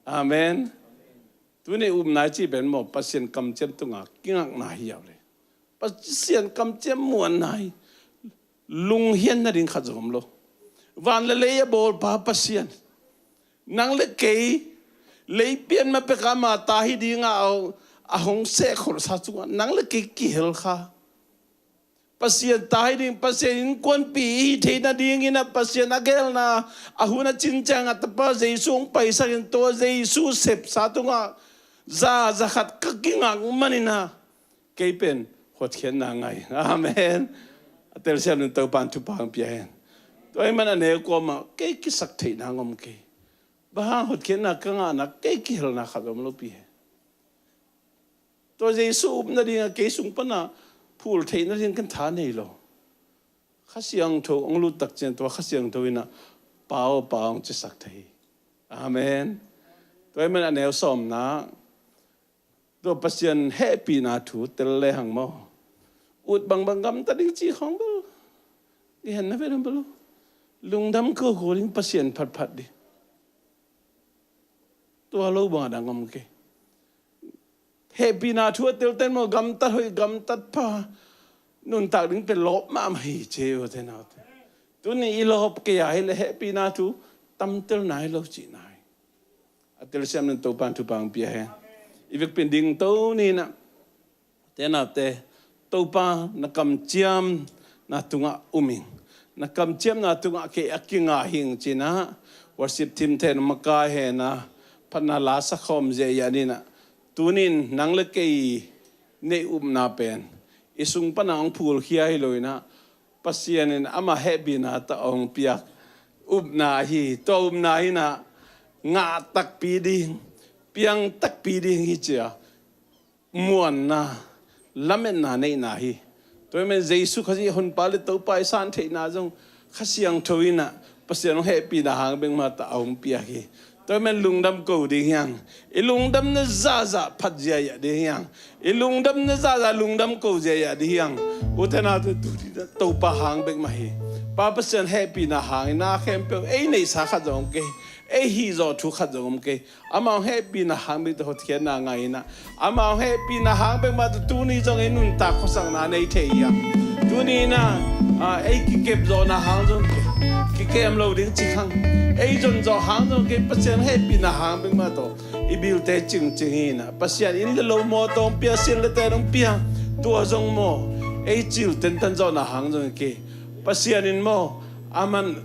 Amen. Tuni upna i cih pen maw, Pasian kamciam tunga kingakna hi a uh le. Pasian kamciam muanna hi. Lunghian nading khat zong om lo. Van le lei a bawlpa Pasian, nang le kei, lei pian ma peka ama ta hi dinga a, a hong sehkholhsa tungah nang le kei kihel kha. Pasian ta hi ding, Pasian innkuanpih i hi theih nadingin ah Pasian a geelna a hun a cin ciangah tapa Jesu hong paisakin tua Jesu sepsa tungah za, za khat ka kingak manin ah kei pen hotkhiatna ngah hi. Amen. A telsiam ding Topa'n thupha hong pia hen. Tua ahih man a neu kuamah kei kisaktheihna ngom kei. Bang hang hotkhiatna ka ngahna kei kihelna khat om lopi hi. Tua Jesu upna dingah kei sung pana phul theihna ding kan tha nei lo. Kha Siangtho hong lut tak ciang tua Kha Siangtho inah pau pau hong cisak thei hi. Amen. Tua hi man a neu sawmna, tua Pasian hehpihna thu tel le hang maw, ut bangbang gamta ding ci khawng bel, i henna vet hang bel lo. Lungdam ko ko ding, Pasian phatphat ding. Tua lo bang a dang om kei. Hehpihna thu a telten maw, gamtat hoih, gamtat pha, nuntak ding pen lawp mahmah hi ci hi, ute naute. Tuni i lawp kei a hileh hehpihna thu tamtel nai lo cihna hi. A telsiam nan Topa in thupha hong pia hen. I vekpi in dingto ni inah, ute naute, Topa, na kamciamna tungah um ing. Na kamciamna tungah kei a kinga hi ing ci inah worship team ten makai hen a phatna la sakhawm zia i a ni inah, tuni in nang le kei nei upna pen i sung pana hong phulkhia hi lo inah, Pasian in ama hehpihna tawh hong piak upna hi. Tua upna hi inah ngah takpi ding, piang takpi ding hi ci a, muanna, lametna neihna hi. Tua hi man Jesu Khazih Honpa le Topa i san theihna zong Kha Siangtho inah Pasian hong hehpihna hang bek mah tawh a hong piak hi. Tua hi man lungdam ko ding hi hang. I lungdamna zahzah phat ziahziah ding hi hang. I lungdamna zahzah lungdam ko ziahziah ding hi hang. Ute naute, tu ding Topa hang bek mah hi. Pa Pasian hehpihna hang inah khempeuh ei neihsa khat zong om kei. Ei hihzawh thu khat zong om kei. Amau hehpihna hang bek tawh hotkhiatna ngah inah, amau hehpihna hang bek mah tawh tuni zong ei nuntak khuasakna nei thei hi a. Tuni inah, a, ei kikepzawhna hang zong kei, kikem lo ding ci khang, ei zonzawh hang zong kei, Pasian hehpihna hang bek mah tawh i bilte cingcing hi inah, Pasian inn le lo, mawtaw hong pia, sil le ten hong pia, tua zong maw, ei cil tentan zawhna hang zong kei. Pasian in maw, aman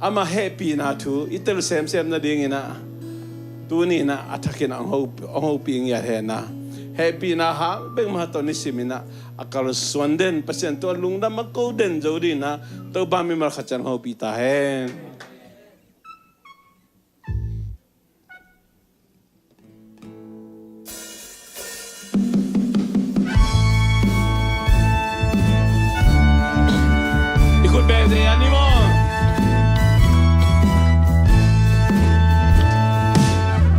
ama hehpihna thu i tel semsem nading inah, tuni inah a thakin hong ho, hong hopih ngiat hen a, hehpihna hang bek mah tawh nisim inah a kalsuan den Pasian tua lungdam a ko den zo ding inah Topa mimal khat ciang hong hopih ta hen. I khut beng ze a ni maw?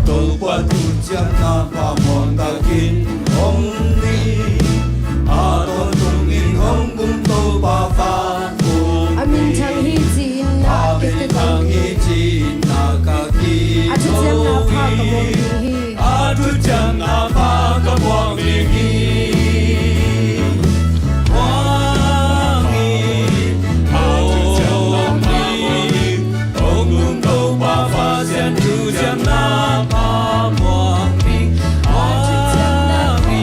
Topa thuciamna phamawh takin hong ni, a tawntungin hong kum Topa fa. A minthang hi ci-in na a minthang hi ci-in na ka ki, a thuciamna pha ka muak ding hi. A thuciamna pha ka muak ding hi. Muak hi. A thuciamna pha muak ding. Hong kum Topa fa sian thuciamna pha muak ding. Muak hi.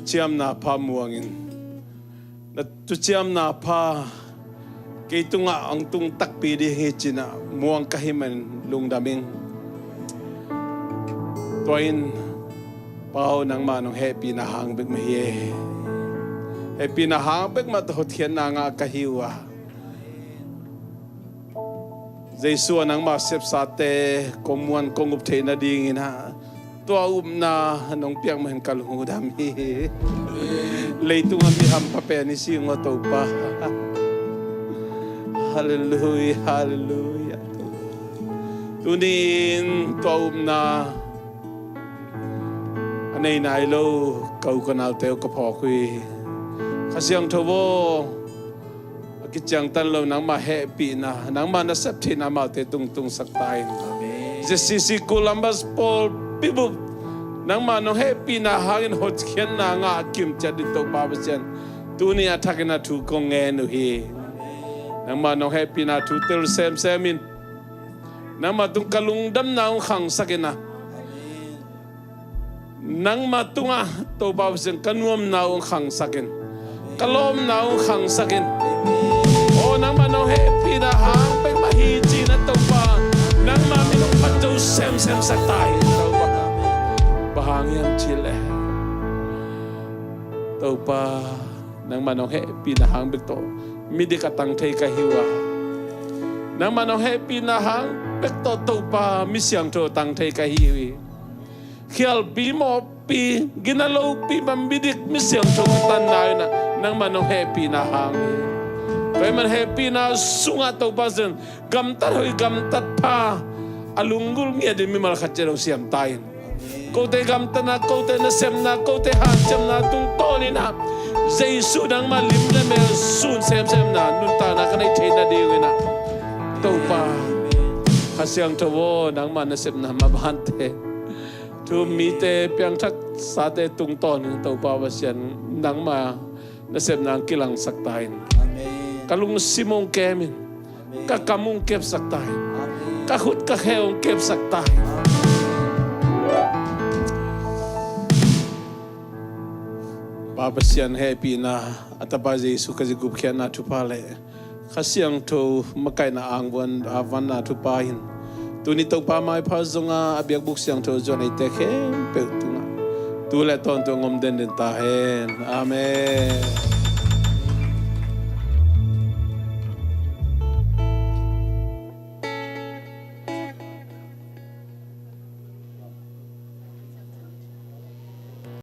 Ciamna pha muangin, na thuciamna pha kei tungah hong tung takpi ding hi ci-in ah muang ka hih manin lungdam ing. Tua in Pa aw, nangmah nong hehpihna hang bek mah hi e. Hehpihna hang bek mah tawh hotkhiatna ngah ka hi uh a, Jesu ah nangmah sepsate kong muan kong up theih nadingin ah tua upna nong piak mah in ka lungdam hi. Leitungah mi hampha pen i si ngawh, Topa. Halleluiah, halleluiah. Tuni-in tua upna a nei nai lo ka u ka naute uh ka phawk uh hi. Kha Siangtho aw, a kiciangtan lo nangmah hehpihna, nangmah na sep theihna amaute tung tungsak ta in. Amen. Zia C C Columbus pawlpi bup nangmah nong hehpihna hangin hotkhiatna ngah a kim ciat ding Topa Pasian, tuni a thakin a thu kong ngen uh hi. Nangmah nong hehpihna thu tel semsem in, nangmah tung ka lungdamna hong khangsak in a, nangmah tungah Topa Pasian ka nuamna uh hong khangsak in, ka lawpna uh hong khangsak in. Aw, nangmah nong hehpihna hang bek mah hi ci-in a Topa, nangmah min hong phat zo semsem sak ta in Topa. Bang hang hiam cih leh Topa, nangmah nong hehpihna hang bek tawh midik a tang thei ka hi uh a, nangmah nong hehpihna hang bek tawh Topa, mi siangtho tang thei ka hi uh hi. Khialpi mawhpi, gina lopi bang midik mi siangtho ka tanna uh in ah nangmah nong hehpihna hang hi. Tua ahih man hehpihna sungah Topa Pasian, gamtat hoih gamtat pha a lunggulh ngiat ding mimal khat ciat hong siam ta in. Kote gamtatna, kote nasepna, kote hanciamna tungtawn in ah Jesu nangmah lim le mel sun semsemna nuntakna ka neih theih nading uh in ah Topa, Kha Siangtho aw, nangmah nasepna mabante, thu-um mite, piangthaksate tungtawn in Topa Pasian, nangmah nasepna hong kilangsak ta in. Amen. Ka lungsim hong kem in. Amen. Ka kam hong kepsak ta in. Amen. Ka khut ka khe hong kepsak ta in. Amen. Pa Pasian hehpihna, a Tapa Jesu Khazih gupkhiatna thupha le Kha Siangtho makaihna angvuan a vanna thupha in, tuni Topa maipha zong a biakbuk siangtho zuan eite khempeuh tungah tu le tawntung hong om denden ta hen. Amen.